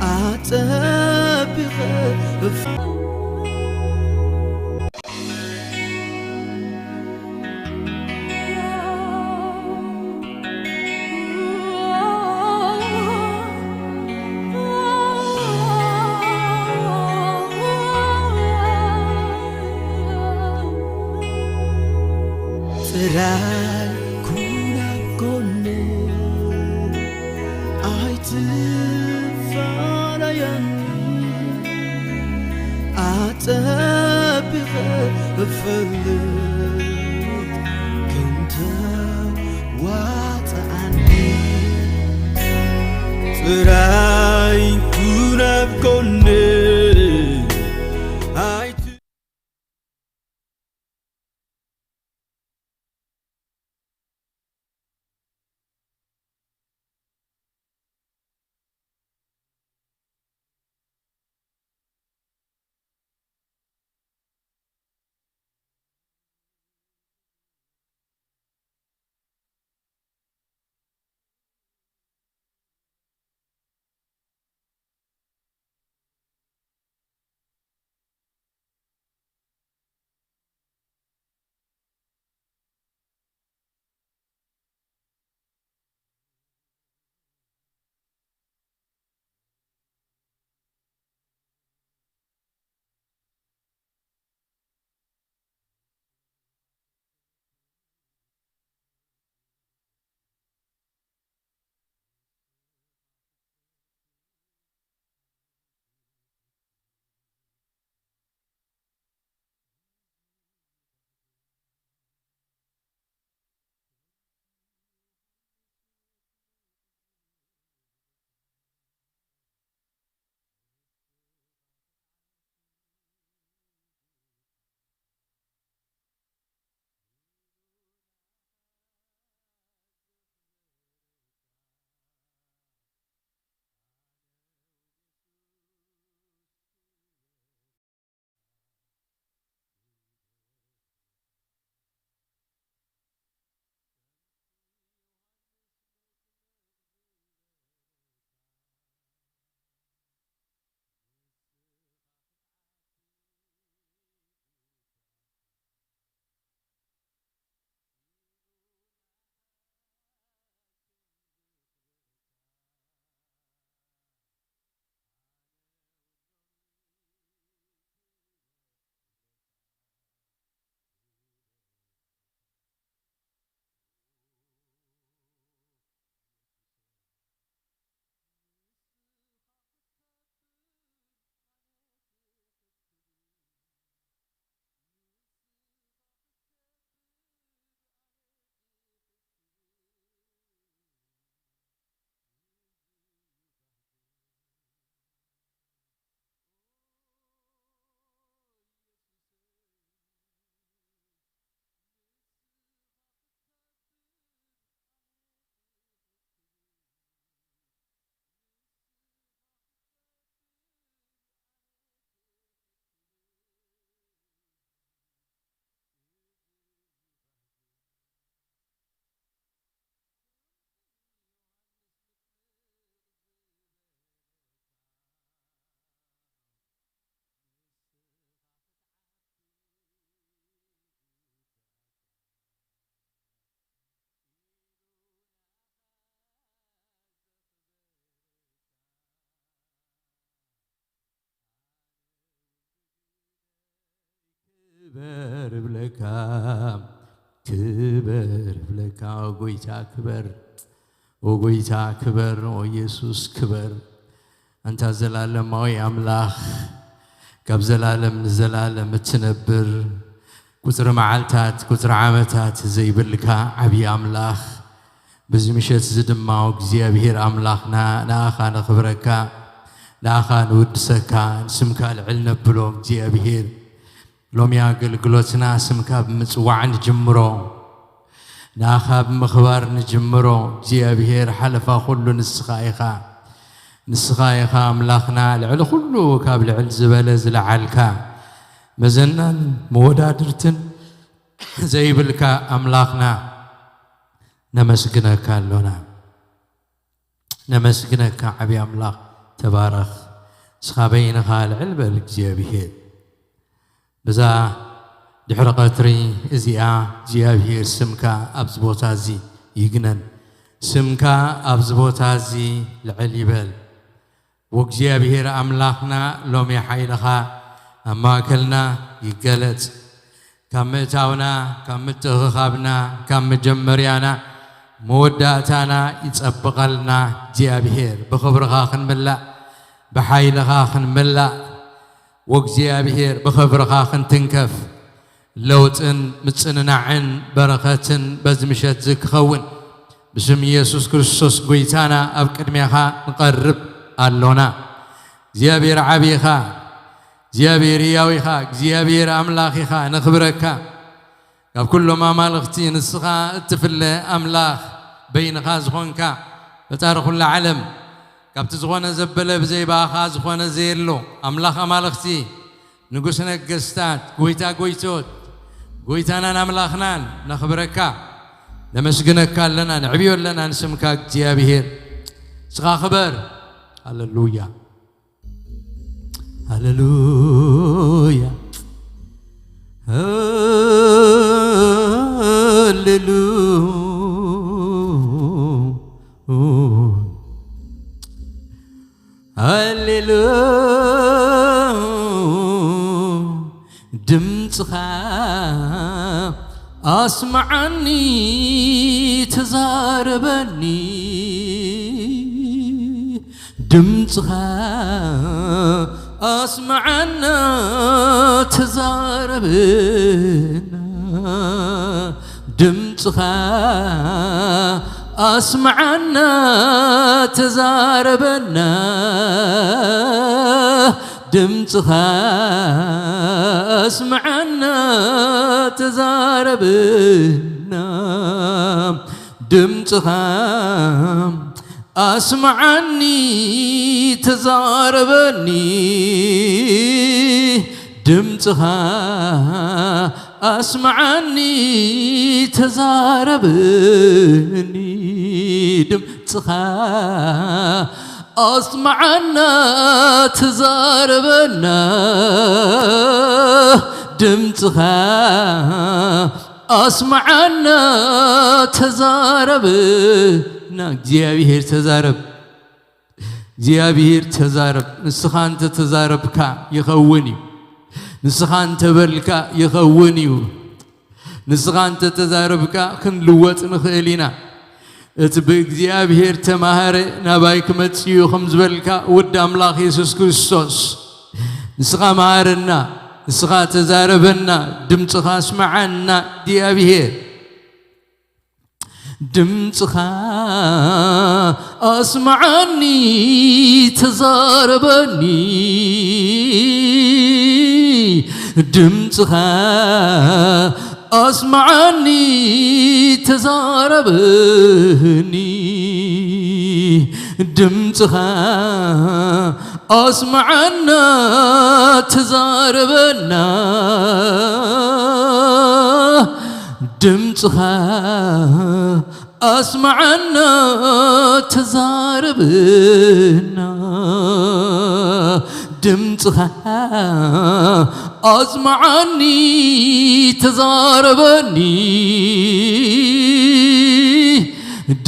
ኣጸቢቐ እፍ- ጥራይ ኩን ኣብ ጎነይ፣ ኣይትፋለየኒ። ኣጸቢቐ እፈልጥ ከም ተዋጽኣኒ። ጥራይ ኩን ኣብ ጎነይ፣ ኣይቲ- ክበር እብለካ፣ ክበር እብለካ፣ ኦ ጎይታ ክበር፣ ኦ ጎይታ ክበር፣ ኦ ኢየሱስ ክበር። ኣንታ ዘላለማዊ ኣምላኽ፣ ካብ ዘላለም ንዘላለም እትነብር፣ ቁጽሪ መዓልታት፣ ቁጽሪ ዓመታት ዘይብልካ ዓብዪ ኣምላኽ፣ በዚ ምሸት እዚ ድማ እግዚኣብሔር ኣምላኽና ንኣኻ ነኽብረካ፣ ንኣኻ ንውድሰካ፣ ንስምካ ልዕል ነብሎ እግዚኣብሔር። ሎሚ ኣገልግሎትና ስምካ ብምጽዋዕ ንጅምሮ፣ ንኣኻ ብምኽባር ንጅምሮ። እግዚኣብሔር ሓለፋ ኩሉ ንስኻ ኢኻ። ንስኻ ኢኻ ኣምላኽና ልዕሊ ኩሉ ካብ ልዕል ዝበለ ዝለዓልካ፣ መዘናን መወዳድርትን ዘይብልካ ኣምላኽና። ነመስግነካ ኣሎና። ነመስግነካ ዓብዪ ኣምላኽ፣ እታ ተባረኽ። ንስኻ በይንኻ ልዕል በል እግዚኣብሔር። በዛ ድሕሪ ቀትሪ እዚኣ እግዚኣብሔር ስምካ ኣብዚ ቦታ እዚ ይግነን። ስምካ ኣብዚ ቦታ እዚ ልዕል ይበል። ወእግዚኣብሔር ኣምላኽና ሎሚ ሓይልኻ ኣብ ማእከልና ይገለጽ። ካብ ምእታውና፣ ካብ ምትእኽኻብና፣ ካብ መጀመርያና መወዳእታና ይጸብቐልና እግዚኣብሔር። ብኽብርኻ ክንምላእ፣ ብሓይልኻ ክንምላእ፣ ወእግዚኣብሔር ብኽብርኻ ክንትንከፍ፣ ለውጥን ምጽንናዕን በረኸትን በዚ ምሸት እዚ ክኸውን ብስም ኢየሱስ ክርስቶስ ጐይታና ኣብ ቅድሜኻ ንቐርብ ኣሎና። እግዚኣብሔር ዓቢኻ፣ እግዚኣብሔር ህያው ኢኻ፣ እግዚኣብሔር ኣምላኽ ኢኻ፣ ነኽብረካ። ካብ ኩሎም ኣማልኽቲ ንስኻ እትፍለ ኣምላኽ በይንኻ ዝኾንካ ፈጣሪ ኩላ ዓለም፣ ካብቲ ዝኾነ ዘበለ ብዘይ ብኣኻ ዝኾነ ዘየሎ ኣምላኽ ኣማልኽቲ፣ ንጉስ ነገስታት፣ ጎይታ ጎይቶት፣ ጎይታናን ኣምላኽናን ነኽብረካ፣ ነመስግነካ ኣለና፣ ነዕብዮ ኣለና ንስምካ እግዚኣብሔር። ንስኻ ክበር። ሃሌሉያ። ሃሌሉያ። ሃሌሉያ። ሃሌሉያ። ድምፅኻ ኣስምዓኒ፣ ተዛረበኒ። ድምፅኻ ኣስምዓና፣ ተዛረበና። ድምፅኻ ኣስምዓና፣ ተዛረበና። ድምፅኻ ኣስምዓና፣ ተዛረበና። ድምፅኻ ኣስምዓኒ፣ ተዛረበኒ። ድምፅኻ ኣስምዓኒ፣ ተዛረበኒ። ድምፅኻ ኣስምዓና፣ ተዛረበና። ድምፅኻ ኣስምዓና፣ ተዛረበና። እግዚኣብሔር ተዛረብ፣ እግዚኣብሔር ተዛረብ። ንስኻ እንተ ተዛረብካ ይኸውን እዩ። ንስኻ እንተ በልካ ይኸውን እዩ። ንስኻ እንተ ተዛረብካ ክንልወጥ ንኽእል ኢና። እቲ ብእግዚኣብሔር ተማሃረ ናባይ ክመጽእ እዩ ከም ዝበልካ ወዲ ኣምላኽ የሱስ ክርስቶስ፣ ንስኻ መሃረና፣ ንስኻ ተዛረበና፣ ድምፅኻ ኣስምዓና እግዚኣብሔር። ድምፅኻ ኣስምዓኒ፣ ተዛረበኒ። ድምፅኻ ኣስምዓኒ፣ ተዛረበኒ። ድምፅኻ ኣስምዓና፣ ተዛረበና። ድምፅኻ ኣስምዓና፣ ተዛረበና። ድምፅኻ ኣስምዓኒ፣ ተዛረበኒ።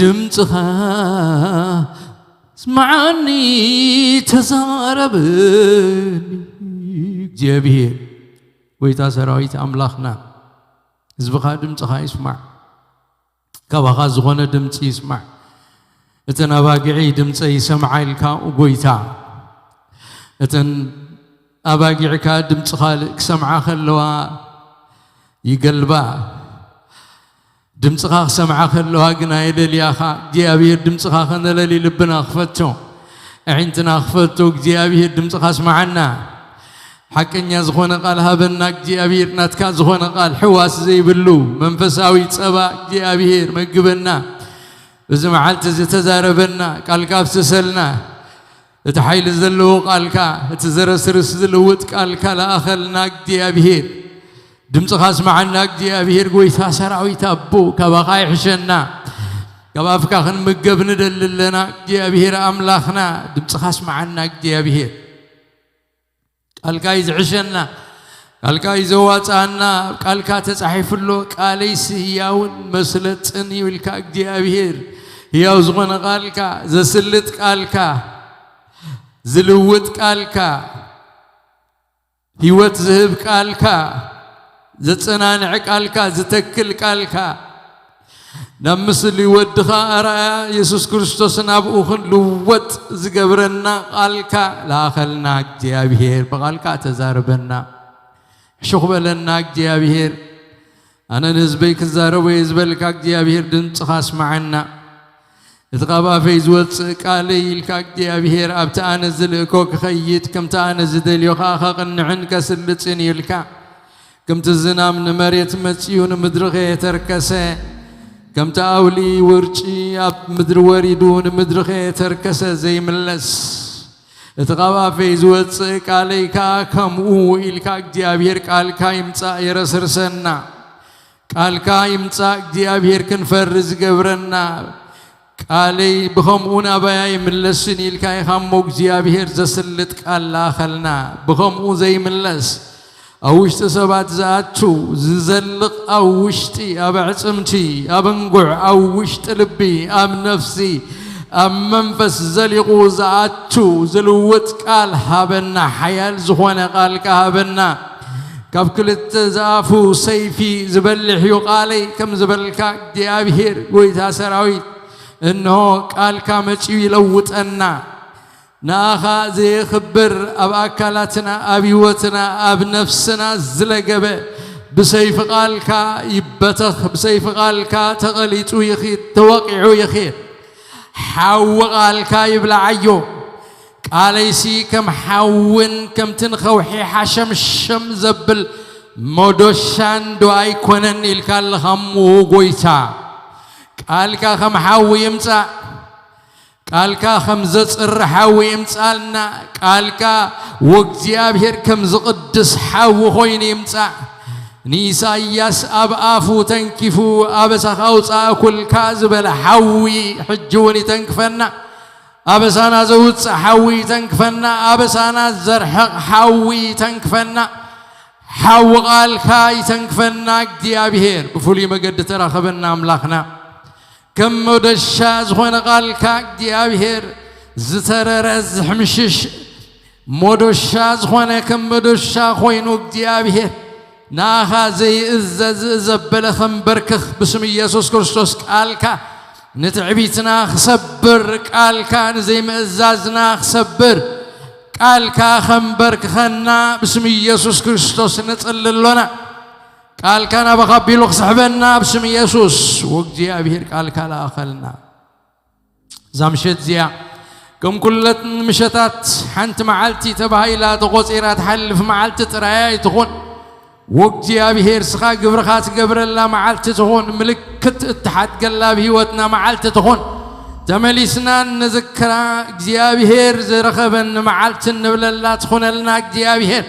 ድምፅኻ ኣስምዓኒ፣ ተዛረበኒ። እግዚኣብሔር ጐይታ ሰራዊት ኣምላኽና፣ ህዝብኻ ድምፅኻ ይስማዕ። ካባኻ ዝኾነ ድምፂ ይስማዕ። እተን ኣባጊዐይ ድምፀይ ይሰምዓ ኢልካ ጐይታ፣ እተን ኣባጊዕካ ድምፅኻ ክሰምዓ ከለዋ ይገልባ። ድምፅኻ ክሰምዓ ከለዋ ግና የደልያኻ። እግዚኣብሔር ድምፅኻ ከነለሊ ልብና ክፈቶ፣ ኣዒንትና ክፈቶ። እግዚኣብሔር ድምፅኻ ስምዓና። ሓቀኛ ዝኾነ ቃል ሃበና እግዚኣብሔር፣ ናትካ ዝኾነ ቃል፣ ሕዋስ ዘይብሉ መንፈሳዊ ጸባ እግዚኣብሔር መግበና። እዚ መዓልቲ እዚ ተዛረበና፣ ቃልካ ኣፍስሰልና። እቲ ሓይሊ ዘለዎ ቃልካ፣ እቲ ዘረስርስ ዝልውጥ ቃልካ ለኣኸልና እግዚኣብሔር። ድምፅኻ ስምዓና እግዚኣብሔር፣ ጐይታ ሰራዊት ኣቦ፣ ካባኻ ይሕሸና። ካብ ኣፍካ ክንምገብ ንደሊ ኣለና እግዚኣብሔር ኣምላኽና። ድምፅኻ ስምዓና እግዚኣብሔር። ቃልካ እዩ ዝሕሸና፣ ቃልካ እዩ ዘዋፅኣና። ኣብ ቃልካ ተፃሒፉ ኣሎ፣ ቃለይሲ ህያውን መስለጥን እዩ ኢልካ እግዚኣብሔር። ህያው ዝኾነ ቃልካ፣ ዘስልጥ ቃልካ፣ ዝልውጥ ቃልካ፣ ህይወት ዝህብ ቃልካ፣ ዘጸናንዕ ቃልካ፣ ዝተክል ቃልካ፣ ናብ ምስሊ ወድኻ ኣርኣያ የሱስ ክርስቶስ ናብኡ ክንልወጥ ዝገብረና ቃልካ ለኣኸልና እግዚኣብሔር። ብቓልካ ተዛርበና፣ ሕሹኽ በለና እግዚኣብሔር። ኣነ ንህዝበይ ክዛረቦ እየ ዝበልካ እግዚኣብሔር ድምፅኻ ስምዓና። እቲ ካብ ኣፈይ ዝወፅእ ቃለይ ኢልካ እግዚኣብሔር ኣብቲ ኣነ ዝልእኮ ክኸይድ፣ ከምቲ ኣነ ዝደልዮ ከዓ ከቕንዕን ከስልጥን እዩ ኢልካ። ከምቲ ዝናም ንመሬት መፂኡ ንምድሪ ከየተርከሰ፣ ከምቲ ኣውሊ ውርጪ ኣብ ምድሪ ወሪዱ ንምድሪ ከየተርከሰ ዘይምለስ፣ እቲ ካብ ኣፈይ ዝወፅእ ቃለይ ከዓ ከምኡ ኢልካ እግዚኣብሔር ቃልካ ይምፃእ የረስርሰና። ቃልካ ይምፃእ እግዚኣብሔር ክንፈሪ ዝገብረና። ቃለይ ብኸምኡ ናባያ ይምለስን ኢልካ ኢኻ እሞ እግዚኣብሔር ዘስልጥ ቃል ለኣኸልና። ብኸምኡ ዘይምለስ፣ ኣብ ውሽጢ ሰባት ዝኣቱ፣ ዝዘልቕ፣ ኣብ ውሽጢ፣ ኣብ ኣዕፅምቲ፣ ኣብ እንጉዕ፣ ኣብ ውሽጢ ልቢ፣ ኣብ ነፍሲ፣ ኣብ መንፈስ ዘሊቑ ዝኣቱ ዝልውጥ ቃል ሃበና። ሓያል ዝኾነ ቃልካ ሃበና። ካብ ክልተ ዝኣፉ ሰይፊ ዝበልሕ እዩ ቃለይ ከም ዝበልካ እግዚኣብሔር ጎይታ ሰራዊት፣ እንሆ ቃልካ መጺኡ ይለውጠና። ንኣኻ ዘየኽብር ኣብ ኣካላትና፣ ኣብ ህይወትና፣ ኣብ ነፍስና ዝለገበ ብሰይፊ ቃልካ ይበተኽ፣ ብሰይፊ ቃልካ ተቐሊጡ ይኺድ፣ ተወቒዑ ይኺድ። ሓዊ ቃልካ ይብላዓዮ። ቃለይሲ ከም ሓውን ከምቲ ንኸውሒ ሓሸምሸም ዘብል መዶሻን ዶ ኣይኮነን ኢልካ ኣለኻ እሞ ጎይታ። ቃልካ ከም ሓዊ ይምጻእ። ቃልካ ከም ዘጽሪ ሓዊ ይምጻልና። ቃልካ ወእግዚኣብሔር ከም ዝቕድስ ሓዊ ኮይኑ ይምጻእ። ንኢሳይያስ ኣብ ኣፉ ተንኪፉ ኣበሳኻ ኣውጻእኩልካ ዝበለ ሓዊ ሕጂ እውን ይተንክፈና። ኣበሳና ዘውጽእ ሓዊ ይተንክፈና። ኣበሳና ዘርሕቕ ሓዊ ይተንክፈና። ሓዊ ቃልካ ይተንክፈና እግዚኣብሔር። ብፍሉይ መገዲ ተራኸበና ኣምላኽና። ከም መደሻ ዝኾነ ቃልካ እግዚኣብሔር፣ ዝተረረ ዝሕምሽሽ መዶሻ ዝኾነ ከም መዶሻ ኮይኑ እግዚኣብሔር፣ ንኣኻ ዘይእዘዝ ዘበለ ከንበርክኽ ብስም ኢየሱስ ክርስቶስ ቃልካ ንትዕቢትና ክሰብር፣ ቃልካ ንዘይምእዛዝና ክሰብር፣ ቃልካ ከንበርክኸና ብስም ኢየሱስ ክርስቶስ ንጽሊ ኣሎና። ቃልካ ናባኻ ኣቢሉ ክስሕበና ብስም ኢየሱስ። ወእግዚኣብሔር ቃልካ ለኣኸልና። እዛ ምሸት እዚኣ ከም ኩለን ምሸታት ሓንቲ መዓልቲ ተባሂላ ተቖጺራ ትሓልፍ መዓልቲ ጥራይ ኣይትኹን። ወእግዚኣብሔር ስኻ ግብርኻ ትገብረላ መዓልቲ ትኹን። ምልክት እትሓድገላ ኣብ ህይወትና መዓልቲ ትኹን። ተመሊስና ንዝክራ እግዚኣብሔር ዝረኸበኒ መዓልቲ እንብለላ ትኹነልና እግዚኣብሔር።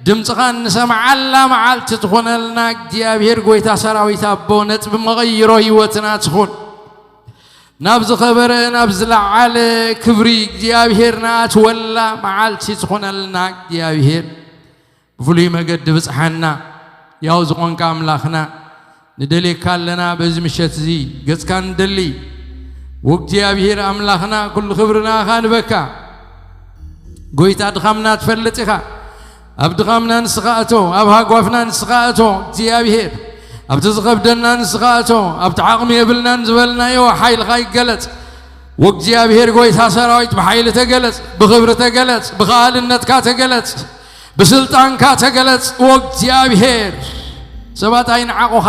ድምፅኻ እንሰምዓላ መዓልቲ ትኹነልና እግዚኣብሔር ጎይታ ሰራዊት ኣቦ። ነጥቢ መቐይሮ ህይወትና ትኹን። ናብ ዝኸበረ ናብ ዝለዓለ ክብሪ እግዚኣብሔር ንኣትወላ መዓልቲ ትኾነልና እግዚኣብሔር። ብፍሉይ መገዲ ብጽሓና። ያው ዝኾንካ ኣምላኽና ንደልየካ ኣለና። በዚ ምሸት እዚ ገጽካ ንደሊ። ወእግዚኣብሔር ኣምላኽና ኩሉ ክብሪ ንኣኻ ንበካ። ጎይታ ድኻምና ትፈልጥ ኢኻ። ኣብ ድኻምና ንስኻ እቶ፣ ኣብ ሃጓፍና ንስኻ እቶ እግዚኣብሔር። ኣብቲ ዝኸብደና ንስኻ እቶ፣ ኣብቲ ዓቕሚ የብልናን ዝበልናዮ ሓይልኻ ይገለጽ። ወእግዚኣብሔር ጎይታ ሰራዊት ብሓይሊ ተገለጽ፣ ብኽብሪ ተገለጽ፣ ብኸኣልነትካ ተገለጽ፣ ብስልጣንካ ተገለጽ። ወእግዚኣብሔር ሰባት ኣይንዓቑኻ፣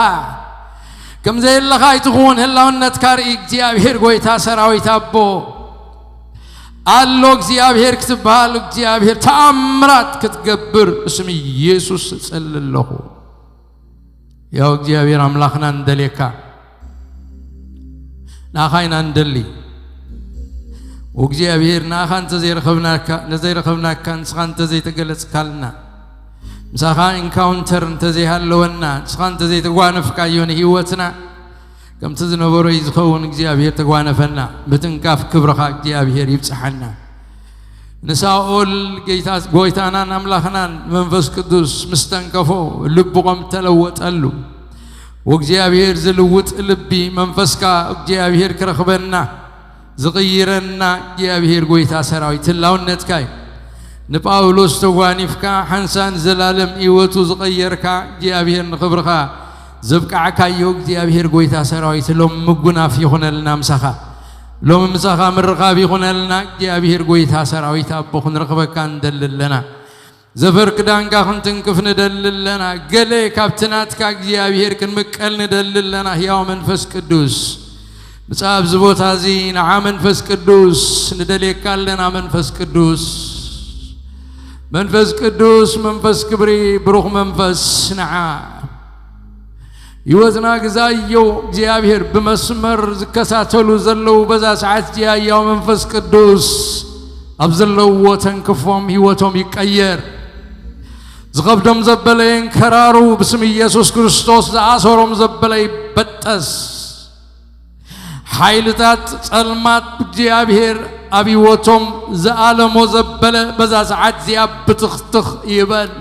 ከም ዘየለኻ ኣይትኹን። ህላውነትካ ርኢ እግዚኣብሔር ጎይታ ሰራዊት ኣቦ። ኣሎ እግዚኣብሔር ክትበሃል እግዚኣብሔር ተኣምራት ክትገብር ብስም ኢየሱስ እጸሊ ኣለኹ። ያው እግዚኣብሔር ኣምላኽና ንደልየካ፣ ንኣኻ ኢና ንደሊ። ወእግዚኣብሔር ንኣኻ እንተዘይረኸብናካ፣ ንዘይረኸብናካ፣ ንስኻ እንተዘይተገለጽካልና፣ ምሳኻ ኢንካውንተር እንተዘይሃለወና፣ ንስኻ እንተዘይተጓነፍካዮ ንህይወትና፣ ከምቲ ዝነበሮ እዩ ዝኸውን። እግዚኣብሔር ተጓነፈና። ምትንካፍ ክብርኻ እግዚኣብሔር ይብጽሓና። ንሳኦል ጌታ-፣ ጎይታናን ኣምላኽናን መንፈስ ቅዱስ ምስ ተንከፎ ልቡ ከም ተለወጠሉ፣ ወእግዚኣብሔር ዝልውጥ ልቢ መንፈስካ እግዚኣብሔር ክረኽበና፣ ዝቕይረና እግዚኣብሔር ጎይታ ሰራዊት ህላውነትካ እዩ። ንጳውሎስ ተጓኒፍካ ሓንሳን ዘላለም ህይወቱ ዝቐየርካ እግዚኣብሔር፣ ንኽብርኻ ዘብቃዕካዮ እግዚኣብሔር ጎይታ ሰራዊት፣ ሎም ምጉናፍ ይኹነልና ምሳኻ። ሎም ምሳኻ ምርኻብ ይኹነልና እግዚኣብሔር ጎይታ ሰራዊት፣ ኣቦ ክንረኽበካ ንደሊ ኣለና። ዘፈር ክዳንካ ክንትንክፍ ንደሊ ኣለና። ገለ ካብቲ ናትካ እግዚኣብሔር ክንምቀል ንደሊ ኣለና። ሕያው መንፈስ ቅዱስ፣ ምጻእ ኣብዚ ቦታ እዚ ንዓ መንፈስ ቅዱስ ንደልየካ ኣለና። መንፈስ ቅዱስ፣ መንፈስ ቅዱስ፣ መንፈስ ክብሪ፣ ብሩኽ መንፈስ ንዓ ህይወትና ግዛዮ። እግዚኣብሔር ብመስመር ዝከታተሉ ዘለዉ በዛ ሰዓት እዚኣ ሕያው መንፈስ ቅዱስ ኣብ ዘለውዎ ተንክፎም ህይወቶም ይቀየር። ዝኸብዶም ዘበለ የንከራሩ ብስም ኢየሱስ ክርስቶስ፣ ዝኣሰሮም ዘበለ ይበጠስ። ሓይልታት ጸልማት እግዚኣብሔር ኣብ ህይወቶም ዝኣለሞ ዘበለ በዛ ሰዓት እዚኣ ብትኽትኽ ይበል።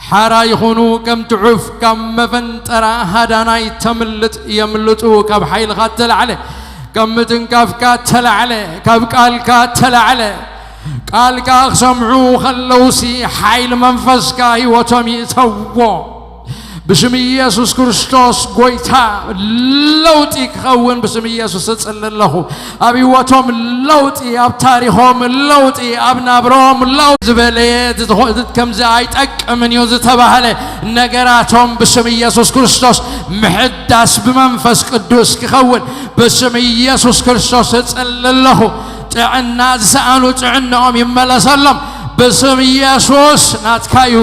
ሓራ ይኹኑ፣ ከም ትሑፍ ካብ መፈንጠራ ሃዳናይ ተምልጥ የምልጡ። ካብ ሓይልኻ ተላዕለ፣ ካብ ምትንካፍካ ተላዕለ፣ ካብ ቃልካ ተላዕለ። ቃልካ ክሰምዑ ከለውሲ ሓይሊ መንፈስካ ህይወቶም ይእተዎ። ብስም ኢየሱስ ክርስቶስ ጎይታ ለውጢ ክኸውን ብስም ኢየሱስ እጽሊ ኣለኹ። ኣብ ህይወቶም ለውጢ፣ ኣብ ታሪኾም ለውጢ፣ ኣብ ናብሮም ለውጢ። ዝበለየ ዝትኾ-፣ ከምዚ ኣይጠቅምን እዩ ዝተባህለ ነገራቶም ብስም ኢየሱስ ክርስቶስ ምሕዳስ ብመንፈስ ቅዱስ ክኸውን ብስም ኢየሱስ ክርስቶስ እጽሊ ኣለኹ። ጥዕና ዝሰኣኑ ጥዕናኦም ይመለሰሎም። ብስም ኢየሱስ ናትካ እዩ።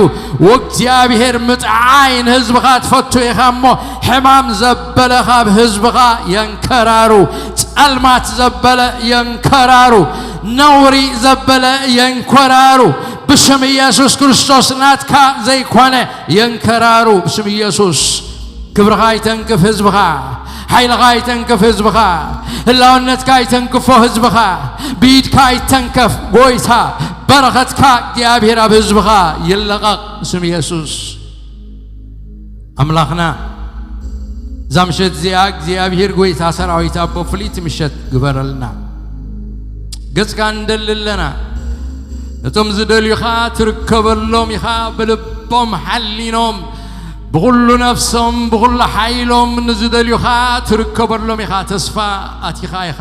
ወእግዚኣብሔር ምጥዓይ ንህዝብኻ ትፈቱ ኢኻ እሞ፣ ሕማም ዘበለ ካብ ህዝብኻ የንከራሩ፣ ጸልማት ዘበለ የንከራሩ፣ ነውሪ ዘበለ የንኮራሩ። ብስም ኢየሱስ ክርስቶስ ናትካ ዘይኮነ የንከራሩ። ብስም ኢየሱስ ክብርኻ ይተንክፍ ህዝብኻ፣ ሓይልኻ ይተንክፍ ህዝብኻ፣ ህላውነትካ ይተንክፎ ህዝብኻ፣ ብኢድካ ይተንከፍ ጎይታ። በረኸትካ እግዚኣብሔር ኣብ ህዝብኻ ይለቐቕ ብስም ኢየሱስ። ኣምላኽና፣ እዛ ምሸት እዚኣ እግዚኣብሔር ጎይታ ሰራዊት ኣቦ ፍልይቲ ምሸት ግበረልና። ገጽካ ንደሊ ኣለና። ነቶም ዝደልዩኻ ትርከበሎም ኢኻ፣ ብልቦም ሓሊኖም፣ ብኹሉ ነፍሶም፣ ብኹሉ ሓይሎም ንዝደልዩኻ ትርከበሎም ኢኻ። ተስፋ ኣቲኻ ኢኻ።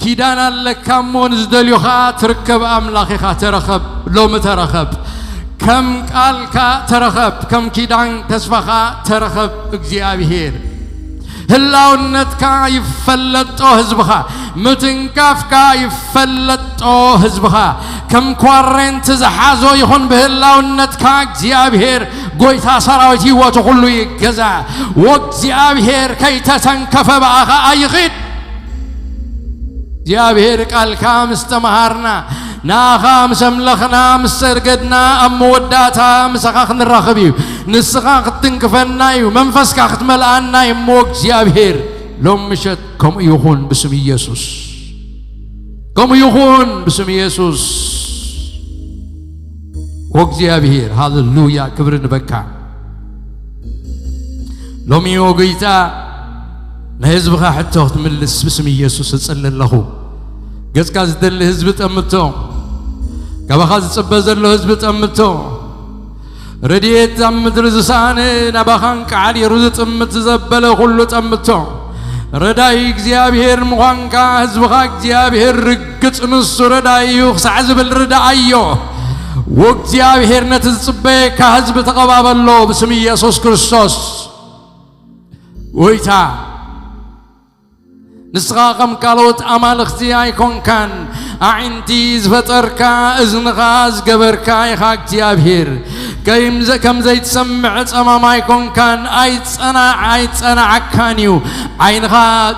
ኪዳን ኣለካ እሞ ንዝደልዩኻ ትርከብ ኣምላኽ ኢኻ። ተረኸብ፣ ሎሚ ተረኸብ። ከም ቃልካ ተረኸብ፣ ከም ኪዳን ተስፋኻ ተረኸብ እግዚኣብሔር። ህላውነትካ ይፈለጦ ህዝብኻ፣ ምትንካፍካ ይፈለጦ ህዝብኻ። ከም ኳሬንቲ ዝሓዞ ይኹን ብህላውነትካ እግዚኣብሔር ጎይታ ሰራዊት ህይወቱ ኩሉ ይገዛ። ወእግዚኣብሔር ከይተተንከፈ ብኣኻ ኣይኺድ። እግዚኣብሔር ቃልካ ምስ ተመሃርና፣ ንኣኻ ምስ ኣምለኽና፣ ምስ ሰገድና፣ ኣብ መወዳእታ ምሳኻ ክንራኸብ እዩ። ንስኻ ክትትንክፈና እዩ፣ መንፈስካ ክትመልኣና እዩ። እሞ እግዚኣብሔር ሎም ምሸት ከምኡ ይኹን ብስም ኢየሱስ። ከምኡ ይኹን ብስም ኢየሱስ። ወእግዚኣብሔር፣ ሃሌሉያ፣ ክብሪ ንበካ። ሎሚ ወጎይታ ናይ ህዝብኻ ሕቶ ክትምልስ ብስም ኢየሱስ እጽሊ ኣለኹ። ገጽካ ዝደሊ ህዝቢ ጠምቶ፣ ካባኻ ዝጽበ ዘሎ ህዝቢ ጠምቶ። ረድኤት ኣብ ምድሪ ዝሰኣነ ናባኻ እንቃዕሊሩ ዝጥምት ዘበለ ኩሉ ጠምቶ። ረዳኢ እግዚኣብሔር ምዃንካ ህዝብኻ እግዚኣብሔር ርግጽ፣ ንሱ ረዳኢ እዩ ክሳዕ ዝብል ርድኣዮ። ወእግዚኣብሔር ነቲ ዝጽበየካ ህዝቢ ተቐባበሎ ብስም ኢየሱስ ክርስቶስ። ጎይታ፣ ንስኻ ከም ካልኦት ኣማልኽቲ ኣይኮንካን። ኣዒንቲ ዝፈጠርካ፣ እዝንኻ ዝገበርካ ኢኻ እግዚኣብሔር። ከይም-፣ ከም ዘይትሰምዕ ጸማም ኣይኮንካን። ኣይጸና-፣ ኣይጸናዓካን እዩ። ዓይንኻ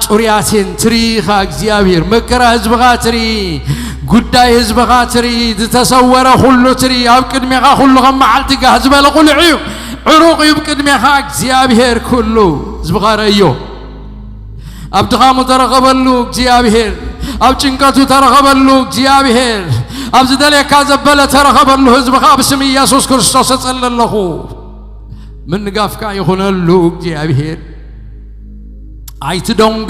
ጽሩያት እየን ትርኢ ኢኻ እግዚኣብሔር። መከራ ህዝብኻ ትርኢ፣ ጉዳይ ህዝብኻ ትርኢ፣ ዝተሰወረ ኩሉ ትርኢ። ኣብ ቅድሜኻ ኩሉ ከም መዓልቲ ጋህ ዝበለ ቁልዕ እዩ። ዕሩቕ እዩ ብቅድሜኻ እግዚኣብሔር ኩሉ። ህዝብኻ ረእዮ። ኣብ ድኻሙ ተረኸበሉ እግዚኣብሔር፣ ኣብ ጭንቀቱ ተረኸበሉ እግዚኣብሔር፣ ኣብ ዝደልየካ ዘበለ ተረኸበሉ ህዝብኻ ብስም ኢየሱስ ክርስቶስ እጽሊ ኣለኹ። ምንጋፍካ ይኹነሉ እግዚኣብሔር። ኣይትደንጉ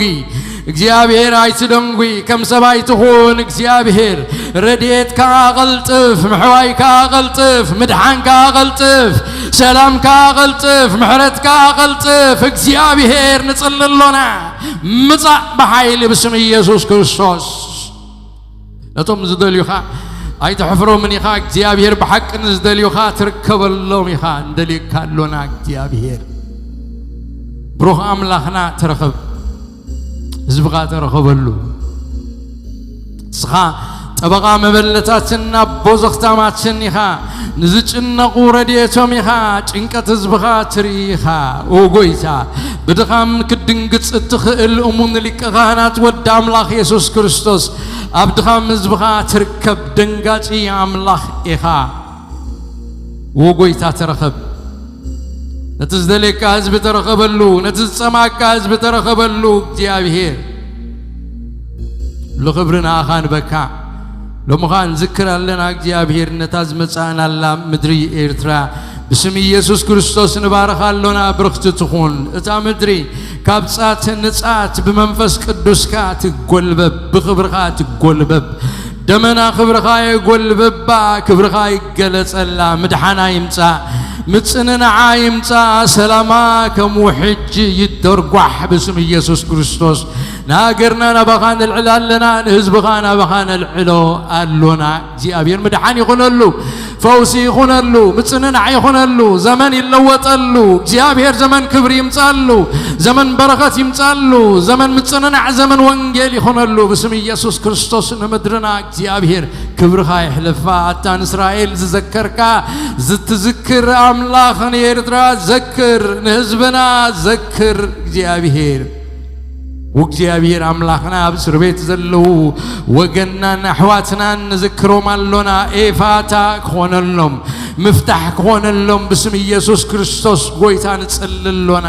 እግዚኣብሔር፣ ኣይትደንጉ። ከም ሰብ ኣይትኹን እግዚኣብሔር። ረድኤትካ ኣቐልጥፍ፣ ምሕዋይካ ኣቐልጥፍ፣ ምድሓንካ ኣቐልጥፍ፣ ሰላምካ ኣቐልጥፍ፣ ምሕረትካ ኣቐልጥፍ። እግዚኣብሔር ንጽሊ ኣሎና። ምጻእ ብሓይሊ ብስም ኢየሱስ ክርስቶስ። ነቶም ዝደልዩኻ ኣይተሕፍሮምን ኢኻ። እግዚኣብሔር ብሓቂ ንዝደልዩኻ ትርከበሎም ኢኻ። እንደልየካ ኣሎና እግዚኣብሔር። ብሩኽ ኣምላኽና ተረኸብ፣ ህዝብኻ ተረኸበሉ። ንስኻ ጠበቓ መበለታትን ኣቦ ዘኽታማትን ኢኻ። ንዝጭነቑ ረድኤቶም ኢኻ። ጭንቀት ህዝብኻ ትርኢ ኢኻ። ኦ ጎይታ፣ ብድኻም ክትድንግጽ እትኽእል እሙን ሊቀ ካህናት ወዲ ኣምላኽ የሱስ ክርስቶስ፣ ኣብ ድኻም ህዝብኻ ትርከብ ደንጋጺ ኣምላኽ ኢኻ። ኦ ጎይታ፣ ተረኸብ። ነቲ ዝደልየካ ህዝቢ ተረኸበሉ፣ ነቲ ዝጸማካ ህዝቢ ተረኸበሉ። እግዚኣብሔር፣ ኩሉ ክብሪ ንኣኻ ንበካ። ሎሚ ኸኣ ንዝክር ኣለና እግዚኣብሔር፣ ነታ ዝመጻእናላ ምድሪ ኤርትራ ብስም ኢየሱስ ክርስቶስ ንባርኻ ኣሎና። ብርኽቲ ትኹን እታ ምድሪ፣ ካብ ጻት ንጻት ብመንፈስ ቅዱስካ ትጎልበብ፣ ብኽብርኻ ትጎልበብ። ደመና ክብርኻ የጎልብባ፣ ክብርኻ ይገለጸላ። ምድሓና ይምጻእ፣ ምጽንናዓ ይምጻእ፣ ሰላማ ከም ውሕጅ ይደርጓሕ ብስም ኢየሱስ ክርስቶስ። ንሃገርና ናባኻ ነልዕል ኣለና፣ ንህዝብኻ ናባኻ ነልዕሎ ኣሎና። እግዚኣብሔር ምድሓን ይኹነሉ፣ ፈውሲ ይኹነሉ፣ ምጽንናዕ ይኹነሉ፣ ዘመን ይለወጠሉ። እግዚኣብሔር ዘመን ክብሪ ይምጻሉ፣ ዘመን በረኸት ይምጻሉ፣ ዘመን ምጽንናዕ፣ ዘመን ወንጌል ይኹነሉ ብስም ኢየሱስ ክርስቶስ። ንምድርና እግዚኣብሔር ክብርኻ ይሕለፋ። ኣታ ንእስራኤል ዝዘከርካ፣ ዝትዝክር ኣምላኽ፣ ንኤርትራ ዘክር፣ ንህዝብና ዘክር እግዚኣብሔር። ወእግዚኣብሔር ኣምላኽና፣ ኣብ እስር ቤት ዘለዉ ወገንናን ኣሕዋትናን ንዝክሮም ኣሎና። ኤፋታ ክኾነሎም፣ ምፍታሕ ክኾነሎም ብስም ኢየሱስ ክርስቶስ ጐይታ ንጽሊ ኣሎና።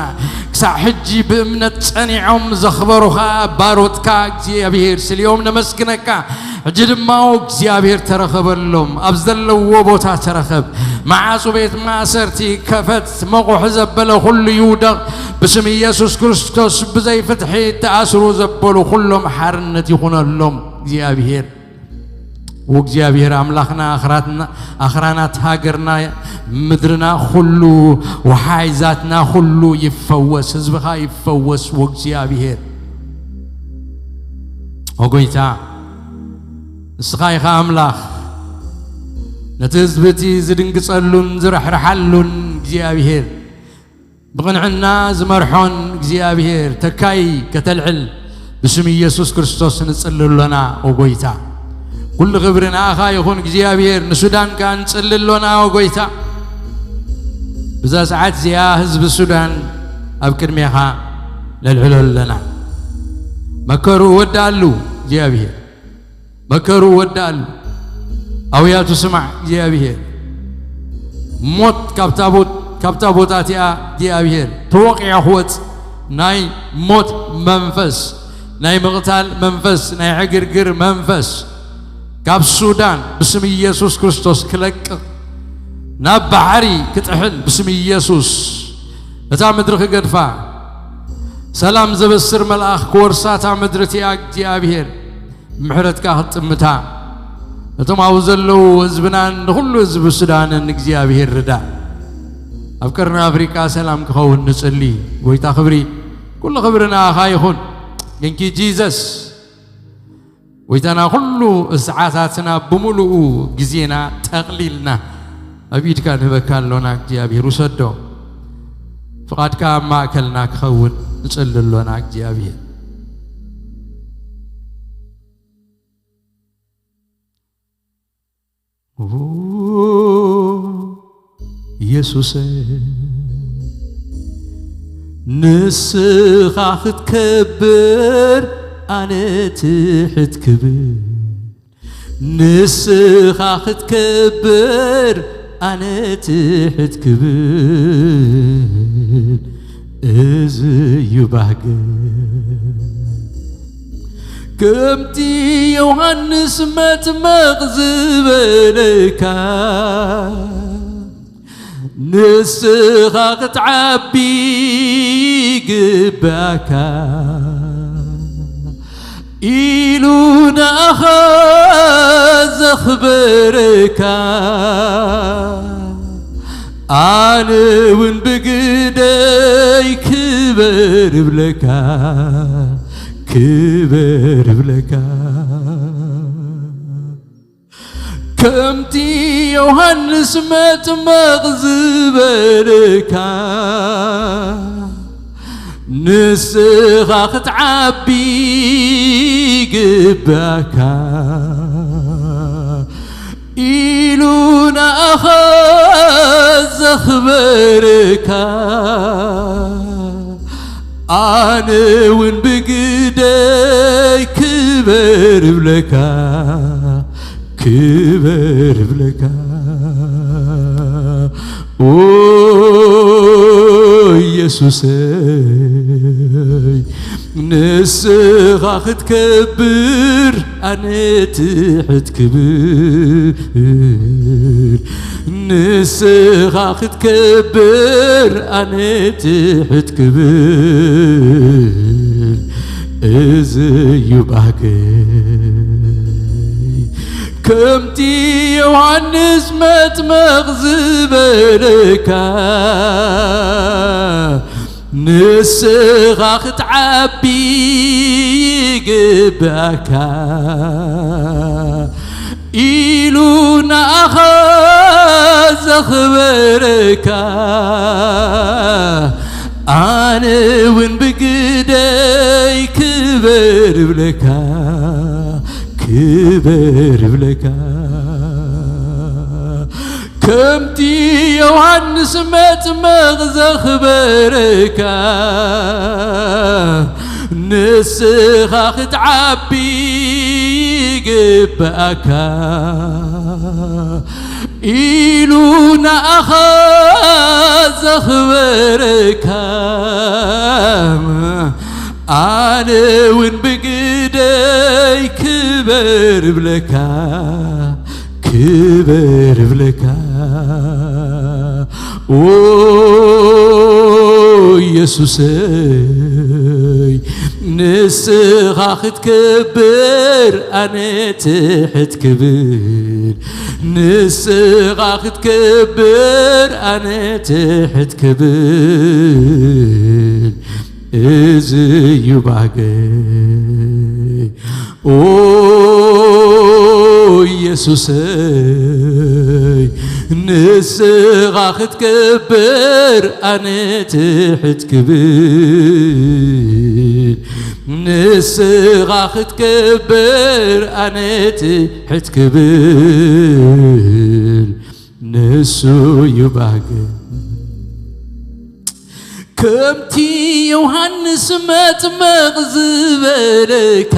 ክሳዕ ሕጂ ብእምነት ጸኒዖም ዘኽበሩኻ ባሮትካ እግዚኣብሔር ስሊኦም ነመስግነካ። ሕጂ ድማ እግዚኣብሔር ተረኸበሎም፣ ኣብ ዘለዎ ቦታ ተረኸብ። መዓጹ ቤት ማእሰርቲ ከፈት፣ መቑሕ ዘበለ ኩሉ ይውደቕ። ብስም ኢየሱስ ክርስቶስ ብዘይ ፍትሒ ተኣስሩ ዘበሉ ኩሎም ሓርነት ይኹነሎም። እግዚኣብሔር ወእግዚኣብሔር ኣምላኽና፣ ኣኽራትና፣ ኣኽራናት ሃገርና፣ ምድርና ኩሉ፣ ወሓይዛትና ኩሉ ይፈወስ፣ ህዝብኻ ይፈወስ። ወእግዚኣብሔር ኦ ጎይታ፣ ንስኻ ኢኻ ኣምላኽ፣ ነቲ ህዝቢ እቲ ዝድንግጸሉን ዝርሕርሓሉን እግዚኣብሔር፣ ብቕንዕና ዝመርሖን እግዚኣብሔር ተካይ ከተልዕል ብስም ኢየሱስ ክርስቶስ ንጽሊ ኣሎና። ኦ ጎይታ፣ ኩሉ ክብሪ ንኣኻ ይኹን እግዚኣብሔር። ንሱዳን ከኣ ንጽሊ ኣሎና። ኦ ጎይታ፣ ብዛ ሰዓት እዚኣ ህዝቢ ሱዳን ኣብ ቅድሜኻ ነልዕሎ ኣለና። መከሩ ወዳሉ እግዚኣብሔር፣ መከሩ ወዳሉ። ኣውያቱ ስማዕ እግዚኣብሔር። ሞት ካብታ ቦት-፣ ካብታ ቦታ እቲኣ እግዚኣብሔር ተወቒዑ ክወጽእ፣ ናይ ሞት መንፈስ፣ ናይ ምቕታል መንፈስ፣ ናይ ዕግርግር መንፈስ ካብ ሱዳን ብስም ኢየሱስ ክርስቶስ ክለቅቕ፣ ናብ ባሕሪ ክጥሕል ብስም ኢየሱስ፣ እታ ምድሪ ክገድፋ፣ ሰላም ዘበስር መልኣኽ ክወርሳ እታ ምድሪ እቲኣ እግዚኣብሔር ምሕረትካ ክትጥምታ፣ ነቶም ኣብኡ ዘለዉ ህዝብናን ንኹሉ ህዝቢ ሱዳንን እግዚኣብሔር ርዳእ። ኣብ ቀርኒ ኣፍሪቃ ሰላም ክኸውን ንጽሊ። ጎይታ ክብሪ፣ ኩሉ ክብሪ ንኣኻ ይኹን። Thank you Jesus። ጎይታና፣ ኩሉ ሰዓታትና ብምሉኡ ግዜና ጠቕሊልና ኣብ ኢድካ ንህበካ ኣሎና እግዚኣብሔር። ውሰዶ። ፍቓድካ ኣብ ማእከልና ክኸውን ንጽሊ ኣሎና እግዚኣብሔር። ኦ የሱሰ፣ ንስኻ ክትከብር ኣነ ትሕት ክብል፣ ንስኻ ክትከብር ኣነ ትሕት ክብል፣ እዚ እዩ ባህገ። ከምቲ ዮሃንስ መጥመቕ ዝበለካ ንስኻ ክትዓቢ ይግባካ ኢሉ ንኣኻ ዘኽበረካ፣ ኣነ እውን ብግደይ ክበር እብለካ፣ ክበር እብለካ። ከምቲ ዮሃንስ መጥመቕ ዝበለካ ንስኻ ክትዓቢ ይግባካ ኢሉ ንኣኻ ዘኽበረካ፣ ኣነ እውን ብግደይ ክበር እብለካ፣ ክበር እብለካ። ኦ ኢየሱሰይ፣ ንስኻ ክትከብር ኣነ ትሕት ክብል፣ ንስኻ ክትከብር ኣነ ትሕት ክብል፣ እዚ እዩ ባህገይ። ከምቲ ዮሃንስ መጥመቕ ዝበለካ ንስኻ ክትዓቢ ይግባካ ኢሉ ንኣኻ ዘኽበረካ፣ ኣነ እውን ብግደይ ክበር እብለካ፣ ክበር እብለካ። ከምቲ ዮሃንስ መጥመቕ ዘኽበረካ፣ ንስኻ ክትዓቢ ይግባኣካ ኢሉ ንኣኻ ዘኽበረካ፣ ኣነ እውን ብግደይ ክበር እብለካ፣ ክበር እብለካ። ኦ ኢየሱሰይ፣ ንስኻ ክትከብር ኣነ ትሕት ክብል፣ ንስኻ ክትከብር ኣነ ትሕት ክብል፣ እዚ እዩ ባህገይ። ኦ ኢየሱሰይ፣ ንስኻ ክትከብር ኣነ ትሕት ክብል፣ ንስኻ ክትከብር ኣነ ትሕት ክብል፣ ንሱ እዩ ባህገይ። ከምቲ ዮሃንስ መጥመቕ ዝበለካ፣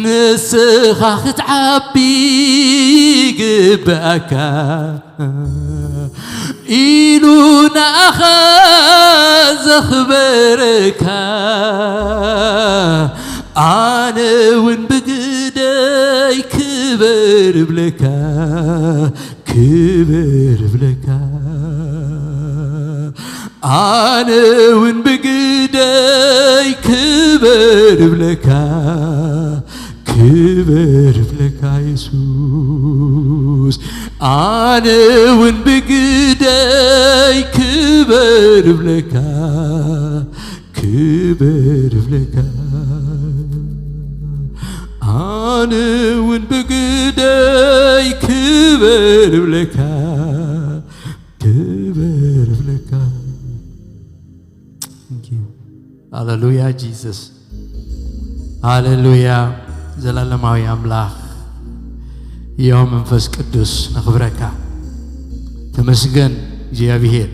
ንስኻ ክትዓቢ ይግባኣካ ኢሉ ንኣኻ ዘኽበረካ፣ ኣነ እውን ብግደይ ክበር እብለካ፣ ክበር እብለካ። ኣነ እውን ብግደይ ክበር እብለካ፣ ክበር እብለካ የሱስ። ኣነ እውን ብግደይ ክበር እብለካ፣ ክበር እብለካ። ኣነ እውን ብግደይ ክበር እብለካ፣ ክበር እብለካ። ሃሌሉያ ጂሰስ፣ ሃሌሉያ። ዘላለማዊ ኣምላኽ፣ ሕያው መንፈስ ቅዱስ፣ ነኽብረካ። ተመስገን እግዚኣብሔር፣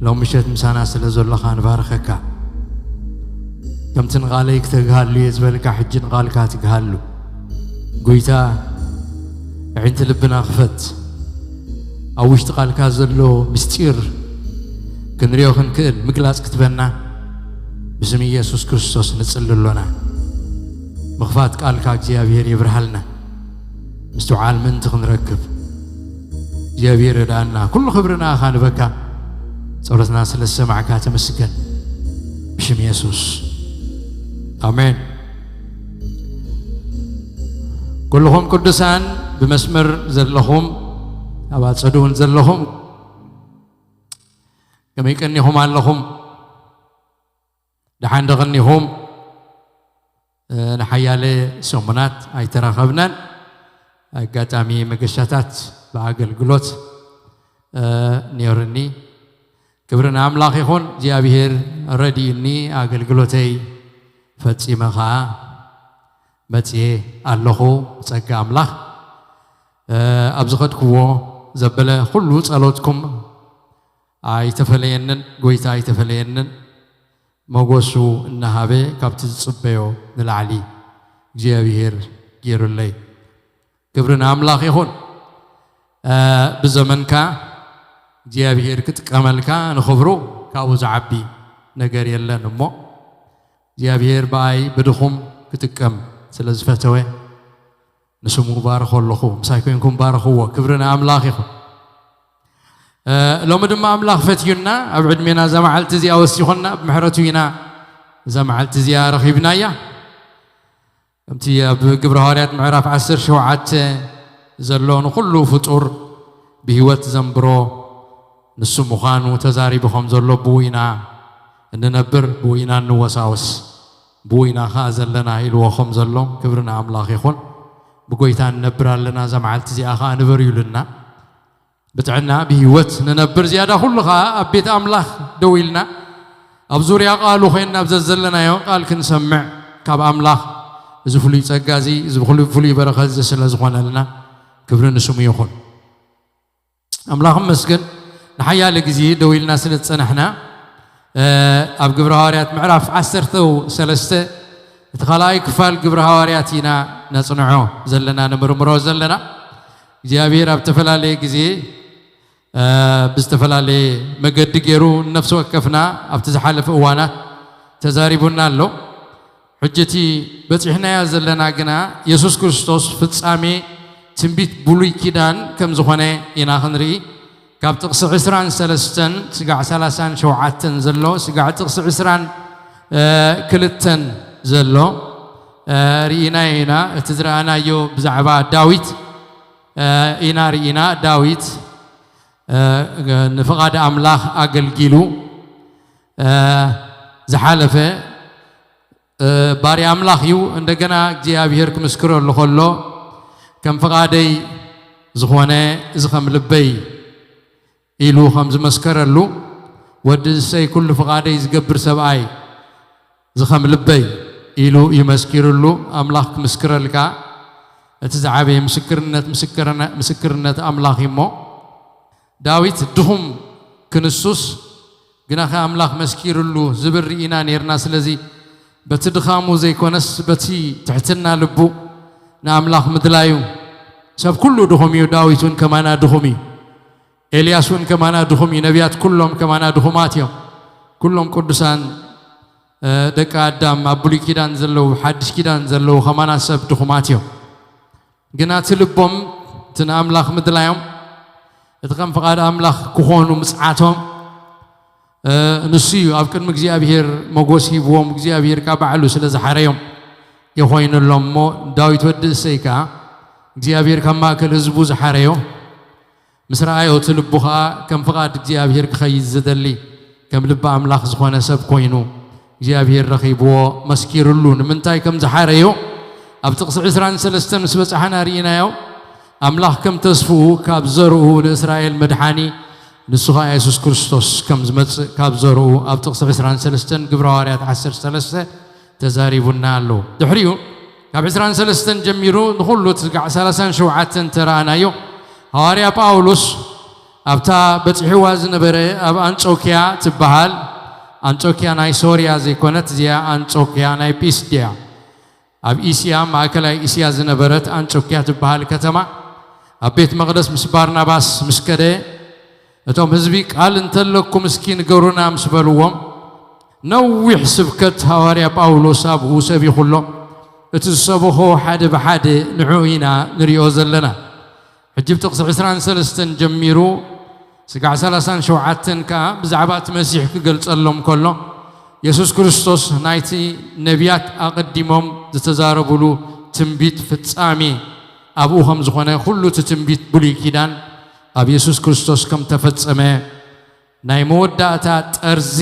ሎም ምሸት ምሳና ስለ ዘለኻ ንባርኸካ። ከምቲ ንቓለይ ክተግሃሉ እየ ዝበልካ፣ ሕጂ ንቓልካ ትግሃሉ። ጎይታ፣ ኣዒንቲ ልብና ክፈት። ኣብ ውሽጢ ቃልካ ዘሎ ምስጢር ክንሪኦ ክንክእል ምግላጽ ክትበና፣ ብስም ኢየሱስ ክርስቶስ ንጽሊ ኣሎና። ምኽፋት ቃልካ እግዚኣብሔር ይብርሃልና። ምስትውዓል ምእንቲ ክንረክብ እግዚኣብሔር ርዳእና። ኩሉ ክብሪ ንኣኻ ንበካ። ጸሎትና ስለ ዝሰማዕካ ተመስገን። ብሽም የሱስ ኣሜን። ኩልኹም ቅዱሳን ብመስመር ዘለኹም፣ ኣብ ኣጸዱ እውን ዘለኹም ከመይ ቀኒኹም ኣለኹም? ደሓን ዶ ቀኒኹም? እ፣ ንሓያለ ሰሙናት ኣይተራኸብናን። ኣጋጣሚ መገሻታት ብኣገልግሎት፣ እ፣ ነይሩኒ። ክብሪ ንኣምላኽ ይኹን። እግዚኣብሔር ረዲኡኒ ኣገልግሎተይ ፈጺመ ኸኣ መጽየ ኣለኹ ብጸጋ ኣምላኽ። እ፣ ኣብ ዝኸድክዎ ዘበለ ኩሉ ጸሎትኩም ኣይተፈለየንን፣ ጎይታ ኣይተፈለየንን። መጎሱ እናሃበ ካብቲ ዝጽበዮ ንላዕሊ እግዚኣብሔር ገይሩለይ። ክብሪ ንኣምላኽ ይኹን። እ፣ ብዘመንካ እግዚኣብሔር ክጥቀመልካ ንኽብሩ ካብኡ ዝዓቢ ነገር የለን እሞ፣ እግዚኣብሔር ብኣይ ብድኹም ክጥቀም ስለ ዝፈተወ፣ ንስሙ ባርኾ ኣለኹ። ምሳይ ኮንኩም ባርኽዎ። ክብሪ ንኣምላኽ ይኹን። እ፣ ሎሚ ድማ ኣምላኽ ፈትዩና፣ ኣብ ዕድሜና እዛ መዓልቲ እዚኣ ወሲኹና፣ ብምሕረቱ ኢና እዛ መዓልቲ እዚኣ ረኺብናያ። ከምቲ ኣብ ግብረ ሃዋርያት ምዕራፍ ዓሰርተ ሸውዓተ ዘሎ፣ ንኹሉ ፍጡር ብህይወት ዘንብሮ ንሱ ምዃኑ ተዛሪቡ ከም ዘሎ፣ ብኡ ኢና እንነብር፣ ብኡ ኢና እንወሳወስ፣ ብኡ ኢና ኸኣ ዘለና ኢልዎ ከም ዘሎ፣ ክብሪ ንኣምላኽ ይኹን። ብጎይታ ንነብር ኣለና፣ እዛ መዓልቲ እዚኣ ኸኣ ንበር ኢሉና። ብጥዕና ብህይወት ንነብር፣ ዝያዳ ኩሉ ኸኣ ኣብ ቤት ኣምላኽ ደው ኢልና፣ ኣብ ዙርያ ቃሉ ኮይንና ኣብ ዘዘለናዮ ቃል ክንሰምዕ ካብ ኣምላኽ፣ እዚ ፍሉይ ጸጋ እዚ፣ እዚ ፍሉይ፣ ፍሉይ በረኸት እዚ ስለ ዝኾነልና፣ ክብሪ ንስሙ ይኹን። ኣምላኽ ይመስገን፣ ንሓያለ ግዜ ደው ኢልና ስለ ዝጸናሕና፣ እ፣ ኣብ ግብረ ሃዋርያት ምዕራፍ ዓሰርተ ሰለስተ፣ እቲ ካልኣይ ክፋል ግብረ ሃዋርያት ኢና ነጽንዖ ዘለና፣ ንምርምሮ ዘለና። እግዚኣብሔር ኣብ ዝተፈላለየ ግዜ፣ እ፣ ብዝተፈላለየ መገዲ ገይሩ ንነፍሲ ወከፍና ኣብቲ ዝሓለፈ እዋናት ተዛሪቡና ኣሎ። ሕጂ እቲ በጺሕናዮ ዘለና ግና የሱስ ክርስቶስ ፍጻሜ ትንቢት ብሉይ ኪዳን ከም ዝኾነ ኢና ክንርኢ። ካብ ጥቕሲ ዕስራን ሰለስተን ስጋዕ ሰላሳን ሸውዓተን ዘሎ፣ ስጋዕ ጥቕሲ ዕስራን ክልተን ዘሎ፣ እ፣ ርኢናዮ ኢና። እቲ ዝረኣናዮ ብዛዕባ ዳዊት፣ እ፣ ኢና ርኢና። ዳዊት፣ እ፣ ንፍቓድ ኣምላኽ ኣገልጊሉ፣ እ፣ ዝሓለፈ፣ እ፣ ባርያ ኣምላኽ እዩ። እንደገና እግዚኣብሔር ክምስክረሉ ከሎ፣ ከም ፍቓደይ ዝኾነ፣ እዚ ከም ልበይ ኢሉ ከም ዝመስከረሉ፣ ወዲ እሰይ ኩሉ ፍቓደይ ዝገብር ሰብኣይ፣ እዚ ከም ልበይ ኢሉ እዩ መስኪርሉ። ኣምላኽ ክምስክረልካ፣ እቲ ዝዓበየ ምስክርነት፣ ምስክርነ-፣ ምስክርነት ኣምላኽ እዩ እሞ፣ ዳዊት ድኹም ክንሱስ፣ ግናኸ ኣምላኽ መስኪርሉ ዝብል ርኢና ነይርና። ስለዚ በቲ ድኻሙ ዘይኮነስ በቲ ትሕትና ልቡ ንኣምላኽ ምድላዩ፣ ሰብ ኩሉ ድኹም እዩ፣ ዳዊት እውን ከማና ድኹም እዩ፣ ኤልያስ እውን ከማና ድኹም እዩ፣ ነቢያት ኩሎም ከማና ድኹማት እዮም። ኩሎም ቅዱሳን፣ እ፣ ደቂ ኣዳም ኣብ ብሉይ ኪዳን ዘለዉ፣ ሓድሽ ኪዳን ዘለዉ ከማና ሰብ ድኹማት እዮም። ግና እቲ ልቦም፣ እቲ ንኣምላኽ ምድላዮም፣ እቲ ከም ፍቓድ ኣምላኽ ክኾኑ ምጽዓቶም፣ እ፣ ንሱ እዩ ኣብ ቅድሚ እግዚኣብሔር መጎስ ሂብዎም፣ እግዚኣብሔር ካብ ባዕሉ ስለ ዝሓረዮም የኾይኑሎም እሞ፣ ዳዊት ወዲ እሰይ ከኣ እግዚኣብሔር ካብ ማእከል ህዝቡ ዝሓረዮ፣ ምስ ረኣዮ እቲ ልቡ ኸኣ ከም ፍቓድ እግዚኣብሔር ክኸይድ ዝደሊ፣ ከም ልቢ ኣምላኽ ዝኾነ ሰብ ኮይኑ፣ እግዚኣብሔር ረኺብዎ፣ መስኪርሉ። ንምንታይ ከም ዝሓረዮ ኣብ ጥቕሲ ዕስራን ሰለስተን ምስ በጻሕና ርኢናዮ። ኣምላኽ ከም ተስፍኡ ካብ ዘርኡ ንእስራኤል መድሓኒ፣ ንሱ ኸኣ የሱስ ክርስቶስ ከም ዝመጽእ ካብ ዘርኡ ኣብ ጥቕሲ ዕስራን ሰለስተን ግብረ ሃዋርያት ዓሰርተ ሰለስተ ተዛሪቡና ኣሎ። ድሕሪኡ ካብ ዕስራን ሰለስተን ጀሚሩ ንኹሉ እቲ ስጋዕ ሰላሳን ሸውዓተን ተረኣናዮ። ሃዋርያ ጳውሎስ ኣብታ በጺሕዋ ዝነበረ ኣብ ኣንጾክያ ትበሃል፣ ኣንጾክያ ናይ ሶርያ ዘይኮነት፣ እዚኣ ኣንጾክያ ናይ ጲስድያ፣ ኣብ እስያ፣ ማእከላይ እስያ ዝነበረት ኣንጾክያ ትበሃል ከተማ፣ ኣብ ቤት መቕደስ ምስ ባርናባስ ምስ ከደ፣ እቶም ህዝቢ፣ "ቃል እንተለኩም እስኪ ንገሩና" ምስ በልዎም፣ ነዊሕ ስብከት ሃዋርያ ጳውሎስ ኣብኡ ሰቢኹ ኣሎ። እቲ ዝሰበኾ ሓደ ብሓደ ንዕኡ ኢና ንሪኦ ዘለና። ሕጂ ብጥቕሲ ዕስራን ሰለስተን ጀሚሩ ስጋዕ ሰላሳን ሸውዓተን ከኣ ብዛዕባ እቲ መሲሕ ክገልጸሎም ከሎ፣ የሱስ ክርስቶስ ናይቲ ነቢያት ኣቐዲሞም ዝተዛረቡሉ ትንቢት ፍጻሜ ኣብኡ ከም ዝኾነ፣ ኩሉ እቲ ትንቢት ብሉይ ኪዳን ኣብ የሱስ ክርስቶስ ከም ተፈጸመ፣ ናይ መወዳእታ ጠርዚ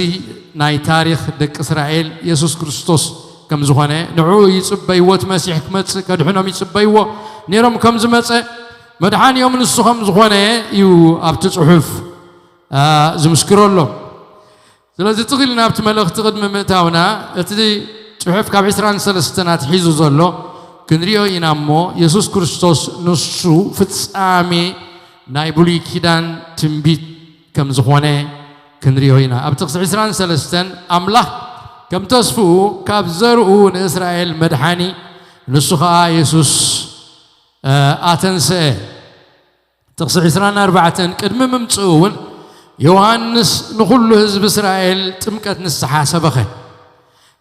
ናይ ታሪኽ ደቂ እስራኤል የሱስ ክርስቶስ ከም ዝኾነ፣ ንዕኡ ይጽበይዎ፣ እቲ መሲሕ ክመጽእ ከድሕኖም ይጽበይዎ ነይሮም ከም ዝመጸ፣ መድሓኒኦም ንሱ ከም ዝኾነ እዩ ኣብቲ ጽሑፍ፣ አ፣ ዝምስክረሎም። ስለዚ ትኽ ኢልና ኣብቲ መልእኽቲ ቅድሚ ምእታውና፣ እቲ ጽሑፍ ካብ ዕስራን ሰለስተን ኣትሒዙ ዘሎ ክንሪኦ ኢና እሞ፣ የሱስ ክርስቶስ ንሱ ፍጻሜ ናይ ብሉይ ኪዳን ትንቢት ከም ዝኾነ ክንሪኦ ኢና። ኣብ ጥቕሲ ዕስራን ሰለስተን ኣምላኽ ከም ተስፍኡ ካብ ዘርኡ ንእስራኤል መድሓኒ፣ ንሱ ኸኣ የሱስ፣ እ፣ ኣተንስአ። ጥቕሲ ዕስራን ኣርባዕተን ቅድሚ ምምጽኡ እውን ዮሃንስ ንኹሉ ህዝቢ እስራኤል ጥምቀት ንስሓ ሰበኸ።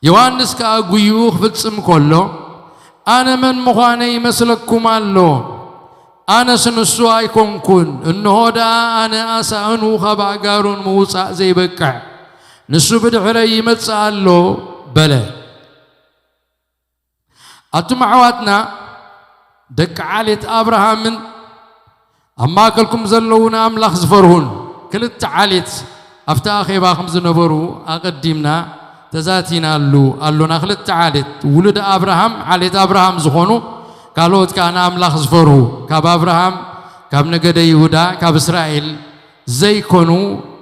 ዮሃንስ ከኣ ጉይኡ ክፍጽም ከሎ፣ ኣነ መን ምዃነይ ይመስለኩም ኣሎ? ኣነስ ንሱ ኣይኮንኩን። እንሆ ደኣ ኣነ ኣሳእኑ ካብ ኣእጋሩ ንምውጻእ ዘይበቅዕ፣ ንሱ ብድሕረይ ይመጽእ ኣሎ በለ። ኣቱም ኣሕዋትና ደቂ ዓሌት ኣብርሃምን ኣብ ማእከልኩም ዘለዉ ንኣምላኽ ዝፈርሁን ክልተ ዓሌት ኣብቲ ኣኼባ ከም ዝነበሩ ኣቐዲምና ተዛቲናሉ ኣሎና። ክልተ ዓሌት፣ ውሉድ ኣብርሃም፣ ዓሌት ኣብርሃም ዝኾኑ፣ ካልኦት ከኣ ንኣምላኽ ዝፈርሁ፣ ካብ ኣብርሃም፣ ካብ ነገደ ይሁዳ፣ ካብ እስራኤል ዘይኮኑ፣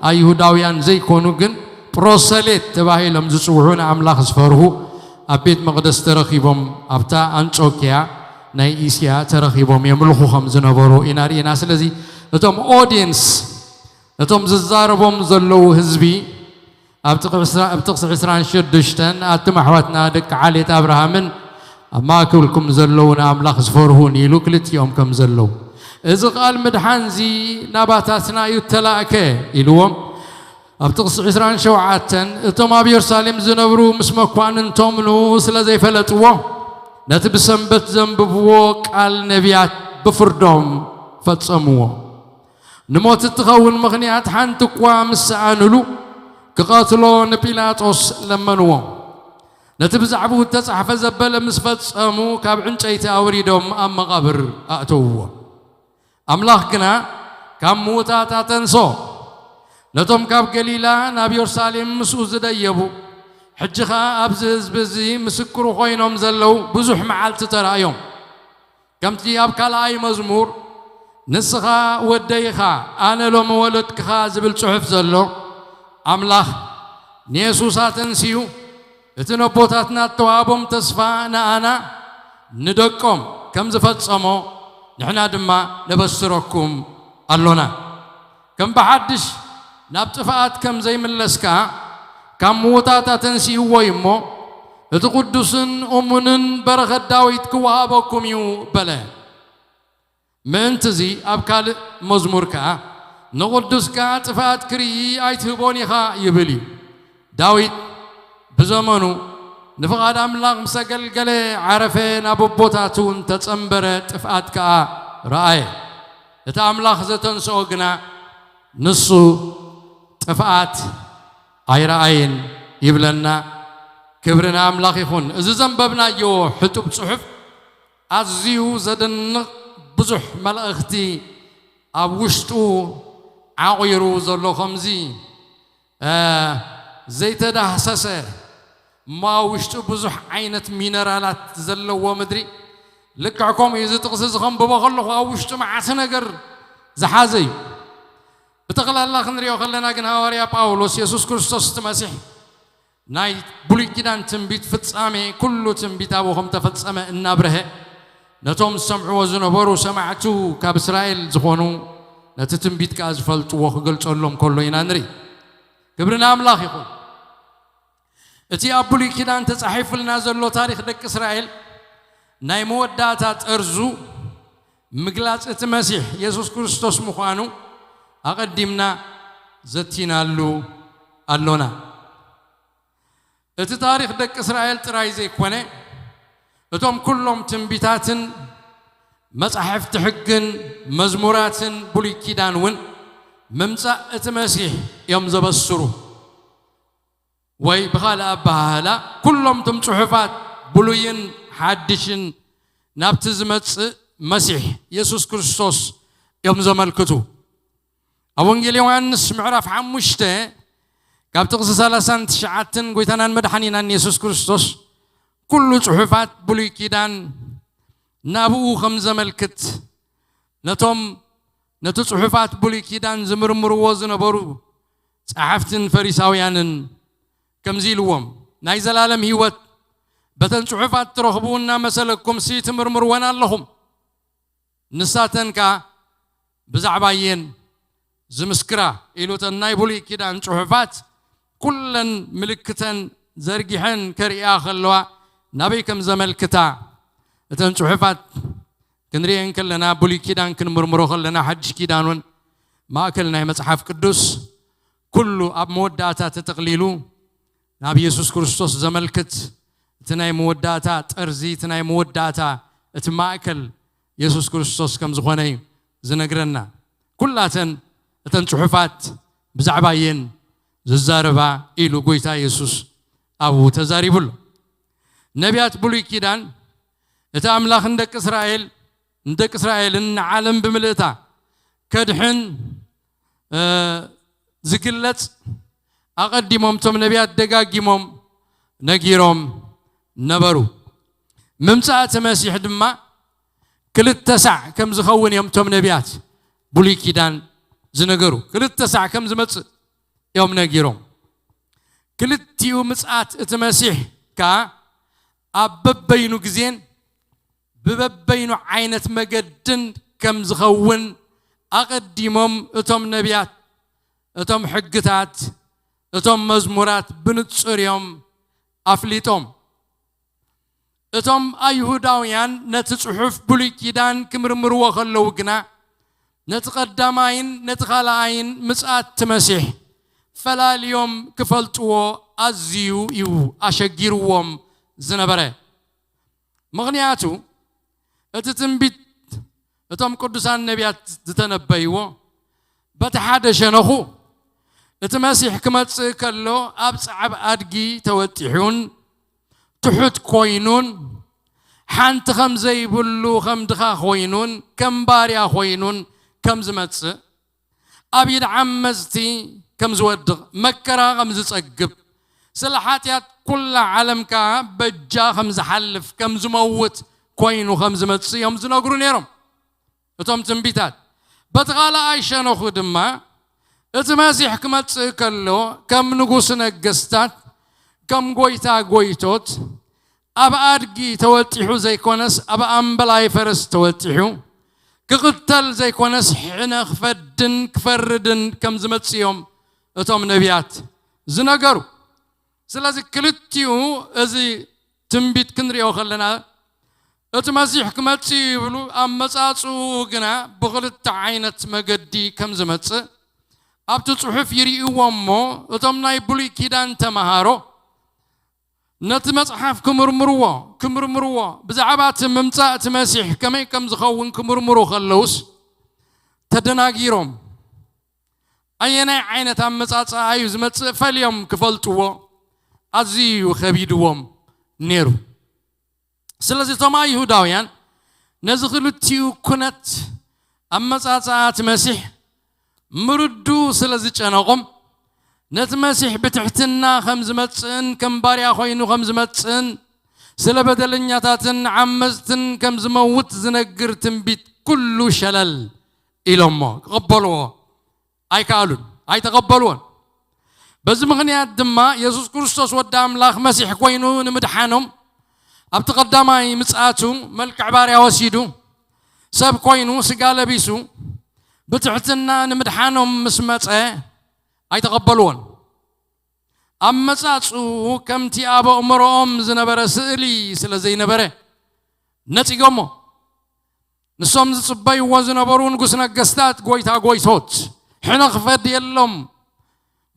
ኣይሁዳውያን ዘይኮኑ ግን ፕሮሰሌት ተባሂሎም ዝጽውዑ ንኣምላኽ ዝፈርሁ ኣብ ቤት መቕደስ ተረኺቦም ኣብታ ኣንጾኪያ ናይ እስያ ተረኺቦም የምልኹ ከም ዝነበሩ ኢና ርኢና። ስለዚ እቶም ኦድየንስ፣ እቶም ዝዛረቦም ዘለዉ ህዝቢ ኣብ ጥቕሲ ዕስራ-፣ ኣብ ጥቕሲ ዕስራን ሽዱሽተን ኣቱም ኣሕዋትና ደቂ ዓሌት ኣብርሃምን ኣብ ማእከልኩም ዘለዉ ንኣምላኽ ዝፈርሁን ኢሉ ክልቲኦም ከም ዘለዉ፣ እዚ ቃል ምድሓንዚ ናባታትና እዩ እተላእከ ኢልዎም። ኣብ ጥቕሲ ዕስራን ሸውዓተን እቶም ኣብ የሩሳሌም ዝነብሩ ምስ መኳንንቶም ንኡ ስለ ዘይፈለጥዎ፣ ነቲ ብሰንበት ዘንብብዎ ቃል ነቢያት ብፍርዶም ፈጸምዎ። ንሞት እትኸውን ምኽንያት ሓንቲ እኳ ምስ ሰኣኑሉ፣ ክቐትሎ ንጲላጦስ ለመንዎ። ነቲ ብዛዕባኡ እተጻሕፈ ዘበለ ምስ ፈጸሙ፣ ካብ ዕንጨይቲ ኣውሪዶም ኣብ መቓብር ኣእተውዎ። ኣምላኽ ግና ካብ ምዉታት ኣተንስኦ። ነቶም ካብ ገሊላ ናብ የሩሳሌም ምስኡ ዝደየቡ፣ ሕጂ ኸኣ ኣብዚ ህዝቢ እዚ ምስክሩ ኾይኖም ዘለዉ ብዙሕ መዓልቲ ተራእዮም። ከምቲ ኣብ ካልኣይ መዝሙር፣ "ንስኻ ወደይ ኢኻ፣ ኣነ ሎሚ ወለድክኻ" ዝብል ጽሑፍ ዘሎ፣ ኣምላኽ ንየሱስ ኣተንስዩ፣ እቲ ነቦታትና እተዋህቦም ተስፋ ንኣና ንደቆም ከም ዝፈጸሞ፣ ንሕና ድማ ነበስረኩም ኣሎና። ከም ብሓድሽ ናብ ጥፍኣት ከም ዘይምለስ ከኣ፣ ካብ ምዉታት ኣተንሲእዎ እዩ እሞ፣ እቲ ቅዱስን እሙንን በረኸት ዳዊት ክወሃበኩም እዩ በለ። ምእንቲ እዚ ኣብ ካልእ መዝሙር ከኣ፣ "ንቕዱስካ ጥፍኣት ክርኢ ኣይትህቦን ኢኻ" ይብል እዩ። ዳዊት ብዘመኑ ንፍቓድ ኣምላኽ ምስ ኣገልገለ ዓረፈ፣ ናብ ኣቦታቱ እውን ተጸንበረ፣ ጥፍኣት ከኣ ረኣየ። እቲ ኣምላኽ ዘተንስኦ ግና ንሱ ጥፍኣት ኣይረኣየን ይብለና። ክብሪ ንኣምላኽ ይኹን። እዚ ዘንበብናዮ ሕጡብ ጽሑፍ ኣዝዩ ዘደንቕ ብዙሕ መልእኽቲ ኣብ ውሽጡ ዓቑሩ ዘሎ፣ ከምዚ፣ እ፣ ዘይተዳህሰሰ እሞ ኣብ ውሽጡ ብዙሕ ዓይነት ሚነራላት ዘለዎ ምድሪ፣ ልክዕ ከምኡ እዩ። እዚ ጥቕሲ እዚ ከንብቦ ከለኹ ኣብ ውሽጡ መዓት ነገር ዝሓዘ እዩ። ብጠቕላላ ክንሪኦ ከለና ግን ሃዋርያ ጳውሎስ የሱስ ክርስቶስ እቲ መሲሕ ናይ ብሉይ ኪዳን ትንቢት ፍጻሜ፣ ኩሉ ትንቢት ኣብኡ ከም ተፈጸመ እናብርሀ፣ ነቶም ዝሰምዕዎ ዝነበሩ ሰማዕቱ ካብ እስራኤል ዝኾኑ፣ ነቲ ትንቢት ከኣ ዝፈልጥዎ ክገልጸሎም ከሎ ኢና ንርኢ። ክብሪ ንኣምላኽ ይኹን። እቲ ኣብ ብሉይ ኪዳን ተጻሒፉልና ዘሎ ታሪኽ ደቂ እስራኤል ናይ መወዳእታ ጠርዙ ምግላጽ እቲ መሲሕ የሱስ ክርስቶስ ምዃኑ ኣቐዲምና ዘቲናሉ ኣሎና። እቲ ታሪኽ ደቂ እስራኤል ጥራይ ዘይኮነ፣ እቶም ኩሎም ትንቢታትን መጻሕፍቲ ሕግን መዝሙራትን ብሉይ ኪዳን እውን ምምጻእ እቲ መሲሕ እዮም ዘበስሩ። ወይ ብኻልእ ኣበሃህላ፣ ኩሎም እቶም ጽሑፋት ብሉይን ሓድሽን ናብቲ ዝመጽእ መሲሕ የሱስ ክርስቶስ እዮም ዘመልክቱ። ኣብ ወንጌል ዮሃንስ ምዕራፍ ሓሙሽተ ካብ ጥቕሲ ሰላሳን ትሽዓተን ጎይታናን መድሓኒናን የሱስ ክርስቶስ ኩሉ ጽሑፋት ብሉይ ኪዳን ናብኡ ከም ዘመልክት ነቶም ነቲ ጽሑፋት ብሉይ ኪዳን ዝምርምርዎ ዝነበሩ ጸሓፍትን ፈሪሳውያንን ከምዚ ኢልዎም፣ ናይ ዘላለም ህይወት በተን ጽሑፋት ትረኽቡ እናመሰለኩምሲ ትምርምርወን ኣለኹም። ንሳተን ከኣ ብዛዕባ እየን ዝምስክራ ኢሉ፣ እተን ናይ ብሉይ ኪዳን ጽሑፋት ኩለን ምልክተን ዘርጊሐን ከርእያ ከለዋ ናበይ ከም ዘመልክታ እተን ጽሑፋት ክንርእየን ከለና፣ ብሉይ ኪዳን ክንምርምሮ ከለና፣ ሓድሽ ኪዳን እውን ማእከል ናይ መጽሓፍ ቅዱስ ኩሉ ኣብ መወዳእታ ተጠቕሊሉ ናብ የሱስ ክርስቶስ ዘመልክት፣ እቲ ናይ መወዳእታ ጠርዚ፣ እቲ ናይ መወዳእታ፣ እቲ ማእከል የሱስ ክርስቶስ ከም ዝኾነ እዩ ዝነግረና። ኩላተን እተን ጽሑፋት ብዛዕባ እየን ዝዛረባ ኢሉ ጎይታ የሱስ ኣብኡ ተዛሪቡ ኣሎ። ነቢያት ብሉይ ኪዳን እቲ ኣምላኽ ንደቂ እስራኤል፣ ንደቂ እስራኤልን ንዓለም ብምልእታ ከድሕን፣ እ፣ ዝግለጽ ኣቐዲሞም እቶም ነቢያት ደጋጊሞም ነጊሮም ነበሩ። ምምጻእ እቲ መሲሕ ድማ ክልተ ሳዕ ከም ዝኸውን እዮም እቶም ነቢያት ብሉይ ኪዳን ዝነገሩ። ክልተ ሳዕ ከም ዝመጽእ እዮም ነጊሮም። ክልቲኡ ምጽኣት እቲ መሲሕ ከኣ ኣብ በበይኑ ግዜን ብበበይኑ ዓይነት መገድን ከም ዝኸውን ኣቐዲሞም እቶም ነቢያት፣ እቶም ሕግታት፣ እቶም መዝሙራት ብንጹር እዮም ኣፍሊጦም። እቶም ኣይሁዳውያን ነቲ ጽሑፍ ብሉይ ኪዳን ክምርምርዎ ከለዉ ግና፣ ነቲ ቀዳማይን ነቲ ካልኣይን ምጽኣት እቲ መሲሕ ፈላልዮም ክፈልጥዎ ኣዝዩ እዩ ኣሸጊርዎም ዝነበረ። ምኽንያቱ፣ እቲ ትንቢት እቶም ቅዱሳን ነቢያት ዝተነበይዎ፣ በቲ ሓደ ሸነኹ፣ እቲ መሲሕ ክመጽእ ከሎ ኣብ ጻዕብ ኣድጊ ተወጢሑን ትሑት ኮይኑን፣ ሓንቲ ከም ዘይብሉ፣ ከም ድኻ ኮይኑን ከም ባርያ ኮይኑን ከም ዝመጽእ፣ ኣብ ኢድ ዓመጽቲ ከም ዝወድቕ፣ መከራ ከም ዝጸግብ፣ ስለ ሓጢኣት ኩላ ዓለም ከኣ በጃ ከም ዝሓልፍ፣ ከም ዝመውት ኮይኑ ከም ዝመጽእ እዮም ዝነግሩ ነይሮም እቶም ትንቢታት። በቲ ካልኣይ ሸነኹ ድማ እቲ መሲሕ ክመጽእ ከሎ ከም ንጉስ ነገስታት፣ ከም ጎይታ ጎይቶት ኣብ ኣድጊ ተወጢሑ ዘይኮነስ ኣብ ኣምበላይ ፈረስ ተወጢሑ ክቕተል ዘይኮነስ ሕነ ክፈድን ክፈርድን ከም ዝመጽእ እዮም እቶም ነቢያት ዝነገሩ። ስለዚ ክልቲኡ እዚ ትንቢት ክንሪኦ ከለና እቲ መሲሕ ክመጽእ ይብሉ፣ ኣመጻጽኡ ግና ብኽልተ ዓይነት መገዲ ከም ዝመጽእ ኣብቲ ጽሑፍ ይርእይዎ እሞ እቶም ናይ ብሉይ ኪዳን ተመሃሮ ነቲ መጽሓፍ ክምርምርዎ፣ ክምርምርዎ፣ ብዛዕባ እቲ ምምጻእ እቲ መሲሕ ከመይ ከም ዝኸውን ክምርምሩ ከለውስ ተደናጊሮም፣ ኣየናይ ዓይነት ኣመጻጽኣ እዩ ዝመጽእ ፈልዮም ክፈልጥዎ ኣዝዩ ከቢድዎም ነይሩ። ስለዚ እቶም ኣይሁዳውያን ነዚ ክልቲኡ ኩነት ኣመጻጽኣ እቲ መሲሕ ምርዱ ስለ ዝጨነቖም፣ ነቲ መሲሕ ብትሕትና ከም ዝመጽእን ከም ባርያ ኮይኑ ከም ዝመጽእን ስለ በደለኛታትን ዓመጽትን ከም ዝመውት ዝነግር ትንቢት ኩሉ ሸለል ኢሎሞ ክቕበልዎ ኣይከኣሉን፣ ኣይተቐበልዎን። በዚ ምኽንያት ድማ የሱስ ክርስቶስ ወዲ ኣምላኽ መሲሕ ኮይኑ ንምድሓኖም ኣብቲ ቀዳማይ ምጽኣቱ መልክዕ ባርያ ወሲዱ ሰብ ኮይኑ ስጋ ለቢሱ ብትሕትና ንምድሓኖም ምስ መጸ ኣይተቐበልዎን። ኣመጻጽኡ ከምቲ ኣብ ኣእምሮኦም ዝነበረ ስእሊ ስለ ዘይነበረ ነጺጎሞ። ንሶም ዝጽበይዎ ዝነበሩ ንጉስ ነገስታት፣ ጎይታ ጎይቶት፣ ሕነ ክፈድየሎም፣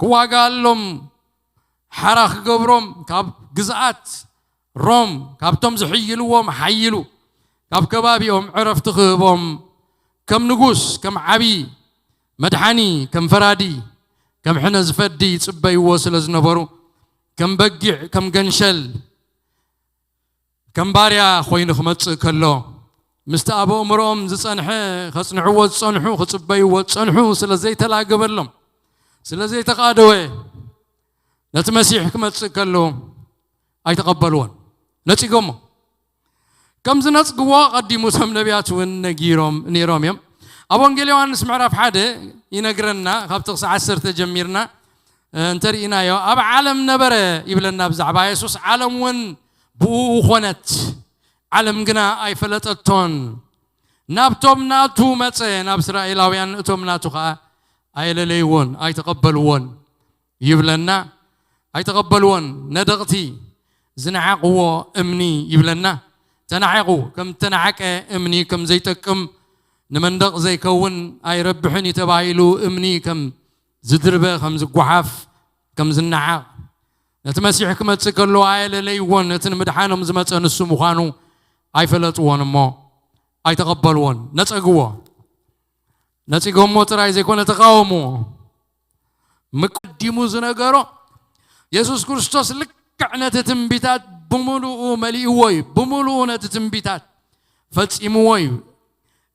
ክዋጋኣሎም፣ ሓራ ክገብሮም፣ ካብ ግዝኣት ሮም፣ ካብቶም ዝሕይልዎም ሓይሉ፣ ካብ ከባቢኦም ዕረፍቲ ክህቦም፣ ከም ንጉስ፣ ከም ዓቢ መድሓኒ፣ ከም ፈራዲ፣ ከም ሕነ ዝፈዲ ይጽበይዎ ስለ ዝነበሩ፣ ከም በጊዕ፣ ከም ገንሸል፣ ከም ባርያ ኮይኑ ክመጽእ ከሎ፣ ምስቲ ኣብ ኣእምሮኦም ዝጸንሐ፣ ከጽንዕዎ ዝጸንሑ፣ ክጽበይዎ ዝጸንሑ ስለ ዘይተላገበሎም፣ ስለ ዘይተቓደወ፣ ነቲ መሲሕ ክመጽእ ከሎ ኣይተቐበልዎን። ነጺጎሞ። ከም ዝነጽግዎ ኣቐዲሙ እቶም ነቢያት እውን ነጊሮም ነይሮም እዮም። ኣብ ወንጌል ዮሃንስ ምዕራፍ ሓደ ይነግረና፣ ካብ ጥቕሲ ዓሰርተ ጀሚርና፣ እ፣ እንተርኢናዮ፣ ኣብ ዓለም ነበረ ይብለና ብዛዕባ የሱስ፣ ዓለም እውን ብእኡ ኾነት፣ ዓለም ግና ኣይፈለጠቶን። ናብቶም ናቱ መጸ፣ ናብ እስራኤላውያን፣ እቶም ናቱ ኸኣ ኣየለለይዎን፣ ኣይተቐበልዎን ይብለና። ኣይተቐበልዎን። ነደቕቲ ዝነዓቕዎ እምኒ ይብለና። ተናዒቑ፣ ከም ተናዕቀ እምኒ፣ ከም ዘይጠቅም፣ ንመንደቕ ዘይከውን፣ ኣይረብሕን እዩ ተባሂሉ እምኒ ከም ዝድርበ፣ ከም ዝጓሓፍ፣ ከም ዝነዓቕ፣ ነቲ መሲሕ ክመጽእ ከሎ ኣየለለይዎን። ነቲ ንምድሓኖም ዝመጸ ንሱ ምዃኑ ኣይፈለጥዎን እሞ ኣይተቐበልዎን። ነጸግዎ። ነጺጎሞ ጥራይ ዘይኮነ ተቃወምዎ። ምቀዲሙ ዝነገሮ የሱስ ክርስቶስ ልክዕ ነቲ ትንቢታት ብምሉኡ መሊእዎ እዩ። ብምሉኡ ነቲ ትንቢታት ፈጺምዎ እዩ።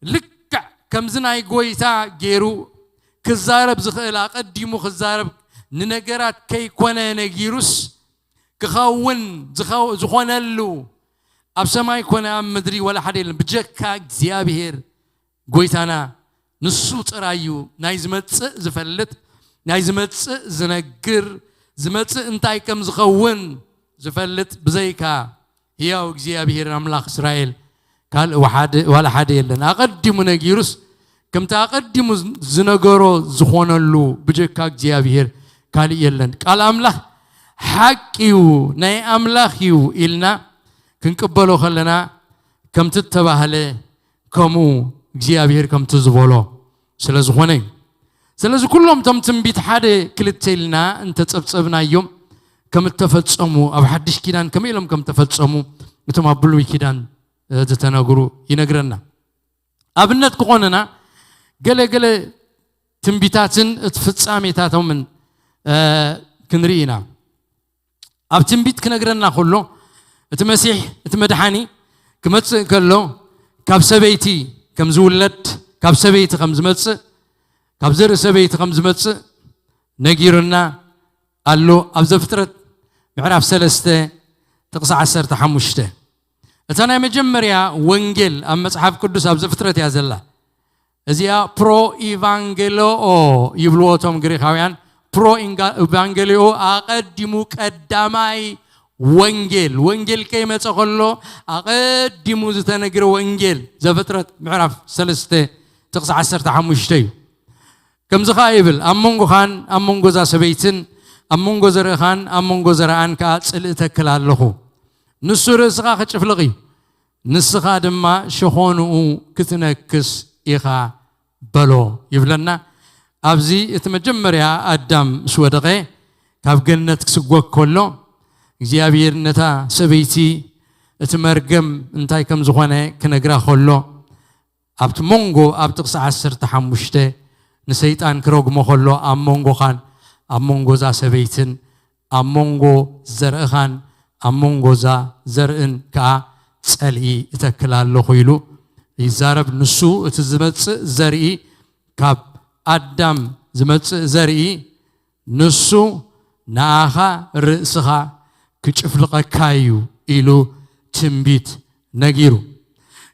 ልክዕ ከምዚ ናይ ጎይታ ገይሩ ክዛረብ ዝኽእል፣ ኣቐዲሙ ክዛረብ፣ ንነገራት ከይኮነ ነጊሩስ ክኸውን ዝኸው-፣ ዝኾነሉ፣ ኣብ ሰማይ ኮነ ኣብ ምድሪ ወላ ሓደ የለን፣ ብጀካ እግዚኣብሔር ጎይታና። ንሱ ጥራይ እዩ ናይ ዝመጽእ ዝፈልጥ፣ ናይ ዝመጽእ ዝነግር፣ ዝመጽእ እንታይ ከም ዝኸውን ዝፈልጥ። ብዘይካ ህያው እግዚኣብሔር ኣምላኽ እስራኤል ካልእ ወሓደ-፣ ዋላ ሓደ የለን። ኣቐዲሙ ነጊሩስ፣ ከምቲ ኣቐዲሙ ዝነገሮ ዝኾነሉ ብጀካ እግዚኣብሔር ካልእ የለን። ቃል ኣምላኽ ሓቂ እዩ፣ ናይ ኣምላኽ እዩ ኢልና ክንቅበሎ ከለና፣ ከምቲ እተባህለ፣ ከምኡ እግዚኣብሔር ከምቲ ዝበሎ ስለ ዝኾነ እዩ። ስለዚ ኩሎም እቶም ትንቢት ሓደ ክልተ ኢልና እንተጸብጸብናዮም፣ ከም እተፈጸሙ፣ ኣብ ሓድሽ ኪዳን ከመይ ኢሎም ከም እተፈጸሙ፣ እቶም ኣብ ብሉይ ኪዳን፣ እ፣ ዝተነግሩ ይነግረና። ኣብነት ክኾነና፣ ገለ ገለ ትንቢታትን እቲ ፍጻሜታቶምን፣ እ፣ ክንርኢ ኢና። ኣብ ትንቢት ክነግረና ከሎ፣ እቲ መሲሕ፣ እቲ መድሓኒ ክመጽእ ከሎ፣ ካብ ሰበይቲ ከም ዝውለድ፣ ካብ ሰበይቲ ከም ዝመጽእ፣ ካብ ዘርኢ ሰበይቲ ከም ዝመጽእ ነጊሩና ኣሎ። ኣብ ዘፍጥረት ምዕራፍ ሰለስተ ጥቕሲ ዓሰርተ ሓሙሽተ። እታ ናይ መጀመርያ ወንጌል ኣብ መጽሓፍ ቅዱስ ኣብ ዘፍጥረት እያ ዘላ። እዚኣ ፕሮ ኢቫንጌሎኦ ይብልዎ እቶም ግሪኻውያን። ፕሮ ኢንጋ-፣ ኢቫንጌሊኦ፣ ኣቐዲሙ ቀዳማይ ወንጌል። ወንጌል ከይመጸ ከሎ ኣቐዲሙ ዝተነግረ ወንጌል፣ ዘፍጥረት ምዕራፍ ሰለስተ ጥቕሲ ዓሰርተ ሓሙሽተ እዩ። ከምዚ ኸኣ ይብል፣ ኣብ መንጎኻን ኣብ መንጎ እዛ ሰበይትን ኣብ መንጎ ዘርእኻን ኣብ መንጎ ዘርኣን ከኣ ጽልኢ እተክል ኣለኹ። ንሱ ርእስኻ ክጭፍልቕ እዩ፣ ንስኻ ድማ ሸኾንኡ ክትነክስ ኢኻ በሎ ይብለና። ኣብዚ እቲ መጀመርያ ኣዳም ምስ ወደቐ፣ ካብ ገነት ክስጎግ ከሎ፣ እግዚኣብሔር ነታ ሰበይቲ እቲ መርገም እንታይ ከም ዝኾነ ክነግራ ከሎ፣ ኣብቲ መንጎ፣ ኣብ ጥቕሲ ዓሰርተ ሓሙሽተ ንሰይጣን ክረግሞ ከሎ፣ ኣብ መንጎኻን ኣብ መንጎ እዛ ሰበይትን ኣብ መንጎ ዘርእኻን ኣብ መንጎ እዛ ዘርእን ከኣ ጸልኢ እተክል ኣለኹ ኢሉ ይዛረብ። ንሱ እቲ ዝመጽእ ዘርኢ፣ ካብ ኣዳም ዝመጽእ ዘርኢ፣ ንሱ ንኣኻ ርእስኻ ክጭፍልቐካ እዩ ኢሉ ትንቢት ነጊሩ።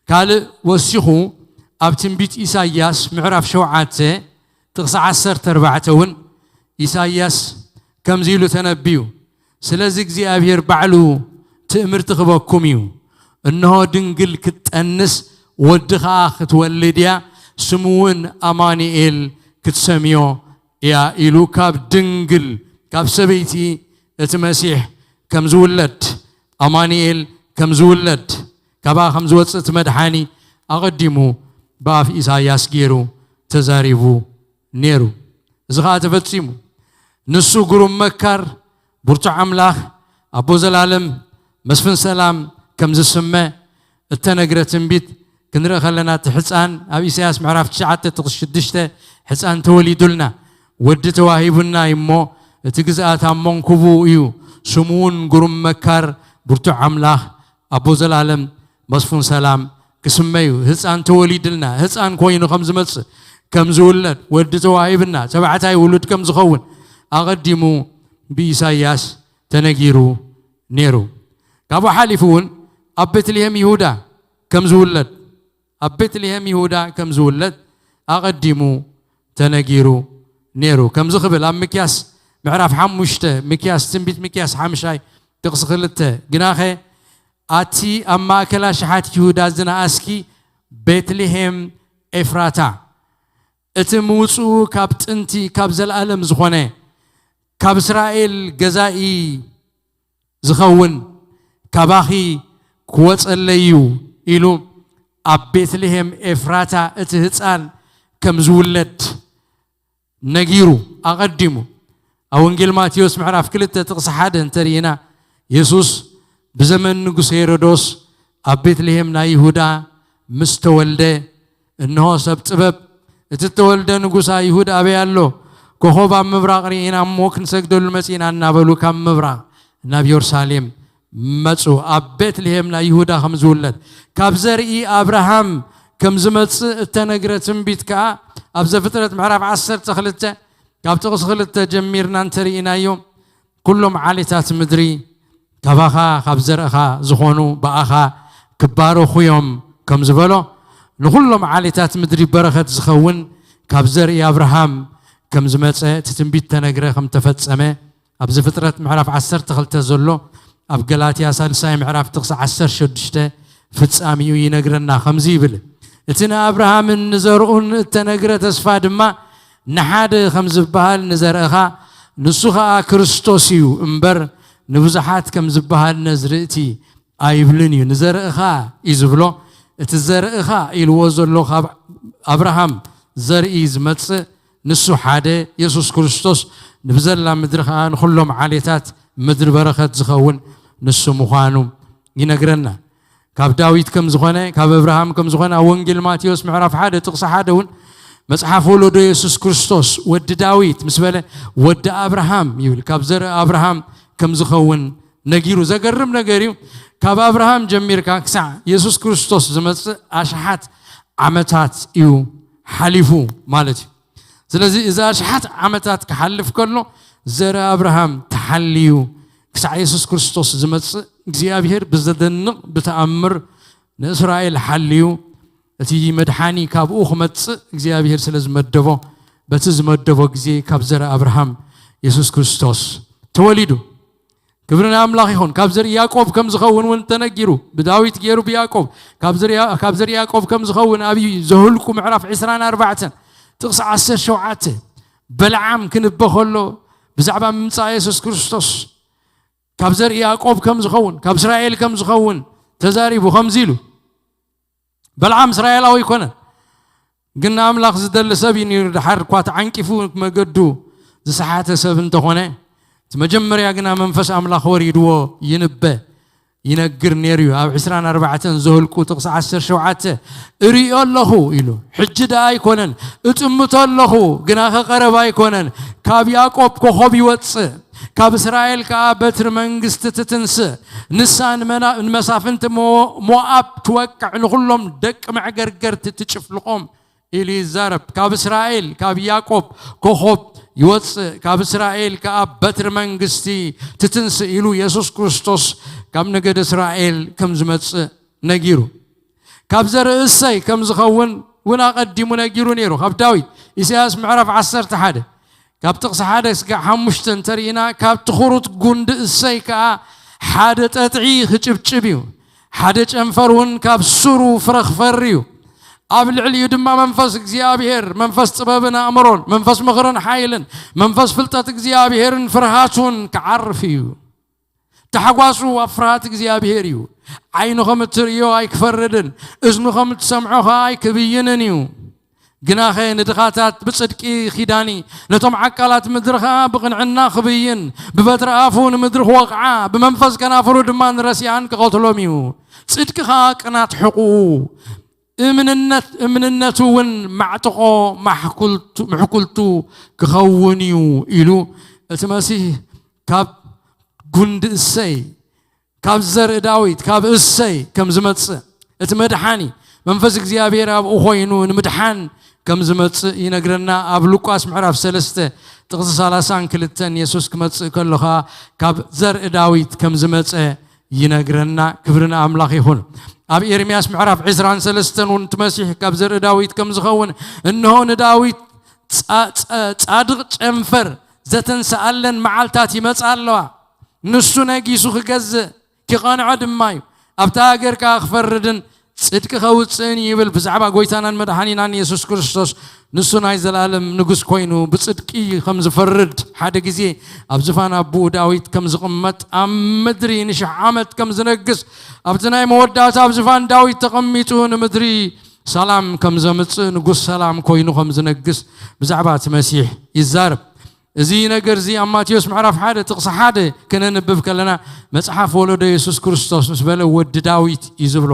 ካልእ ወሲኹ ኣብ ትንቢት ኢሳይያስ ምዕራፍ ሸውዓተ ጥቕሲ ዓሰርተ ኣርባዕተ እውን ኢሳይያስ ከምዚ ኢሉ ተነብዩ፣ "ስለዚ እግዚኣብሔር ባዕሉ ትእምርቲ ክበኩም እዩ፣ እንሆ ድንግል ክትጠንስ ወዲ ኸኣ ክትወልድ እያ፣ ስሙ እውን ኣማኑኤል ክትሰምዮ እያ" ኢሉ ካብ ድንግል፣ ካብ ሰበይቲ እቲ መሲሕ ከም ዝውለድ፣ ኣማኑኤል ከም ዝውለድ፣ ካብኣ ከም ዝወጽእ እቲ መድሓኒ ኣቐዲሙ ብኣፍ ኢሳይያስ ገይሩ ተዛሪቡ ነይሩ። እዚ ኸኣ ተፈጺሙ። ንሱ ግሩም መካር፣ ብርቱዕ ኣምላኽ ኣቦ ዘላለም መስፍን ሰላም ከም ዝስመ እተነግረ ትንቢት ክንርኢ ከለና፣ እቲ ሕፃን ኣብ ኢሳያስ ምዕራፍ ትሽዓተ ጥቕሲ ሽዱሽተ ሕፃን ተወሊዱልና፣ ወዲ ተዋሂቡና እዩ እሞ፣ እቲ ግዝኣት ኣብ መንኩቡ እዩ፣ ስሙ እውን ግሩም መካር፣ ብርቱዕ ኣምላኽ፣ ኣቦ ዘላለም፣ መስፉን ሰላም ክስመ እዩ። ህፃን ተወሊድልና፣ ህፃን ኮይኑ ከም ዝመፅእ፣ ከም ዝውለድ፣ ወዲ ተዋሂብና፣ ተባዕታይ ውሉድ ከም ዝኸውን ኣቐዲሙ ብኢሳይያስ ተነጊሩ ነይሩ። ካብኡ ሓሊፉ እውን ኣብ ቤትልሔም ይሁዳ ከም ዝውለድ፣ ኣብ ቤትልሔም ይሁዳ ከም ዝውለድ ኣቐዲሙ ተነጊሩ ነይሩ። ከምዚ ክብል ኣብ ሚክያስ ምዕራፍ ሓሙሽተ፣ ሚክያስ፣ ትንቢት ሚክያስ ሓምሻይ ጥቕሲ ክልተ፣ ግናኸ ኣቲ ኣብ ማእከል ኣሽሓት ይሁዳ ዝነኣስኪ ቤትልሔም ኤፍራታ፣ እቲ ምውጽኡ ካብ ጥንቲ ካብ ዘለኣለም ዝኾነ፣ ካብ እስራኤል ገዛኢ ዝኸውን ካባኺ ክወጸለይ እዩ ኢሉ ኣብ ቤትልሔም ኤፍራታ እቲ ህፃን ከም ዝውለድ ነጊሩ ኣቐዲሙ። ኣብ ወንጌል ማቴዎስ ምዕራፍ ክልተ ጥቕሲ ሓደ እንተርኢና፣ የሱስ ብዘመን ንጉስ ሄሮዶስ ኣብ ቤትልሔም ናይ ይሁዳ ምስ ተወልደ፣ እንሆ ሰብ ጥበብ፣ እቲ እተወልደ ንጉስ ኣይሁድ ኣበይ ኣሎ? ኮኾብ ኣብ ምብራቕ ርኢና እሞ ክንሰግደሉ መጺእና እናበሉ ካብ ምብራቕ ናብ የሩሳሌም መጹ። ኣብ ቤትልሔም ናይ ይሁዳ ከም ዝውለድ፣ ካብ ዘርኢ ኣብርሃም ከም ዝመጽእ እተነግረ ትንቢት ከኣ ኣብ ዘፍጥረት ምዕራፍ ዓሰርተ ክልተ ካብ ጥቕሲ ክልተ ጀሚርና እንተርኢናዮ፣ ኩሎም ዓሌታት ምድሪ ካባኻ ካብ ዘርእኻ ዝኾኑ ብኣኻ ክባረኹ እዮም ከም ዝበሎ፣ ንኹሎም ዓሌታት ምድሪ በረኸት ዝኸውን ካብ ዘርኢ ኣብርሃም ከም ዝመጸ እቲ ትንቢት ተነግረ ከም ተፈጸመ ኣብ ዘፍጥረት ምዕራፍ ዓሰርተ ክልተ ዘሎ፣ ኣብ ገላትያ ሳልሳይ ምዕራፍ ጥቕሲ ዓሰርተ ሽዱሽተ ፍጻሜኡ ይነግረና። ከምዚ ይብል፣ እቲ ንኣብርሃምን ንዘርኡን እተነግረ ተስፋ ድማ ንሓደ ከም ዝበሃል ንዘርእኻ፣ ንሱ ኸኣ ክርስቶስ እዩ እምበር፣ ንብዙሓት ከም ዝበሃል ነዝርእቲ ኣይብልን እዩ፣ ንዘርእኻ እዩ ዝብሎ። እቲ ዘርእኻ ኢልዎ ዘሎ ካብ ኣብርሃም ዘርኢ ዝመጽእ ንሱ ሓደ የሱስ ክርስቶስ፣ ንብዘላ ምድሪ ኸኣ ንኹሎም ዓሌታት ምድሪ በረኸት ዝኸውን ንሱ ምዃኑ ይነግረና። ካብ ዳዊት ከም ዝኾነ፣ ካብ ኣብርሃም ከም ዝኾነ ኣብ ወንጌል ማቴዎስ ምዕራፍ ሓደ ጥቕሲ ሓደ እውን መጽሓፍ ወለዶ የሱስ ክርስቶስ ወዲ ዳዊት ምስ በለ ወዲ ኣብርሃም ይብል። ካብ ዘርኢ ኣብርሃም ከም ዝኸውን ነጊሩ። ዘገርም ነገር እዩ። ካብ ኣብርሃም ጀሚርካ ክሳዕ የሱስ ክርስቶስ ዝመጽእ ኣሽሓት ዓመታት እዩ ሓሊፉ ማለት እዩ። ስለዚ እዚ ኣሽሓት ዓመታት ክሓልፍ ከሎ ዘርኢ ኣብርሃም ተሓልዩ ክሳዕ የሱስ ክርስቶስ ዝመጽእ እግዚኣብሔር ብዘደንቕ ብተኣምር ንእስራኤል ሓልዩ እቲ መድሓኒ ካብኡ ክመጽእ እግዚኣብሔር ስለ ዝመደቦ በቲ ዝመደቦ ግዜ ካብ ዘርኢ ኣብርሃም የሱስ ክርስቶስ ተወሊዱ። ክብሪ ንኣምላኽ ይኹን። ካብ ዘርኢ ያዕቆብ ከም ዝኸውን እውን ተነጊሩ፣ ብዳዊት ገይሩ ብያዕቆብ፣ ካብ ዘርኢ ያ-፣ ካብ ዘርኢ ያዕቆብ ከም ዝኸውን ኣብ ዘሁልቁ ምዕራፍ ዕስራን ኣርባዕተን ጥቕሲ ዓሰርተ ሸውዓተ በለዓም ክንበ ከሎ ብዛዕባ ምምጻእ የሱስ ክርስቶስ ካብ ዘርኢ ያዕቆብ ከም ዝኸውን፣ ካብ እስራኤል ከም ዝኸውን ተዛሪቡ ከምዚ ኢሉ፣ በለዓም እስራኤላዊ ኣይኮነን፣ ግን ንኣምላኽ ዝደሊ ሰብ እዩ ነይሩ። ድሓር እኳ ተዓንቂፉ መገዱ ዝሰሓተ ሰብ እንተኾነ፣ እቲ መጀመርያ ግና መንፈስ ኣምላኽ ወሪድዎ ይንበ ይነግር ነይሩ እዩ። ኣብ ዕስራን ኣርባዕተን ዘሁልቁ ጥቕሲ ዓሰርተ ሸውዓተ እርእዮ ኣለኹ ኢሉ። ሕጂ ደኣ ኣይኮነን፣ እጥምቶ ኣለኹ፣ ግናኸ ቀረባ ኣይኮነን። ካብ ያዕቆብ ኮኾብ ይወጽእ፣ ካብ እስራኤል ከኣ በትሪ መንግስቲ ትትንስእ። ንሳ ንመና-፣ ንመሳፍንቲ ሞ-፣ ሞኣብ ትወቅዕ፣ ንኹሎም ደቂ መዕገርገርቲ ትጭፍልቖም ኢሉ ይዛረብ። ካብ እስራኤል፣ ካብ ያዕቆብ ኮኾብ ይወጽእ፣ ካብ እስራኤል ከኣ በትሪ መንግስቲ ትትንስእ ኢሉ የሱስ ክርስቶስ ካብ ነገደ እስራኤል ከም ዝመጽእ ነጊሩ። ካብ ዘርኢ እሰይ ከም ዝኸውን እውን ኣቐዲሙ ነጊሩ ነይሩ። ካብ ዳዊት፣ ኢሳያስ ምዕራፍ ዓሰርተ ሓደ ካብ ጥቕሲ ሓደ እስከ ሓሙሽተ እንተርኢና፣ ካብ ትኹሩት ጉንዲ እሰይ ከኣ ሓደ ጠጥዒ ክጭብጭብ እዩ፣ ሓደ ጨንፈር እውን ካብ ሱሩ ፍረ ክፈሪ እዩ። ኣብ ልዕሊኡ ድማ መንፈስ እግዚኣብሔር፣ መንፈስ ጥበብን ኣእምሮን፣ መንፈስ ምኽርን ሓይልን፣ መንፈስ ፍልጠት እግዚኣብሔርን ፍርሃቱን ክዓርፍ እዩ። ታሕጓሱ ኣብ ፍርሃት እግዚኣብሔር እዩ። ዓይንኹም እትርእዮ ኣይክፈርድን፣ እዝንኹም እትሰምዖ ኸኣ ኣይክብይንን እዩ። ግናኸ ንድኻታት ብጽድቂ ኺዳኒ፣ ነቶም ዓቃላት ምድሪ ኸኣ ብቕንዕና ኽብይን፣ ብበትሪ ኣፉ ንምድሪ ኽወቕዓ፣ ብመንፈስ ከናፍሩ ድማ ንረሲኣን ክቐትሎም እዩ። ጽድቂ ኸኣ ቅናት ሕቑኡ፣ እምንነት እምንነቱ እውን ማዕጥቖ ማሕኩልቱ ምሕኩልቱ ክኸውን እዩ ኢሉ እቲ መሲህ ካብ ጉንዲ እሰይ ካብ ዘርኢ ዳዊት ካብ እሰይ ከም ዝመጽእ እቲ መድሓኒ መንፈስ እግዚኣብሔር ኣብኡ ኮይኑ ንምድሓን ከም ዝመጽእ ይነግረና። ኣብ ሉቃስ ምዕራፍ ሰለስተ ጥቕሲ ሰላሳን ክልተን የሱስ ክመጽእ ከሎ ኸኣ ካብ ዘርኢ ዳዊት ከም ዝመጸ ይነግረና። ክብሪ ንኣምላኽ ይኹን። ኣብ ኤርምያስ ምዕራፍ ዕስራን ሰለስተን እውን እቲ መሲሕ ካብ ዘርኢ ዳዊት ከም ዝኸውን እንሆ ንዳዊት ጻ- ጻ- ጻድቕ ጨንፈር ዘተንስኣለን መዓልታት ይመጻ ኣለዋ። ንሱ ነጊሱ ክገዝእ ኪቐንዖ ድማ እዩ። ኣብታ ሃገር ከኣ ክፈርድን ጽድቂ ከውጽእን እዩ ይብል። ብዛዕባ ጎይታናን መድሓኒናን የሱስ ክርስቶስ ንሱ ናይ ዘለኣለም ንጉስ ኮይኑ ብጽድቂ ከም ዝፈርድ ሓደ ግዜ ኣብ ዝፋን ኣቦኡ ዳዊት ከም ዝቕመጥ ኣብ ምድሪ ንሽሕ ዓመት ከም ዝነግስ ኣብቲ ናይ መወዳእታ ኣብ ዝፋን ዳዊት ተቐሚጡ ንምድሪ ሰላም ከም ዘምጽእ ንጉስ ሰላም ኮይኑ ከም ዝነግስ ብዛዕባ እቲ መሲሕ ይዛረብ። እዚ ነገር እዚ ኣብ ማቴዎስ ምዕራፍ ሓደ ጥቕሲ ሓደ ከነንብብ ከለና መጽሓፍ ወለዶ የሱስ ክርስቶስ ምስ በለ ወዲ ዳዊት እዩ ዝብሎ።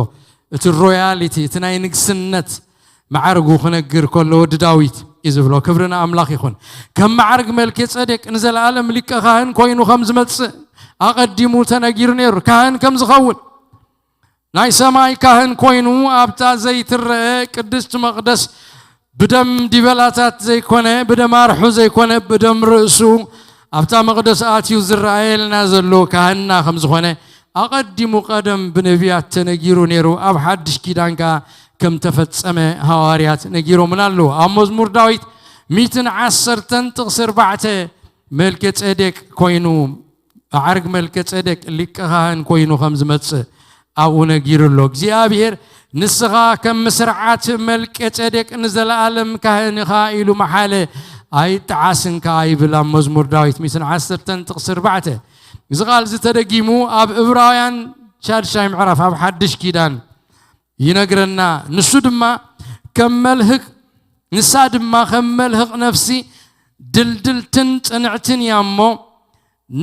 እቲ ሮያሊቲ እቲ ናይ ንግስነት ማዕርጉ ክነግር ከሎ ወዲ ዳዊት እዩ ዝብሎ። ክብሪ ንኣምላኽ ይኹን። ከም ማዕርግ መልከ ጸዴቅ ንዘለኣለም ሊቀ ካህን ኮይኑ ከም ዝመጽእ ኣቐዲሙ ተነጊሩ ነይሩ። ካህን ከም ዝኸውን ናይ ሰማይ ካህን ኮይኑ ኣብታ ዘይትረአ ቅድስቲ መቕደስ ብደም ዲበላታት ዘይኮነ ብደም ኣርሑ ዘይኮነ ብደም ርእሱ ኣብታ መቕደስ ኣትዩ ዝረኣየልና ዘሎ ካህንና ከም ዝኾነ ኣቐዲሙ ቀደም ብነቢያት ተነጊሩ ነይሩ። ኣብ ሓድሽ ኪዳን ከኣ ከም ተፈጸመ ሃዋርያት ነጊሮምና ኣለዉ። ኣብ መዝሙር ዳዊት ሚትን ዓሰርተን ጥቕሲ ኣርባዕተ መልከ ጼዴቅ ኮይኑ ማዕርግ መልከ ጼዴቅ ሊቀ ካህን ኮይኑ ከም ዝመጽእ ኣብኡ ነጊሩ ኣሎ። እግዚኣብሔር ንስኻ ከም ስርዓት መልከ ጼዴቅ ንዘለኣለም ካህን ኢኻ ኢሉ መሓለ ኣይጠዓስን ከኣ ይብል ኣብ መዝሙር ዳዊት ሚትን ዓሰርተን ጥቕሲ ኣርባዕተ። እዚ ቃል እዚ ተደጊሙ ኣብ እብራውያን ሻድሻይ ምዕራፍ ኣብ ሓድሽ ኪዳን ይነግረና። ንሱ ድማ ከም መልህቅ ንሳ ድማ ከም መልህቕ ነፍሲ ድልድልትን ጽንዕትን እያ እሞ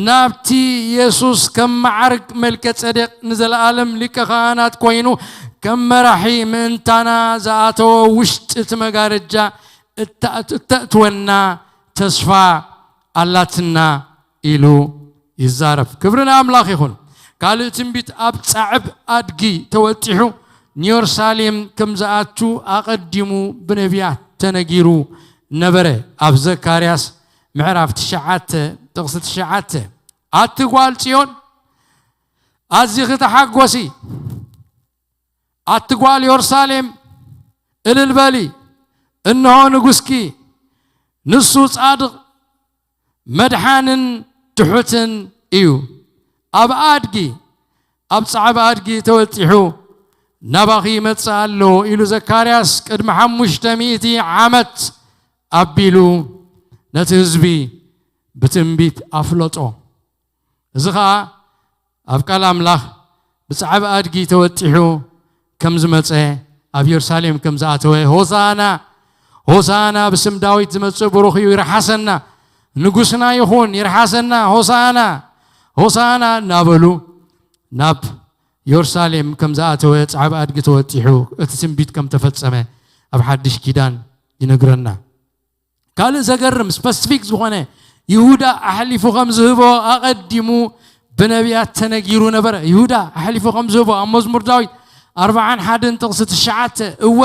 ናብቲ የሱስ ከም መዓርግ መልከ ጸዴቅ ንዘለኣለም ሊቀ ካህናት ኮይኑ ከም መራሒ ምእንታና ዝኣተወ ውሽጢ እቲ መጋረጃ እተእትወና ተስፋ ኣላትና ኢሉ ይዛረብ። ክብሪ ንኣምላኽ ይኹን። ካልእ ትንቢት ኣብ ጻዕብ ኣድጊ ተወጢሑ ንዮርሳሌም ከም ዝኣቱ ኣቐዲሙ ብነቢያት ተነጊሩ ነበረ። ኣብ ዘካርያስ ምዕራፍ ትሽዓተ ጥቕሲ ትሽዓተ ኣቲ ጓል ጽዮን ኣዚኺ ተሓጎሲ፣ ኣቲ ጓል ዮርሳሌም እልል በሊ፣ እንሆ ንጉስኪ ንሱ ጻድቕ መድሓንን ትሑትን እዩ። ኣብ ኣድጊ ኣብ ጻዕብ ኣድጊ ተወጢሑ ናባኺ ይመጽእ ኣሎ ኢሉ ዘካርያስ ቅድሚ ሓሙሽተ ሚእቲ ዓመት ኣቢሉ ነቲ ህዝቢ ብትንቢት ኣፍለጦ። እዚ ኸኣ ኣብ ቃል ኣምላኽ ብጻዕብ ኣድጊ ተወጢሑ ከም ዝመጸ ኣብ የሩሳሌም ከም ዝኣተወ ሆሳና ሆሳና ብስም ዳዊት ዝመጽእ ብሩኽ እዩ ይርሓሰና ንጉስና ይኹን ይርሓሰና ሆሳና ሆሳና እናበሉ ናብ የሩሳሌም ከም ዝኣተወ ጻዕብ ኣድጊ ተወጢሑ እቲ ትንቢት ከም ተፈጸመ ኣብ ሓድሽ ኪዳን ይነግረና። ካልእ ዘገርም ስፐሲፊክ ዝኾነ ይሁዳ ኣሕሊፉ ከም ዝህቦ ኣቐዲሙ ብነቢያት ተነጊሩ ነበረ። ይሁዳ ኣሕሊፉ ከም ዝህቦ ኣብ መዝሙር ዳዊት ኣርብዓን ሓደን ጥቕሲ ትሽዓተ እወ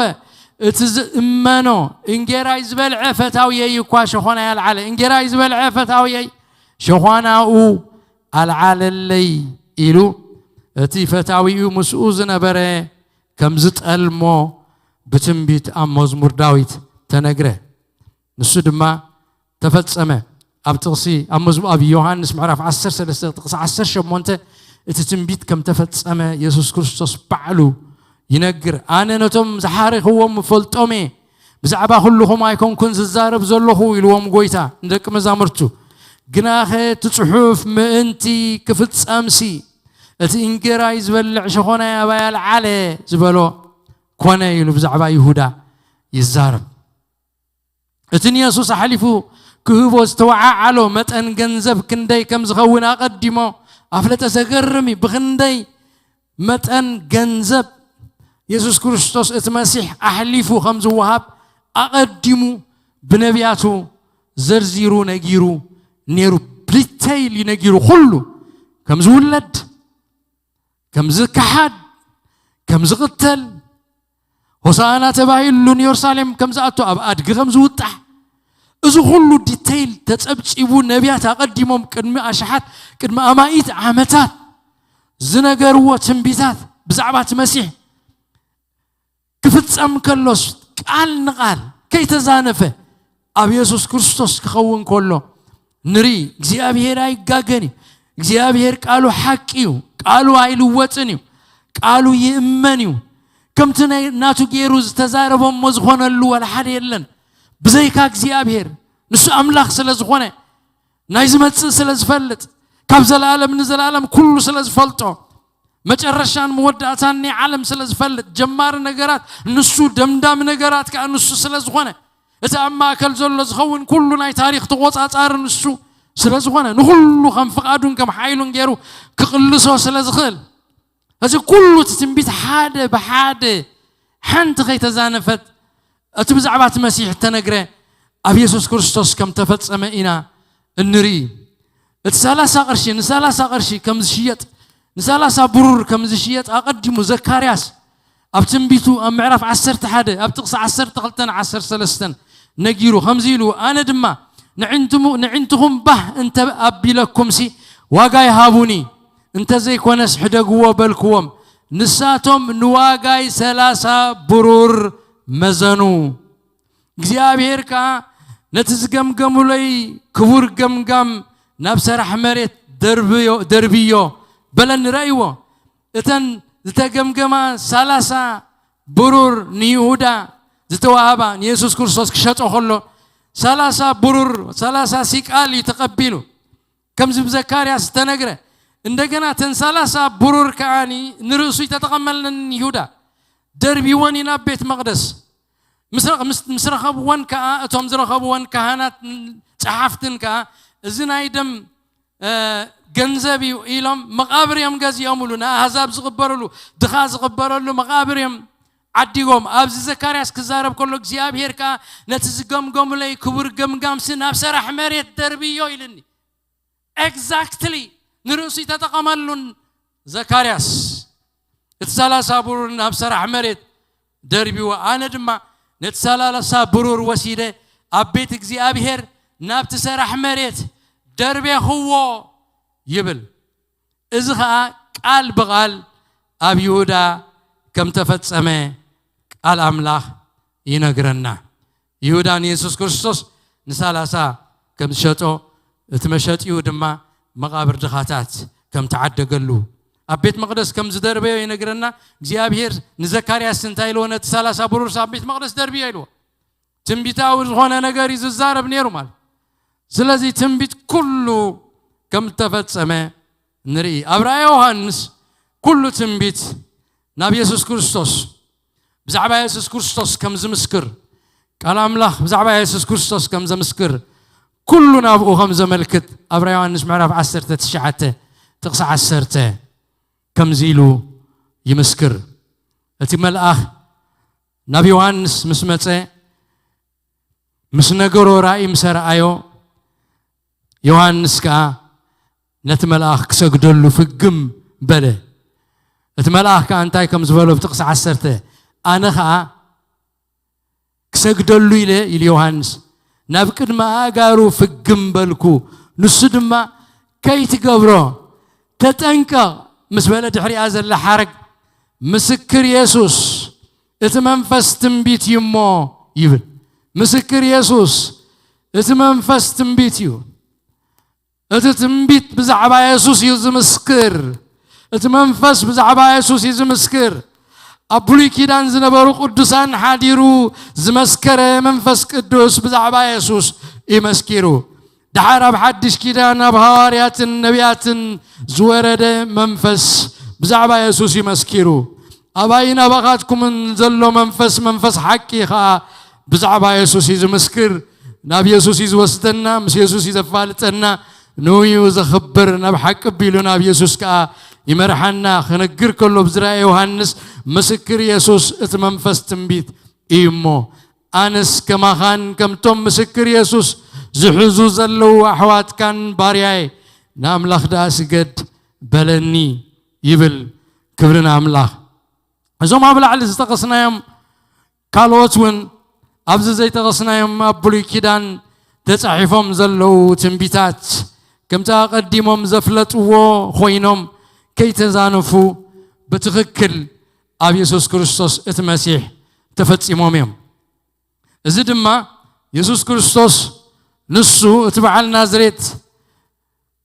እቲ ዝእመኖ እንጌራይ ዝበልዐ ፈታውየይ እኳ ሸኾናይ ኣልዓለ እንጌራይ ዝበልዐ ፈታውየይ ሸኾናኡ ኣልዓለለይ ኢሉ እቲ ፈታዊኡ ምስኡ ዝነበረ ከም ዝጠልሞ ብትንቢት ኣብ መዝሙር ዳዊት ተነግረ። ንሱ ድማ ተፈጸመ። ኣብ ጥቕሲ ኣብ መዝሙ ኣብ ዮሃንስ ምዕራፍ ዓሰርተ ሰለስተ ጥቕሲ ዓሰርተ ሸሞንተ እቲ ትንቢት ከም ተፈጸመ የሱስ ክርስቶስ ባዕሉ ይነግር። ኣነ ነቶም ዝሓረኽዎም እፈልጦም እየ፣ ብዛዕባ ኩልኹም ኣይኮንኩን ዝዛረብ ዘለኹ ኢልዎም ጎይታ ንደቂ መዛሙርቱ። ግናኸ እቲ ጽሑፍ ምእንቲ ክፍጸምሲ እቲ እንጌራይ ዝበልዕ ሸኾናይ ኣባይ ኣልዓለ ዝበሎ ኮነ ኢሉ ብዛዕባ ይሁዳ ይዛረብ። እቲ ንየሱስ ኣሕሊፉ ክህቦ ዝተወዓዓሎ መጠን ገንዘብ ክንደይ ከም ዝኸውን ኣቐዲሞ ኣፍለጠ። ዘገርም እዩ። ብኽንደይ መጠን ገንዘብ የሱስ ክርስቶስ እቲ መሲሕ ኣሕሊፉ ከም ዝወሃብ ኣቐዲሙ ብነቢያቱ ዘርዚሩ ነጊሩ ነይሩ። ብዲተይል እዩ ነጊሩ። ኩሉ ከም ዝውለድ፣ ከም ዝከሓድ፣ ከም ዝቕተል፣ ሆሳዕና ተባሂሉ ንየሩሳሌም ከም ዝኣቱ፣ ኣብ ኣድጊ ከም ዝውጣሕ፣ እዚ ኩሉ ዲተይል ተጸብጺቡ። ነቢያት ኣቐዲሞም ቅድሚ ኣሽሓት፣ ቅድሚ ኣማኢት ዓመታት ዝነገርዎ ትንቢታት ብዛዕባ እቲ መሲሕ ክፍጸም ከሎስ፣ ቃል ንቓል ከይተዛነፈ ኣብ የሱስ ክርስቶስ ክኸውን ከሎ ንርኢ። እግዚኣብሔር ኣይጋገን እዩ። እግዚኣብሔር ቃሉ ሓቂ እዩ። ቃሉ ኣይልወጥን እዩ። ቃሉ ይእመን እዩ። ከምቲ ናይ-፣ ናቱ ገይሩ ዝተዛረቦ እሞ ዝኾነሉ ዋላ ሓደ የለን። ብዘይካ እግዚኣብሔር፣ ንሱ ኣምላኽ ስለ ዝኾነ፣ ናይ ዝመጽእ ስለ ዝፈልጥ፣ ካብ ዘለኣለም ንዘለኣለም ኩሉ ስለ ዝፈልጦ፣ መጨረሻን መወዳእታን ናይ ዓለም ስለ ዝፈልጥ፣ ጀማሪ ነገራት ንሱ፣ ደምዳሚ ነገራት ከኣ ንሱ ስለ ዝኾነ፣ እቲ ኣብ ማእከል ዘሎ ዝኸውን ኩሉ ናይ ታሪኽ ተቖጻጻሪ ንሱ ስለ ዝኾነ፣ ንኹሉ ከም ፍቓዱን ከም ሓይሉን ገይሩ ክቕልሶ ስለ ዝኽእል፣ እዚ ኩሉ እቲ ትንቢት ሓደ ብሓደ፣ ሓንቲ ከይተዛነፈት፣ እቲ ብዛዕባ እቲ መሲሕ እተነግረ ኣብ የሱስ ክርስቶስ ከም ተፈጸመ ኢና እንርኢ። እቲ ሰላሳ ቅርሺ፣ ንሰላሳ ቅርሺ ከም ዝሽየጥ፣ ንሰላሳ ብሩር ከም ዝሽየጥ ኣቐዲሙ ዘካርያስ ኣብ ትንቢቱ ኣብ ምዕራፍ ዓሰርተ ሓደ ኣብ ጥቕሲ ዓሰርተ ክልተን ዓሰርተ ሰለስተን ነጊሩ፣ ከምዚ ኢሉ፣ ኣነ ድማ ንዕንትሙ-፣ ንዕንትኹም ባህ እንተ ኣቢለኩምሲ ዋጋይ ሃቡኒ፣ እንተ ዘይኮነስ ሕደግዎ በልክዎም። ንሳቶም ንዋጋይ ሰላሳ ብሩር መዘኑ። እግዚኣብሔር ከኣ ነቲ ዝገምገሙለይ ክቡር ገምጋም ናብ ሰራሕ መሬት ደርብዮ-፣ ደርብዮ በለኒ። ረእይዎ፣ እተን ዝተገምገማ ሰላሳ ብሩር ንይሁዳ ዝተዋህባ፣ ንየሱስ ክርስቶስ ክሸጦ ከሎ ሰላሳ ብሩር፣ ሰላሳ ሲቃል እዩ ተቐቢሉ። ከምዚ ብዘካርያስ ዝተነግረ፣ እንደገና እተን ሰላሳ ብሩር ከኣኒ ንርእሱ ይተጠቐመለን ይሁዳ፣ ደርቢወን እዩ ናብ ቤት መቕደስ። ምስ ረኸ-፣ ምስ፣ ምስ ረኸብወን ከኣ፣ እቶም ዝረኸብወን ካህናት ጸሓፍትን ከኣ፣ "እዚ ናይ ደም፣ እ፣ ገንዘብ እዩ" ኢሎም መቓብር እዮም ገዚኦምሉ። ንኣህዛብ ዝቕበረሉ፣ ድኻ ዝቕበረሉ መቓብር እዮም ዓዲጎም። ኣብዚ ዘካርያስ ክዛረብ ከሎ፣ እግዚኣብሔር ከኣ፣ "ነቲ ዝገምገሙለይ ክቡር ገምጋምሲ ናብ ሰራሕ መሬት ደርብዮ" ኢልኒ። ኤግዛክትሊ ንርእሱ ይተጠቐመሉን ዘካርያስ። እቲ ሰላሳ ብሩር ናብ ሰራሕ መሬት ደርቢዎ፣ ኣነ ድማ ነቲ ሰላሳ ብሩር ወሲደ ኣብ ቤት እግዚኣብሔር ናብቲ ሰራሕ መሬት ደርቤኽዎ ይብል። እዚ ኸኣ ቃል ብቓል ኣብ ይሁዳ ከም ተፈጸመ ቃል ኣምላኽ ይነግረና። ይሁዳ ንየሱስ ክርስቶስ ንሰላሳ ከም ዝሸጦ፣ እቲ መሸጢኡ ድማ መቓብር ድኻታት ከም ተዓደገሉ፣ ኣብ ቤት መቕደስ ከም ዝደርበዮ ይነግረና። እግዚኣብሔር ንዘካርያስ እንታይ ኢልዎ? "ነቲ ሰላሳ ብሩርስ ኣብ ቤት መቕደስ ደርብዮ" ኢልዎ። ትንቢታዊ ዝኾነ ነገር እዩ ዝዛረብ ነይሩ ማለት። ስለዚ ትንቢት ኩሉ ከም ዝተፈጸመ ንርኢ። ኣብ ራእየ ዮሃንስ ኩሉ ትንቢት ናብ የሱስ ክርስቶስ፣ ብዛዕባ የሱስ ክርስቶስ ከም ዝምስክር፣ ቃል ኣምላኽ ብዛዕባ የሱስ ክርስቶስ ከም ዘምስክር፣ ኩሉ ናብኡ ከም ዘመልክት ኣብ ራእየ ዮሃንስ ምዕራፍ ዓሰርተ ትሽዓተ ጥቕሲ ዓሰርተ ከምዚ ኢሉ ይምስክር። እቲ መልኣኽ ናብ ዮሃንስ ምስ መጸ፣ ምስ ነገሮ፣ ራእይ ምስ ኣርኣዮ፣ ዮሃንስ ከኣ ነቲ መልኣኽ ክሰግደሉ ፍግም በለ። እቲ መልኣኽ ከኣ እንታይ ከም ዝበሎ ኣብ ጥቕሲ ዓሰርተ፣ ኣነ ኸኣ ክሰግደሉ ኢለ፣ ኢሉ ዮሃንስ፣ ናብ ቅድሚ ኣእጋሩ ፍግም በልኩ። ንሱ ድማ፣ "ከይትገብሮ ተጠንቀቕ" ምስ በለ፣ ድሕሪኣ ዘላ ሓረግ፣ "ምስክር የሱስ፣ እቲ መንፈስ ትንቢት እዩ እሞ" ይብል። ምስክር የሱስ፣ እቲ መንፈስ ትንቢት እዩ። እቲ ትንቢት ብዛዕባ የሱስ እዩ ዝምስክር። እቲ መንፈስ ብዛዕባ የሱስ እዩ ዝምስክር። ኣብ ብሉይ ኪዳን ዝነበሩ ቅዱሳን ሓዲሩ ዝመስከረ መንፈስ ቅዱስ ብዛዕባ የሱስ እዩ መስኪሩ። ደሓር ኣብ ሓድሽ ኪዳን ኣብ ሃዋርያትን ነቢያትን ዝወረደ መንፈስ ብዛዕባ የሱስ እዩ መስኪሩ። ኣባይን ኣባኻትኩምን ዘሎ መንፈስ፣ መንፈስ ሓቂ ኸኣ ብዛዕባ የሱስ እዩ ዝምስክር። ናብ የሱስ እዩ ዝወስደና፣ ምስ የሱስ እዩ ዘፋልጠና። ንኡ እዩ ዘኽብር፣ ናብ ሓቂ ኣቢሉ ናብ የሱስ ከኣ ይመርሓና። ክነግር ከሎ ብዝረኣየ ዮሃንስ፣ ምስክር የሱስ እቲ መንፈስ ትንቢት እዩ እሞ፣ ኣነስ ከማኻን ከምቶም ምስክር የሱስ ዝሕዙ ዘለዉ ኣሕዋትካን ባርያየ፣ ንኣምላኽ ደኣ ስገድ በለኒ ይብል። ክብሪ ንኣምላኽ። እዞም ኣብ ላዕሊ ዝጠቐስናዮም ካልኦት እውን ኣብዚ ዘይጠቐስናዮም ኣብ ብሉይ ኪዳን ተጻሒፎም ዘለዉ ትንቢታት ከምቲ ኣቐዲሞም ዘፍለጥዎ ኮይኖም ከይተዛነፉ ብትኽክል ኣብ የሱስ ክርስቶስ እቲ መሲሕ ተፈጺሞም እዮም። እዚ ድማ የሱስ ክርስቶስ ንሱ እቲ በዓል ናዝሬት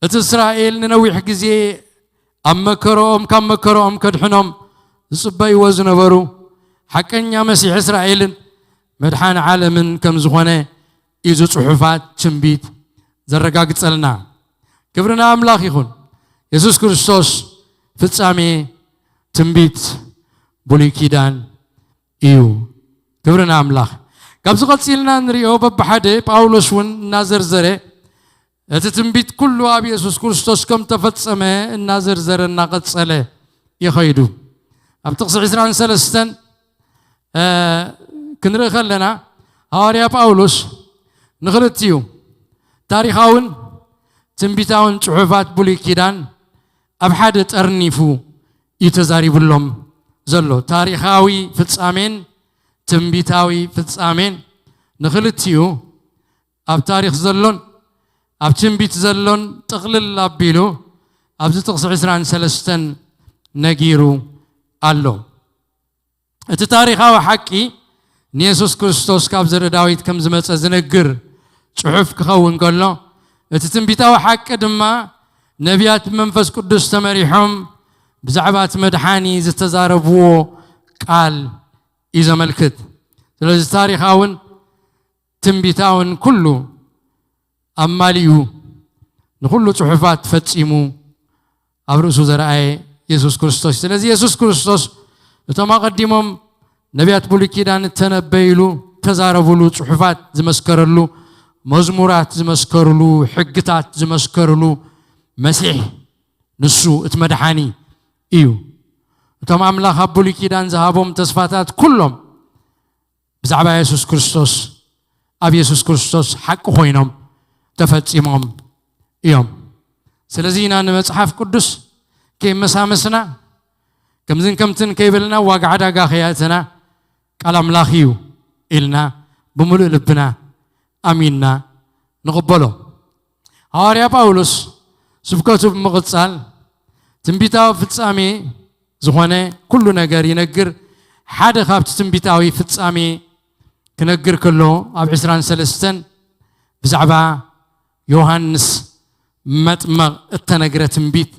እቲ እስራኤል ንነዊሕ ግዜ ኣብ መከረኦም ካብ መከረኦም ከድሕኖም ዝጽበይዎ ዝነበሩ ሓቀኛ መሲሕ እስራኤልን መድሓኒ ዓለምን ከም ዝኾነ እዩ እዚ ጽሑፋት ትንቢት ዘረጋግጸልና። ክብሪ ንኣምላኽ ይኹን። የሱስ ክርስቶስ ፍጻሜ ትንቢት ብሉይ ኪዳን እዩ። ክብሪ ንኣምላኽ። ካብዚ ቀጺልና ንሪኦ በብሓደ ጳውሎስ እውን እናዘርዘረ እቲ ትንቢት ኩሉ ኣብ የሱስ ክርስቶስ ከም ተፈጸመ እናዘርዘረ እናቐጸለ ይኸይዱ። ኣብ ጥቕሲ ዕስራን ሰለስተን እ፣ ክንርኢ ከለና ሃዋርያ ጳውሎስ ንኽልቲኡ ታሪኻውን ትንቢታውን ጽሑፋት ብሉይ ኪዳን ኣብ ሓደ ጠርኒፉ እዩ ተዛሪብሎም ዘሎ። ታሪኻዊ ፍጻሜን ትንቢታዊ ፍጻሜን ንኽልቲኡ ኣብ ታሪኽ ዘሎን ኣብ ትንቢት ዘሎን ጥቕልል ኣቢሉ ኣብዚ ጥቕሲ ዕስራን ሰለስተን ነጊሩ ኣሎ። እቲ ታሪኻዊ ሓቂ ንየሱስ ክርስቶስ ካብ ዘርኢ ዳዊት ከም ዝመጸ ዝነግር ጽሑፍ ክኸውን ከሎ፣ እቲ ትንቢታዊ ሓቂ ድማ ነቢያት ብመንፈስ ቅዱስ ተመሪሖም ብዛዕባ እቲ መድሓኒ ዝተዛረብዎ ቃል እዩ ዘመልክት። ስለዚ ታሪኻውን ትንቢታውን ኩሉ ኣማሊኡ ንኹሉ ጽሑፋት ፈጺሙ ኣብ ርእሱ ዘርኣየ የሱስ ክርስቶስ። ስለዚ የሱስ ክርስቶስ እቶም ኣቐዲሞም ነቢያት ብሉይ ኪዳን እተነበይሉ፣ ተዛረቡሉ፣ ጽሑፋት ዝመስከረሉ፣ መዝሙራት ዝመስከሩሉ፣ ሕግታት ዝመስከሩሉ መሲሕ ንሱ እቲ መድሓኒ እዩ። እቶም ኣምላኽ ኣብ ብሉይ ኪዳን ዝሃቦም ተስፋታት ኩሎም ብዛዕባ የሱስ ክርስቶስ፣ ኣብ የሱስ ክርስቶስ ሓቂ ኮይኖም ተፈጺሞም እዮም። ስለዚ ኢና ንመጽሓፍ ቅዱስ ከይመሳመስና፣ ከምዝን ከምትን ከይበልና፣ ዋጋ ዕዳጋ ከይኣተና፣ ቃል ኣምላኽ እዩ ኢልና ብምሉእ ልብና ኣሚንና ንቕበሎ። ሃዋርያ ጳውሎስ ስብከቱ ብምቕጻል ትንቢታዊ ፍጻሜ ዝኾነ ኩሉ ነገር ይነግር። ሓደ ካብቲ ትንቢታዊ ፍጻሜ ክነግር ከሎ ኣብ ዕስራን ሰለስተን ብዛዕባ ዮሃንስ መጥመቕ እተነግረ ትንቢት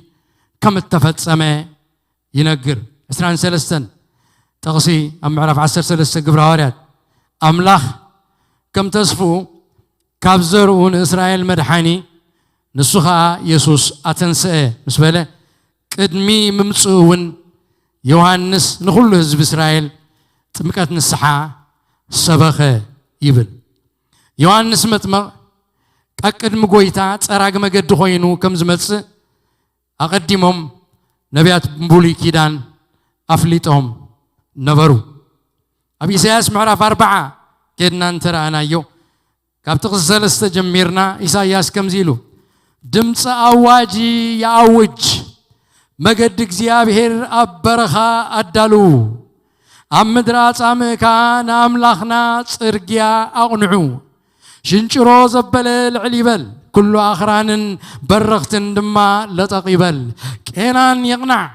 ከም እተፈጸመ ይነግር። ዕስራን ሰለስተን ጥቕሲ ኣብ ምዕራፍ ዓሰርተ ሰለስተ ግብረ ሃዋርያት፣ ኣምላኽ ከም ተስፍኡ ካብ ዘርኡ ንእስራኤል መድሓኒ ንሱ ኸኣ የሱስ ኣተንስአ ምስ በለ፣ ቅድሚ ምምጽኡ እውን ዮሃንስ ንኹሉ ህዝቢ እስራኤል ጥምቀት ንስሓ ሰበኸ ይብል። ዮሃንስ መጥመቕ ቀቅድሚ ጐይታ ጸራጊ መገዲ ኮይኑ ከም ዝመጽእ ኣቐዲሞም ነቢያት ብሉይ ኪዳን ኣፍሊጦም ነበሩ። ኣብ ኢሳያስ ምዕራፍ ኣርባዓ ኬድና እንተረኣናዮ፣ ካብ ጥቕሲ ሰለስተ ጀሚርና ኢሳያስ ከምዚ ኢሉ፣ ድምፂ ኣዋጂ ይኣውጅ፣ መገዲ እግዚኣብሔር ኣብ በረኻ ኣዳልዉ፣ ኣብ ምድሪ ኣጻምእ ከኣ ንኣምላኽና ጽርግያ ኣቕንዑ። ሽንጭሮ ዘበለ ልዕል ይበል፣ ኩሉ ኣኽራንን በረኽትን ድማ ለጠቕ ይበል። ቄናን ይቕናዕ፣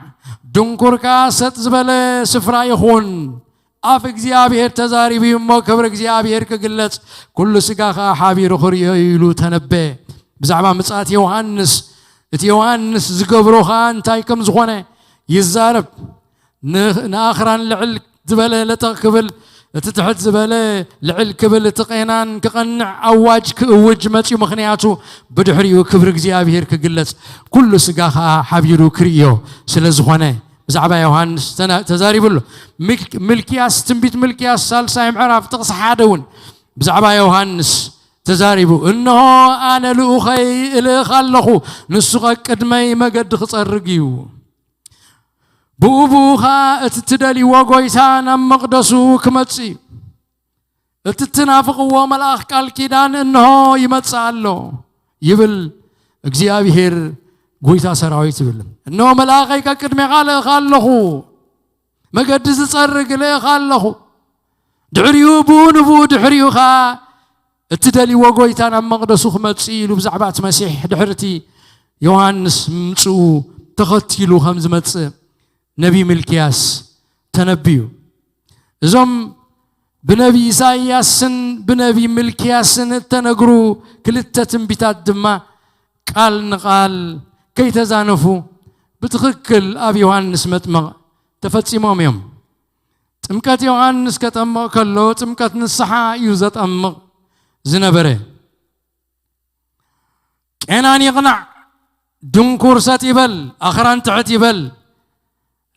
ድንኩር ከኣ ሰጥ ዝበለ ስፍራ ይኹን። ኣፍ እግዚኣብሔር ተዛሪቡ እዩ እሞ ክብሪ እግዚኣብሔር ክግለጽ፣ ኩሉ ስጋ ከኣ ሓቢሩ ክርእዮ እዩ ኢሉ ተነበየ። ብዛዕባ ምጽኣት ዮሃንስ፣ እቲ ዮሃንስ ዝገብሮ ከኣ እንታይ ከም ዝኾነ ይዛረብ። ን-፣ ንኣኽራን ልዕል ዝበለ ለጠቕ ክብል፣ እቲ ትሕት ዝበለ ልዕል ክብል፣ እቲ ቄናን ክቐንዕ ኣዋጅ ክእውጅ መጺኡ። ምኽንያቱ ብድሕሪኡ ክብሪ እግዚኣብሔር ክግለጽ፣ ኩሉ ስጋ ከኣ ሓቢሩ ክርእዮ ስለ ዝኾነ ብዛዕባ ዮሃንስ ተና-፣ ተዛሪቡ ኣሎ። ሚልክ-፣ ሚልክያስ፣ ትንቢት ሚልክያስ ሳልሳይ ምዕራፍ ጥቕሲ ሓደ እውን ብዛዕባ ዮሃንስ ተዛሪቡ፣ "እንሆ ኣነ ልኡኸይ እልእኽ ኣለኹ፣ ንሱ ቐቅድመይ መገዲ ክጸርግ እዩ። ብኡ ብኡ ኸኣ እቲ እትደልይዎ ጐይታ ናብ መቕደሱ ክመጽእ እዩ። እቲ እትናፍቕዎ መልኣኽ ቃል ኪዳን እንሆ ይመጽእ ኣሎ" ይብል እግዚኣብሄር ጐይታ ሰራዊት ይብል። "እንሆ መልኣኸይ ቀቅድሜኻ እልእኽ ኣለኹ፣ መገዲ ዝጸርግ እልእኽ ኣለኹ። ድሕሪኡ ብኡ ንብኡ ድሕሪኡ ኸኣ እትደልይዎ ጐይታ ናብ መቕደሱ ክመጽእ እዩ" ኢሉ ብዛዕባ እቲ መሲሕ ድሕሪ እቲ ዮሃንስ ምምጽኡ ተኸቲሉ ከም ዝመጽእ ነቢ ሚልክያስ ተነብዩ። እዞም ብነቢ ኢሳይያስን ብነቢ ሚልክያስን እተነግሩ ክልተ ትንቢታት ድማ ቃል ንቓል ከይተዛነፉ ብትኽክል ኣብ ዮሃንስ መጥምቕ ተፈጺሞም እዮም። ጥምቀት ዮሃንስ ከጠምቕ ከሎ ጥምቀት ንስሓ እዩ ዘጠምቕ ዝነበረ። "ቄናን ይቕናዕ፣ ድንኩር ሰጥ ይበል፣ ኣኽራን ትሕት ይበል፣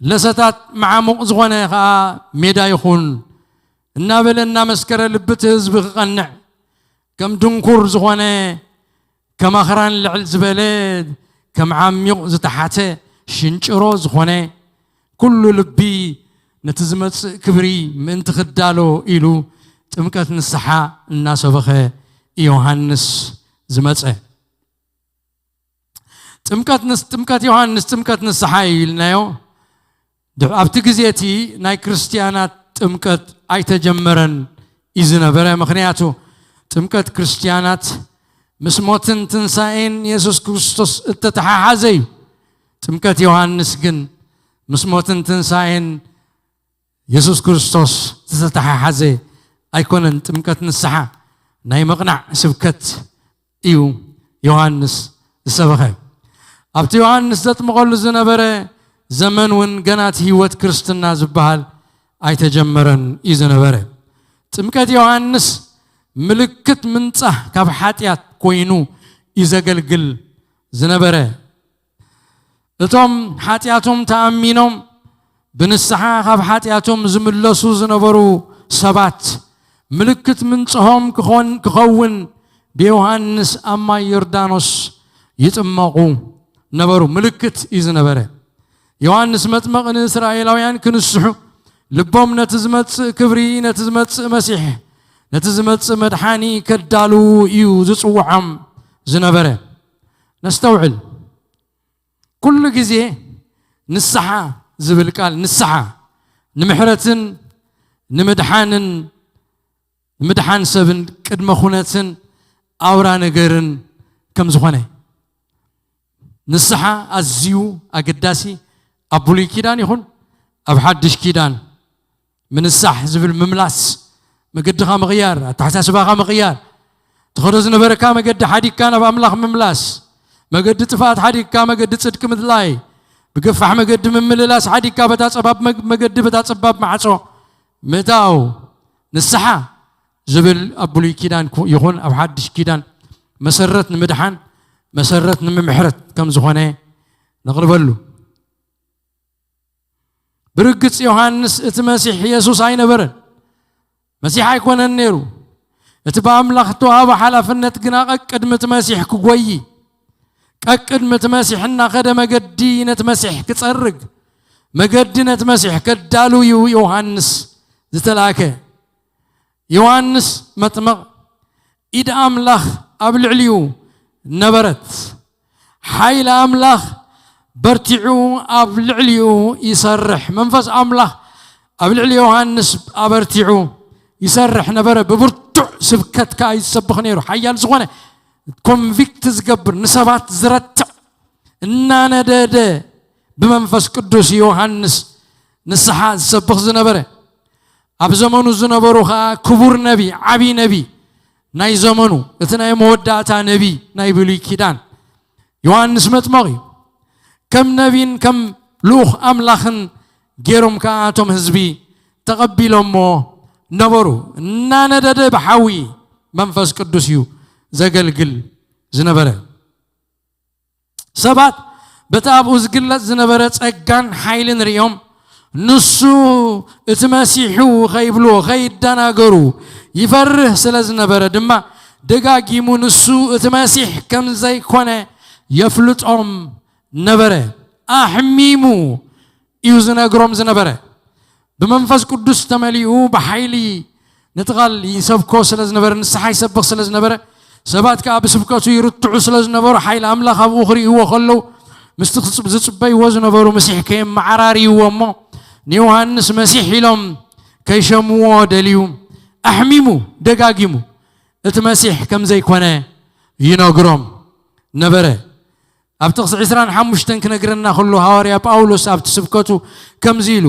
ለሰታት መዓሙቕ ዝኾነ ኸኣ ሜዳ ይኹን" እናበለ እናመስከረ ልቢ እቲ ህዝቢ ክቐንዕ፣ ከም ድንኩር ዝኾነ፣ ከም ኣኽራን ልዕል ዝበለ፣ ከም ዓሚቕ ዝተሓተ ሽንጭሮ ዝኾነ፣ ኩሉ ልቢ ነቲ ዝመጽእ ክብሪ ምእንቲ ክዳሎ ኢሉ ጥምቀት ንስሓ እናሰበኸ ዮሃንስ ዝመጸ። ጥምቀት ንስ-፣ ጥምቀት ዮሃንስ ጥምቀት ንስሓ እዩ ኢልናዮ። ድሕ-፣ ኣብቲ ግዜ እቲ ናይ ክርስትያናት ጥምቀት ኣይተጀመረን እዩ ዝነበረ። ምኽንያቱ ጥምቀት ክርስትያናት ምስ ሞትን ትንሳኤን የሱስ ክርስቶስ እተተሓሓዘ እዩ። ጥምቀት ዮሃንስ ግን ምስ ሞትን ትንሳኤን የሱስ ክርስቶስ ዝተተሓሓዘ ኣይኮነን። ጥምቀት ንስሓ ናይ ምቕናዕ ስብከት እዩ ዮሃንስ ዝሰበኸ። ኣብቲ ዮሃንስ ዘጥምቐሉ ዝነበረ ዘመን እውን ገና እቲ ህይወት ክርስትና ዝበሃል ኣይተጀመረን እዩ ዝነበረ። ጥምቀት ዮሃንስ ምልክት ምንጻህ ካብ ሓጢኣት ኮይኑ እዩ ዘገልግል ዝነበረ። እቶም ሓጢኣቶም ተኣሚኖም ብንስሓ ካብ ሓጢኣቶም ዝምለሱ ዝነበሩ ሰባት ምልክት ምንጽሆም ክኾን፣ ክኸውን ብዮሃንስ ኣብ ማይ ዮርዳኖስ ይጥመቑ ነበሩ። ምልክት እዩ ዝነበረ። ዮሃንስ መጥመቕ ንእስራኤላውያን ክንስሑ፣ ልቦም ነቲ ዝመጽእ ክብሪ፣ ነቲ ዝመጽእ መሲሕ፣ ነቲ ዝመጽእ መድሓኒ ከዳልዉ እዩ ዝጽውዖም ዝነበረ። ነስተውዕል። ኩሉ ግዜ ንስሓ ዝብል ቃል፣ ንስሓ ንምሕረትን ንምድሓንን፣ ንምድሓን ሰብን ቅድመ ኩነትን ኣውራ ነገርን ከም ዝኾነ፣ ንስሓ ኣዝዩ ኣገዳሲ ኣብ ብሉይ ኪዳን ይኹን ኣብ ሓድሽ ኪዳን። ምንሳሕ ዝብል ምምላስ፣ መገድኻ ምቕያር፣ ኣተሓሳስባኻ ምቕያር፣ ትኸዶ ዝነበረካ መገዲ ሓዲግካ ናብ ኣምላኽ ምምላስ፣ መገዲ ጥፍኣት ሓዲግካ መገዲ ጽድቂ ምድላይ፣ ብገፋሕ መገዲ ምምልላስ ሓዲግካ በታ ጸባብ መግ-፣ መገዲ በታ ጸባብ ማዕጾ ምእታው። ንስሓ ዝብል ኣብ ብሉይ ኪዳን ኩ-፣ ይኹን ኣብ ሓድሽ ኪዳን መሰረት ንምድሓን፣ መሰረት ንምምሕረት ከም ዝኾነ ነቕርበሉ። ብርግጽ ዮሃንስ እቲ መሲሕ የሱስ ኣይነበረን። መሲሕ ኣይኮነን ነይሩ። እቲ ብኣምላኽ እተዋህበ ሓላፍነት ግና ቀቅድሚ እቲ መሲሕ ክጎዪ፣ ቀቅድሚ እቲ መሲሕ እናኸደ መገዲ ነቲ መሲሕ ክጸርግ፣ መገዲ ነቲ መሲሕ ከዳሉ እዩ ዮሃንስ ዝተላእከ። ዮሃንስ መጥምቕ ኢድ ኣምላኽ ኣብ ልዕሊኡ ነበረት። ሓይሊ ኣምላኽ በርቲዑ ኣብ ልዕሊኡ ይሰርሕ። መንፈስ ኣምላኽ ኣብ ልዕሊ ዮሃንስ ኣበርቲዑ ይሰርሕ ነበረ። ብብርቱዕ ስብከት ከኣ ይሰብኽ ነይሩ። ሓያል ዝኾነ ኮንቪክት ዝገብር፣ ንሰባት ዝረትዕ፣ እናነደደ ብመንፈስ ቅዱስ ዮሃንስ ንስሓ ዝሰብኽ ዝነበረ። ኣብ ዘመኑ ዝነበሩ ኸኣ ክቡር ነቢ፣ ዓቢ ነቢ ናይ ዘመኑ፣ እቲ ናይ መወዳእታ ነቢ ናይ ብሉይ ኪዳን ዮሃንስ መጥመቕ እዩ። ከም ነቢን ከም ልኡኽ ኣምላኽን ገይሮም ከኣ እቶም ህዝቢ ተቐቢሎሞ ነበሩ። እናነደደ ብሓዊ መንፈስ ቅዱስ እዩ ዘገልግል ዝነበረ። ሰባት በቲ ኣብኡ ዝግለጽ ዝነበረ ጸጋን ሓይልን ርእዮም፣ ንሱ እቲ መሲሑ ኸይብልዎ፣ ኸይደናገሩ ይፈርህ ስለ ዝነበረ ድማ፣ ደጋጊሙ ንሱ እቲ መሲሕ ከም ዘይኮነ የፍልጦም ነበረ። ኣሕሚሙ እዩ ዝነግሮም ዝነበረ። ብመንፈስ ቅዱስ ተመሊኡ ብሓይሊ ነቲ ቃል ይሰብኮ ስለ ዝነበረ፣ ንስሓ ይሰብኽ ስለ ዝነበረ፣ ሰባት ከኣ ብስብከቱ ይርትዑ ስለ ዝነበሩ፣ ሓይሊ ኣምላኽ ኣብኡ ክርእይዎ ከለዉ፣ ምስቲ ክጽ-፣ ዝጽበይዎ ዝነበሩ መሲሕ ከየመዓራርይዎ እሞ፣ ንዮሃንስ መሲሕ ኢሎም ከይሸምዎ ደልዩ፣ ኣሕሚሙ ደጋጊሙ እቲ መሲሕ ከም ዘይኮነ ይነግሮም ነበረ። ኣብ ጥቕሲ ዕስራን ሓሙሽተን ክነግረና ከሎ፣ ሃዋርያ ጳውሎስ ኣብቲ ስብከቱ ከምዚ ኢሉ፣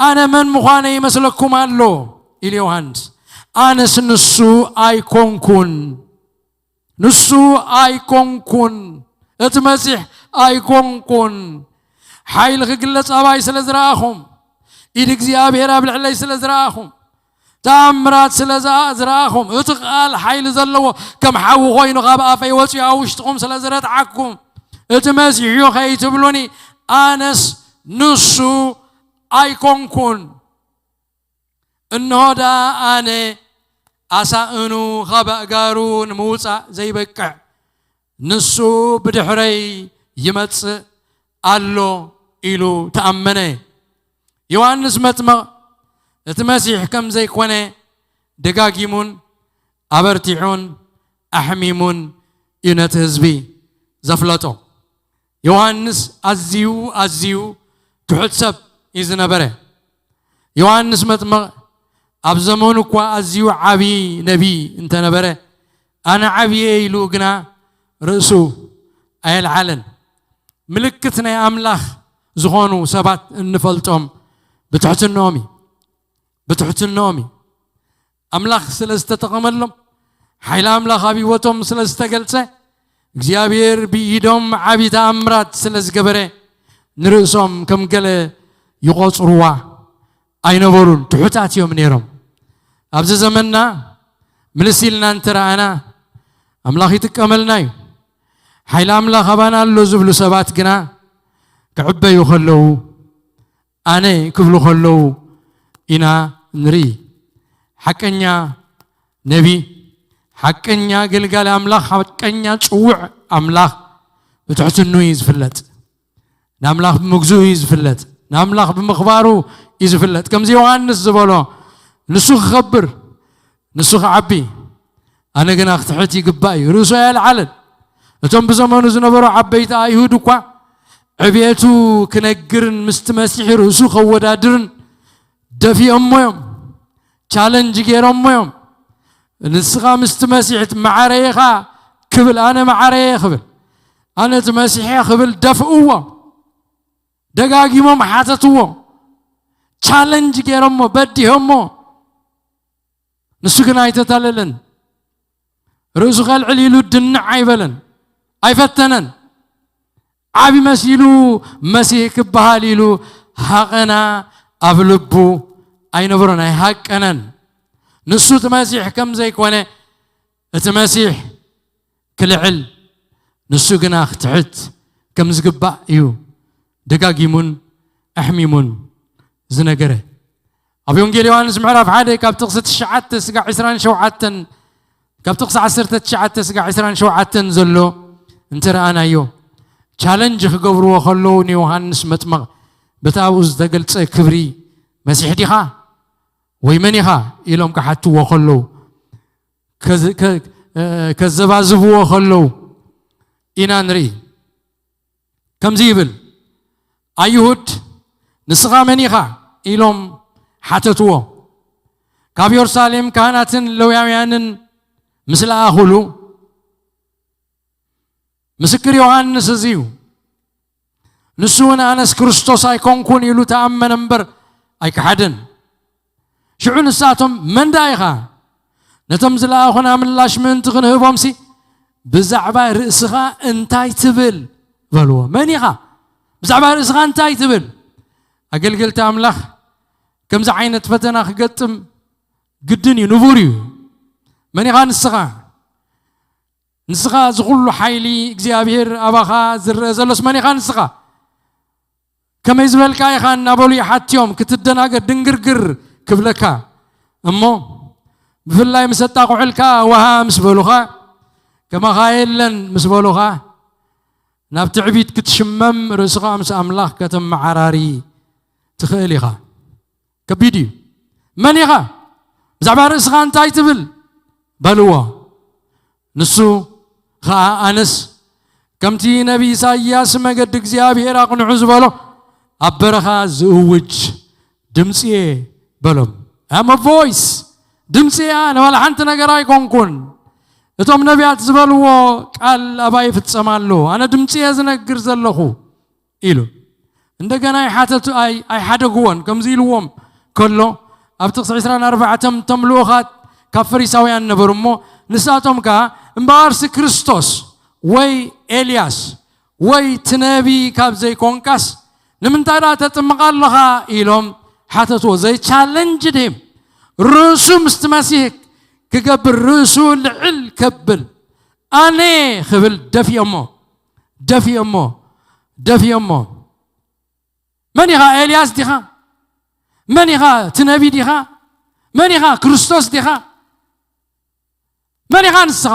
"ኣነ መን ምዃነ ይመስለኩም ኣሎ?" ኢሉ ዮሃንስ። "ኣነስ ንሱ ኣይኮንኩን፣ ንሱ ኣይኮንኩን፣ እቲ መሲሕ ኣይኮንኩን። ሓይሊ ክግለጽ ኣባይ ስለ ዝረኣኹም፣ ኢድ እግዚኣብሔር ኣብ ልዕለይ ስለ ዝረኣኹም፣ ተኣምራት ስለ ዝኣ-፣ ዝረኣኹም፣ እቲ ቃል ሓይሊ ዘለዎ ከም ሓዊ ኮይኑ ካብ ኣፈይ ወጺኡ ኣብ ውሽጥኹም ስለ ዝረትዓኩም፣ እቲ መሲሕ እዩ ከይትብሉኒ፣ ኣነስ ንሱ ኣይኮንኩን። እንሆ ደኣ ኣነ ኣሳእኑ ካብ ኣእጋሩ ንምውጻእ ዘይበቅዕ፣ ንሱ ብድሕረይ ይመጽእ ኣሎ" ኢሉ ተኣመነ። ዮሃንስ መጥምቕ እቲ መሲሕ ከም ዘይኮነ ደጋጊሙን ኣበርቲዑን ኣሕሚሙን እዩ ነቲ ህዝቢ ዘፍለጦ። ዮሃንስ ኣዝዩ፣ ኣዝዩ ትሑት ሰብ እዩ ዝነበረ። ዮሃንስ መጥምቕ ኣብ ዘመኑ እኳ ኣዝዩ ዓቢ ነቢ እንተነበረ፣ "ኣነ ዓብየ" ኢሉ ግና ርእሱ ኣየልዓለን። ምልክት ናይ ኣምላኽ ዝኾኑ ሰባት እንፈልጦም ብትሕትንኦም እዩ። ብትሕትንኦም እዩ። ኣምላኽ ስለ ዝተጠቐመሎም፣ ሓይሊ ኣምላኽ ኣብ ህይወቶም ስለ ዝተገልጸ፣ እግዚኣብሔር ብኢዶም ዓቢ ተኣምራት ስለ ዝገበረ፣ ንርእሶም ከም ገለ ይቖጽርዋ ኣይነበሩን። ትሑታት እዮም ነይሮም። ኣብዚ ዘመንና ምልስ ኢልና እንተ ረኣና፣ ኣምላኽ ይጥቀመልና እዩ። ሓይሊ ኣምላኽ ኣባና ኣሎ ዝብሉ ሰባት ግና ክዕበዩ ከለዉ፣ ኣነ ክብሉ ከለዉ ኢና ንርኢ። ሓቀኛ ነቢ፣ ሓቀኛ ገልጋሊ ኣምላኽ፣ ሓቀኛ ጽውዕ ኣምላኽ ብትሕትኑ እዩ ዝፍለጥ። ንኣምላኽ ብምግዝኡ እዩ ዝፍለጥ። ንኣምላኽ ብምኽባሩ እዩ ዝፍለጥ። ከምዚ ዮሃንስ ዝበሎ፣ ንሱ ክኸብር፣ ንሱ ክዓቢ፣ ኣነ ግና ክትሕት ይግባእ እዩ። ርእሱ ኣየልዓለን። እቶም ብዘመኑ ዝነበሩ ዓበይቲ ኣይሁድ እኳ ዕብየቱ ክነግርን ምስቲ መሲሕ ርእሱ ከወዳድርን ደፊኦሞ እዮም። ቻለንጅ ገይሮሞ እዮም። "ንስኻ ምስቲ መሲሕ መዓረ ኢኻ?" ክብል፣ "ኣነ መዓረ እየ" ክብል፣ "ኣነ እቲ መሲሕ እየ" ክብል ደፍእዎ። ደጋጊሞም ሓተትዎ። ቻለንጅ ገይሮሞ፣ በዲሆሞ። ንሱ ግን ኣይተታለለን። ርእሱ ከልዕል ኢሉ ድንዕ ኣይበለን፣ ኣይፈተነን። ዓቢ መሲሉ መሲህ ክበሃል ኢሉ ሃቐና ኣብ ልቡ ኣይነበሮን፣ ኣይሃቀነን። ንሱ እቲ መሲሕ ከም ዘይኮነ፣ እቲ መሲሕ ክልዕል፣ ንሱ ግና ክትሕት ከም ዝግባእ እዩ ደጋጊሙን ኣሕሚሙን ዝነገረ። ኣብ ወንጌል ዮሃንስ ምዕራፍ ሓደ ካብ ጥቕሲ ትሽዓተ ስጋዕ ዕስራን ሸውዓተን፣ ካብ ጥቕሲ ዓሰርተ ትሽዓተ ስጋዕ ዕስራን ሸውዓተን ዘሎ እንተ ረኣናዮ፣ ቻለንጅ ክገብርዎ ከለዉ ንዮሃንስ መጥመቕ በቲ ኣብኡ ዝተገልጸ ክብሪ፣ "መሲሕ ዲኻ ወይ መን ኢኻ?" ኢሎም ክሓትዎ ከለዉ፣ ከዝ-፣ ከ-፣ እ፣ ከዘባዝብዎ ከለዉ ኢና ንርኢ። ከምዚ ይብል፣ "ኣይሁድ ንስኻ መን ኢኻ?" ኢሎም ሓተትዎ። ካብ የሩሳሌም ካህናትን ለውያውያንን ምስ ለኣኹሉ፣ "ምስክር ዮሃንስ እዚ እዩ። ንሱ እውን ኣነስ ክርስቶስ ኣይኮንኩን" ኢሉ ተኣመነ እምበር ኣይከሓደን። ሽዑ ንሳቶም፣ "መን ደኣ ኢኻ?" ነቶም ዝለኣኹና ምላሽ ምእንቲ ክንህቦምሲ፣ "ብዛዕባ ርእስኻ እንታይ ትብል?" በልዎ። "መን ኢኻ? ብዛዕባ ርእስኻ እንታይ ትብል?" ኣገልገልቲ ኣምላኽ ከምዚ ዓይነት ፈተና ክገጥም ግድን እዩ፣ ንቡር እዩ። "መን ኢኻ ንስኻ? ንስኻ እዚ ኩሉ ሓይሊ እግዚኣብሔር ኣባኻ ዝረአ ዘሎስ መን ኢኻ ንስኻ? ከመይ ዝበልካ ኢኻ?" እናበሉ ይሓትዮም፣ ክትደናገር ድንግርግር ክብለካ። እሞ ብፍላይ ምስ ኣጣቕዑልካ፣ ወሃ ምስ በሉኻ፣ ከማኻ የለን ምስ በሉኻ፣ ናብ ትዕቢት ክትሽመም፣ ርእስኻ ምስ ኣምላኽ ከተመዓራሪ ትኽእል ኢኻ። ከቢድ እዩ። መን ኢኻ? ብዛዕባ ርእስኻ እንታይ ትብል? በልዎ። ንሱ ኸኣ፣ ኣነስ ከምቲ ነቢ ኢሳይያስ፣ መገዲ እግዚኣብሔር ኣቕንዑ ዝበሎ፣ ኣብ በረኻ ዝእውጅ ድምጺ እየ በሎም። I'm a voice፣ ድምጺ እያ፣ ንባል ሓንቲ ነገር ኣይኮንኩን። እቶም ነቢያት ዝበልዎ ቃል ኣባይ ይፍጸም ኣሎ። ኣነ ድምጺ እየ ዝነግር ዘለኹ ኢሉ። እንደገና ይሓተቱ፣ ኣይ-፣ ኣይሓደግዎን። ከምዚ ኢልዎም ከሎ፣ ኣብ ጥቕሲ ዕስራን ኣርባዕተን፣ እቶም ልኡኻት ካብ ፈሪሳውያን ነበሩ እሞ፣ ንሳቶም ከኣ፣ እምበኣርሲ ክርስቶስ ወይ ኤልያስ ወይ እቲ ነቢ ካብ ዘይኮንካስ፣ ንምንታይ ደኣ ተጥምቕ ኣለኻ? ኢሎም ሓተትዎ። They challenged him። ርእሱ ምስቲ መሲሕ ክገብር፣ ርእሱ ልዕል ከብል፣ ኣነ ክብል ደፊኦሞ፣ ደፊኦሞ፣ ደፊኦሞ። መን ኢኻ? ኤልያስ ዲኻ? መን ኢኻ? እቲ ነቢ ዲኻ? መን ኢኻ? ክርስቶስ ዲኻ? መን ኢኻ ንስኻ?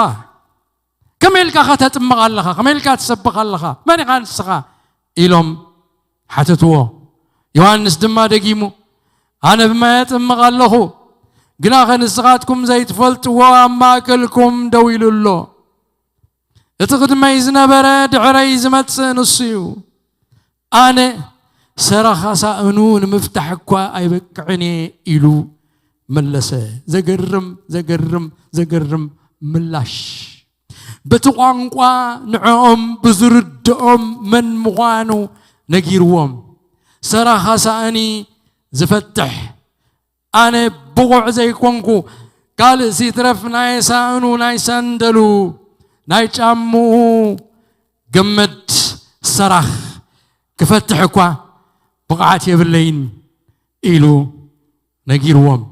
ከመይ ኢልካ ኸ ተጥምቕ ኣለኻ? ከመይ ኢልካ ትሰብኽ ኣለኻ? መን ኢኻ ንስኻ? ኢሎም ሓተትዎ። ዮሃንስ ድማ ደጊሙ፣ ኣነ ብማይ ኣጥምቕ ኣለኹ፣ ግናኸ ንስኻትኩም ዘይትፈልጥዎ ኣብ ማእከልኩም ደው ኢሉ ኣሎ። እቲ ቅድመይ ዝነበረ ድሕረይ ዝመጽእ ንሱ እዩ። ኣነ ሰራኻ ሳእኑ ንምፍታሕ እኳ ኣይበቅዕን እየ ኢሉ መለሰ። ዘገርም፣ ዘገርም፣ ዘገርም ምላሽ። በቲ ቋንቋ ንዕኦም ብዝርድኦም መን ምዃኑ ነጊርዎም። ሰራኻ ሳእኒ ዝፈትሕ ኣነ ብቑዕ ዘይኮንኩ፣ ካልእ ሲትረፍ ናይ ሳእኑ፣ ናይ ሳንደሉ፣ ናይ ጫምኡ ገመድ ሰራኽ ክፈትሕ እኳ ብቕዓት የብለይን ኢሉ ነጊርዎም።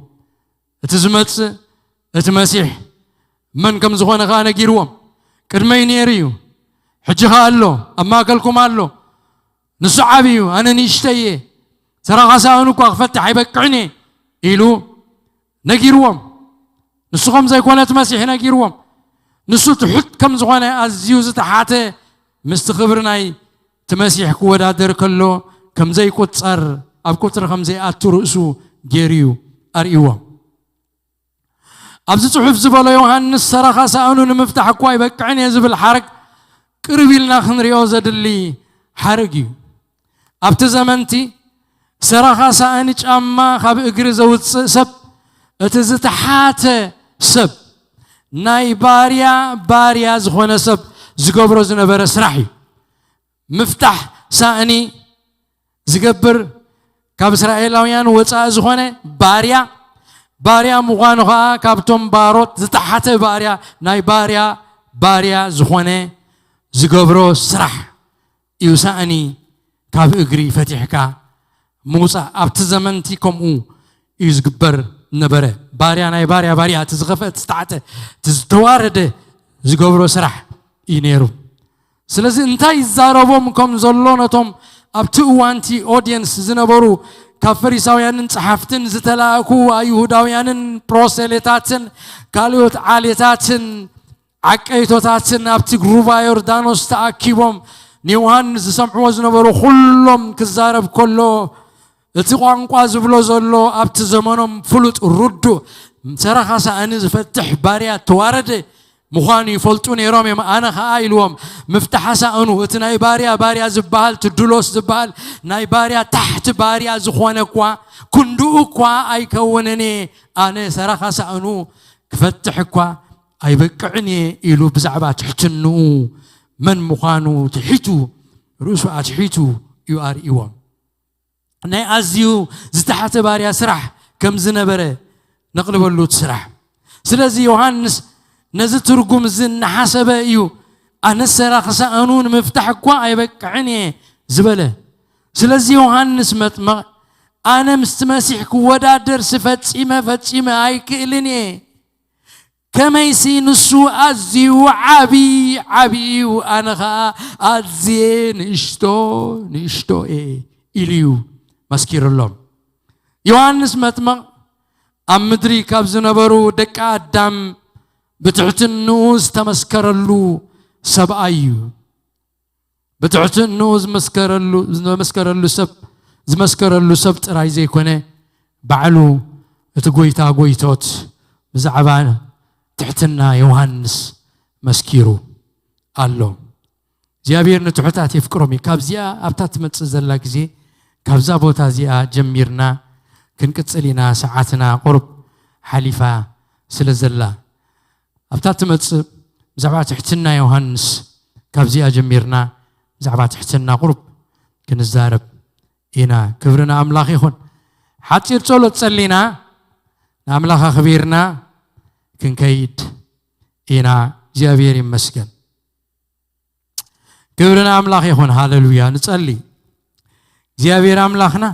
እቲ ዝመጽእ፣ እቲ መሲሕ መን ከም ዝኾነ ከኣ ነጊርዎም። ቅድመይ ነይሩ እዩ፣ ሕጂ ኸኣ ኣሎ፣ ኣብ ማእከልኩም ኣሎ። ንሱ ዓቢ እዩ፣ ኣነ ንእሽተይ እየ። ሰራኻ ሳእኑ እኳ ክፈትሕ ኣይበቅዕን እየ ኢሉ ነጊርዎም። ንሱ ከም ዘይኮነ እቲ መሲሕ ነጊርዎም። ንሱ ትሑት ከም ዝኾነ፣ ኣዝዩ ዝተሓተ፣ ምስቲ ክብሪ ናይ እቲ መሲሕ ክወዳደር ከሎ ከም ዘይቁጸር፣ ኣብ ቁጽሪ ከም ዘይኣቱ ርእሱ ገይሩ እዩ ኣርእይዎም። ኣብዚ ጽሑፍ ዝበሎ ዮሃንስ፣ ሰራኻ ሳእኑ ንምፍታሕ እኳ ኣይበቅዕን እየ ዝብል ሓረግ ቅርብ ኢልና ክንሪኦ ዘድሊ ሓረግ እዩ። ኣብቲ ዘመንቲ ሰራኻ ሳእኒ ጫማ ካብ እግሪ ዘውጽእ ሰብ፣ እቲ ዝተሓተ ሰብ፣ ናይ ባርያ ባርያ ዝኾነ ሰብ ዝገብሮ ዝነበረ ስራሕ እዩ። ምፍታሕ ሳእኒ ዝገብር፣ ካብ እስራኤላውያን ወጻኢ ዝኾነ ባርያ፣ ባርያ ምዃኑ ኸኣ ካብቶም ባሮት ዝተሓተ ባርያ፣ ናይ ባርያ ባርያ ዝኾነ ዝገብሮ ስራሕ እዩ። ሳእኒ ካብ እግሪ ፈቲሕካ ምውጻእ ኣብቲ ዘመንቲ ከምኡ እዩ ዝግበር ነበረ። ባርያ ናይ ባርያ ባርያ፣ እቲ ዝኸፍአ፣ እቲ ዝተዓጠ፣ እቲ ዝተዋረደ ዝገብሮ ስራሕ እዩ ነይሩ። ስለዚ እንታይ ይዛረቦም ከም ዘሎ ነቶም ኣብቲ እዋንቲ ኦድየንስ ዝነበሩ ካብ ፈሪሳውያንን ጸሓፍትን ዝተላእኩ ኣይሁዳውያንን ፕሮሴሌታትን ካልኦት ዓሌታትን ዓቀይቶታትን ኣብቲ ሩባ ዮርዳኖስ ተኣኪቦም ንዮሃንስ ዝሰምዕዎ ዝነበሩ ኩሎም ክዛረብ ከሎ፣ እቲ ቋንቋ ዝብሎ ዘሎ ኣብቲ ዘመኖም ፍሉጥ ርዱእ ሰራኻ ሳእኒ ዝፈትሕ ባርያ ተዋረደ ምዃኑ ይፈልጡ ነይሮም እዮም። ኣነ ኸኣ ኢልዎም፣ ምፍታሓ ሳእኑ እቲ ናይ ባርያ ባርያ ዝበሃል፣ ትድሎስ ዝበሃል ናይ ባርያ ታሕቲ ባርያ ዝኾነ እኳ ክንድኡ እኳ ኣይከውንን እየ። ኣነ ሰራኻ ሳእኑ ክፈትሕ እኳ ኣይበቅዕን እየ ኢሉ ብዛዕባ ትሕትንኡ መን ምዃኑ ትሒቱ ርእሱ ኣትሒቱ እዩ ኣርእይዎም። ናይ ኣዝዩ ዝተሓተ ባርያ ስራሕ ከም ዝነበረ ነቕልበሉ እቲ ስራሕ። ስለዚ ዮሃንስ ነዚ ትርጉም እዚ እናሓሰበ እዩ ኣነ ሰራኺ ሳእኑ ንምፍታሕ እኳ ኣይበቅዕን እየ ዝበለ። ስለዚ ዮሃንስ መጥመቕ ኣነ ምስቲ መሲሕ ክወዳደርሲ ፈጺመ ፈጺመ ኣይክእልን እየ። ከመይሲ ንሱ ኣዝዩ ዓቢ ዓቢ እዩ፣ ኣነ ኸኣ ኣዝየ ንእሽቶ ንእሽቶ እየ ኢሉ እዩ መስኪሩሎም። ዮሃንስ መጥምቕ ኣብ ምድሪ ካብ ዝነበሩ ደቂ ኣዳም ብትሕትንኡ ዝተመስከረሉ ሰብኣይ እዩ። ብትሕትንኡ ዝመስከረሉ ዝመስከረሉ ሰብ ዝመስከረሉ ሰብ ጥራይ ዘይኮነ፣ ባዕሉ እቲ ጎይታ ጎይቶት ብዛዕባ ትሕትና ዮሃንስ መስኪሩ ኣሎ። እግዚኣብሔር ንትሑታት የፍቅሮም እዩ። ካብዚኣ ኣብታ ትመጽእ ዘላ ግዜ፣ ካብዛ ቦታ እዚኣ ጀሚርና ክንቅጽል ኢና። ሰዓትና ቁሩብ ሓሊፋ ስለ ዘላ፣ ኣብታ ትመጽእ ብዛዕባ ትሕትና ዮሃንስ፣ ካብዚኣ ጀሚርና ብዛዕባ ትሕትና ቁሩብ ክንዛረብ ኢና። ክብሪ ንኣምላኽ ይኹን። ሓጺር ጸሎት ጸሊና ንኣምላኽ ኣኽቢርና ክንከይድ ኢና። እግዚኣብሔር ይመስገን። ክብሪ ንኣምላኽ ይኹን። ሃሌሉያ። ንጸሊ። እግዚኣብሔር ኣምላኽና፣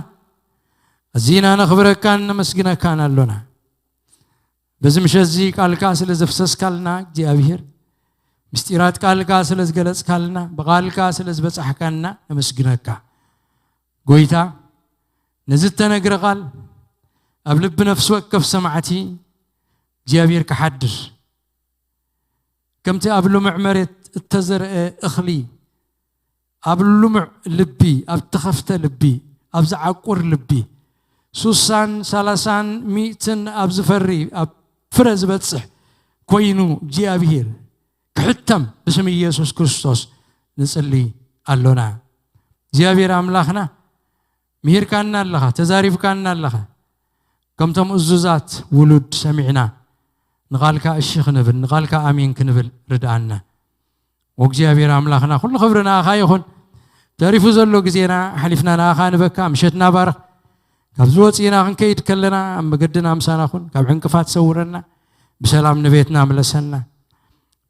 ኣዚና ነኽብረካን ነመስግነካን ኣሎና። በዚ ምሸት እዚ ቃልካ ስለ ዘፍሰስካልና እግዚኣብሔር፣ ምስጢራት ቃልካ ስለ ዝገለጽካልና፣ ብቃልካ ስለ ዝበጻሕካና ነመስግነካ። ጎይታ፣ ነዚ እተነግረ ቃል ኣብ ልቢ ነፍሲ ወከፍ ሰማዕቲ እግዚኣብሔር ክሓድር፣ ከምቲ ኣብ ልሙዕ መሬት እተዘርአ እኽሊ፣ ኣብ ልሙዕ ልቢ፣ ኣብ ተኸፍተ ልቢ፣ ኣብ ዝዓቁር ልቢ፣ ሱሳን ሰላሳን ሚእትን ኣብ ዝፈሪ፣ ኣብ ፍረ ዝበጽሕ ኮይኑ እግዚኣብሔር ክሕተም ብስም ኢየሱስ ክርስቶስ ንጽሊ ኣሎና። እግዚኣብሔር ኣምላኽና፣ ምሂርካና ኣለኻ፣ ተዛሪብካና ኣለኻ። ከምቶም እዙዛት ውሉድ ሰሚዕና ንቓልካ እሺ ክንብል፣ ንቓልካ ኣሜን ክንብል ርድኣና። ወእግዚኣብሔር ኣምላኽና፣ ኩሉ ክብሪ ንኣኻ ይኹን። ተሪፉ ዘሎ ግዜና ሓሊፍና ንኣኻ ንበካ። ምሸትና ባርኽ። ካብዚ ወፂእና ክንከይድ ከለና ኣብ መገድና ምሳና ኩን። ካብ ዕንቅፋት ሰውረና። ብሰላም ንቤትና ምለሰና።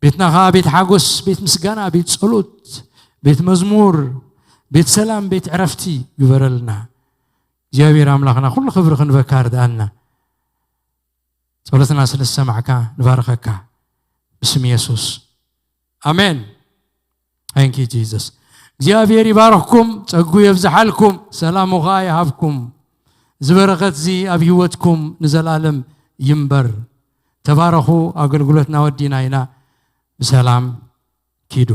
ቤትና ኸዓ ቤት ሓጎስ፣ ቤት ምስጋና፣ ቤት ጸሎት፣ ቤት መዝሙር፣ ቤት ሰላም፣ ቤት ዕረፍቲ ግበረልና። እግዚኣብሔር ኣምላኽና፣ ኩሉ ክብሪ ክንበካ ርድኣና። ጸሎትና ስለ ዝሰማዕካ ንባርኸካ ብስም የሱስ። ኣሜን። Thank you Jesus። እግዚኣብሔር ይባርኽኩም፣ ጸጉ የብዝሓልኩም፣ ሰላሙ ኸዓ ይሃብኩም። እዚ በረኸት እዚ ኣብ ህይወትኩም ንዘላለም ይንበር። ተባረኹ። ኣገልግሎትና ወዲና ኢና። ብሰላም ኪዱ።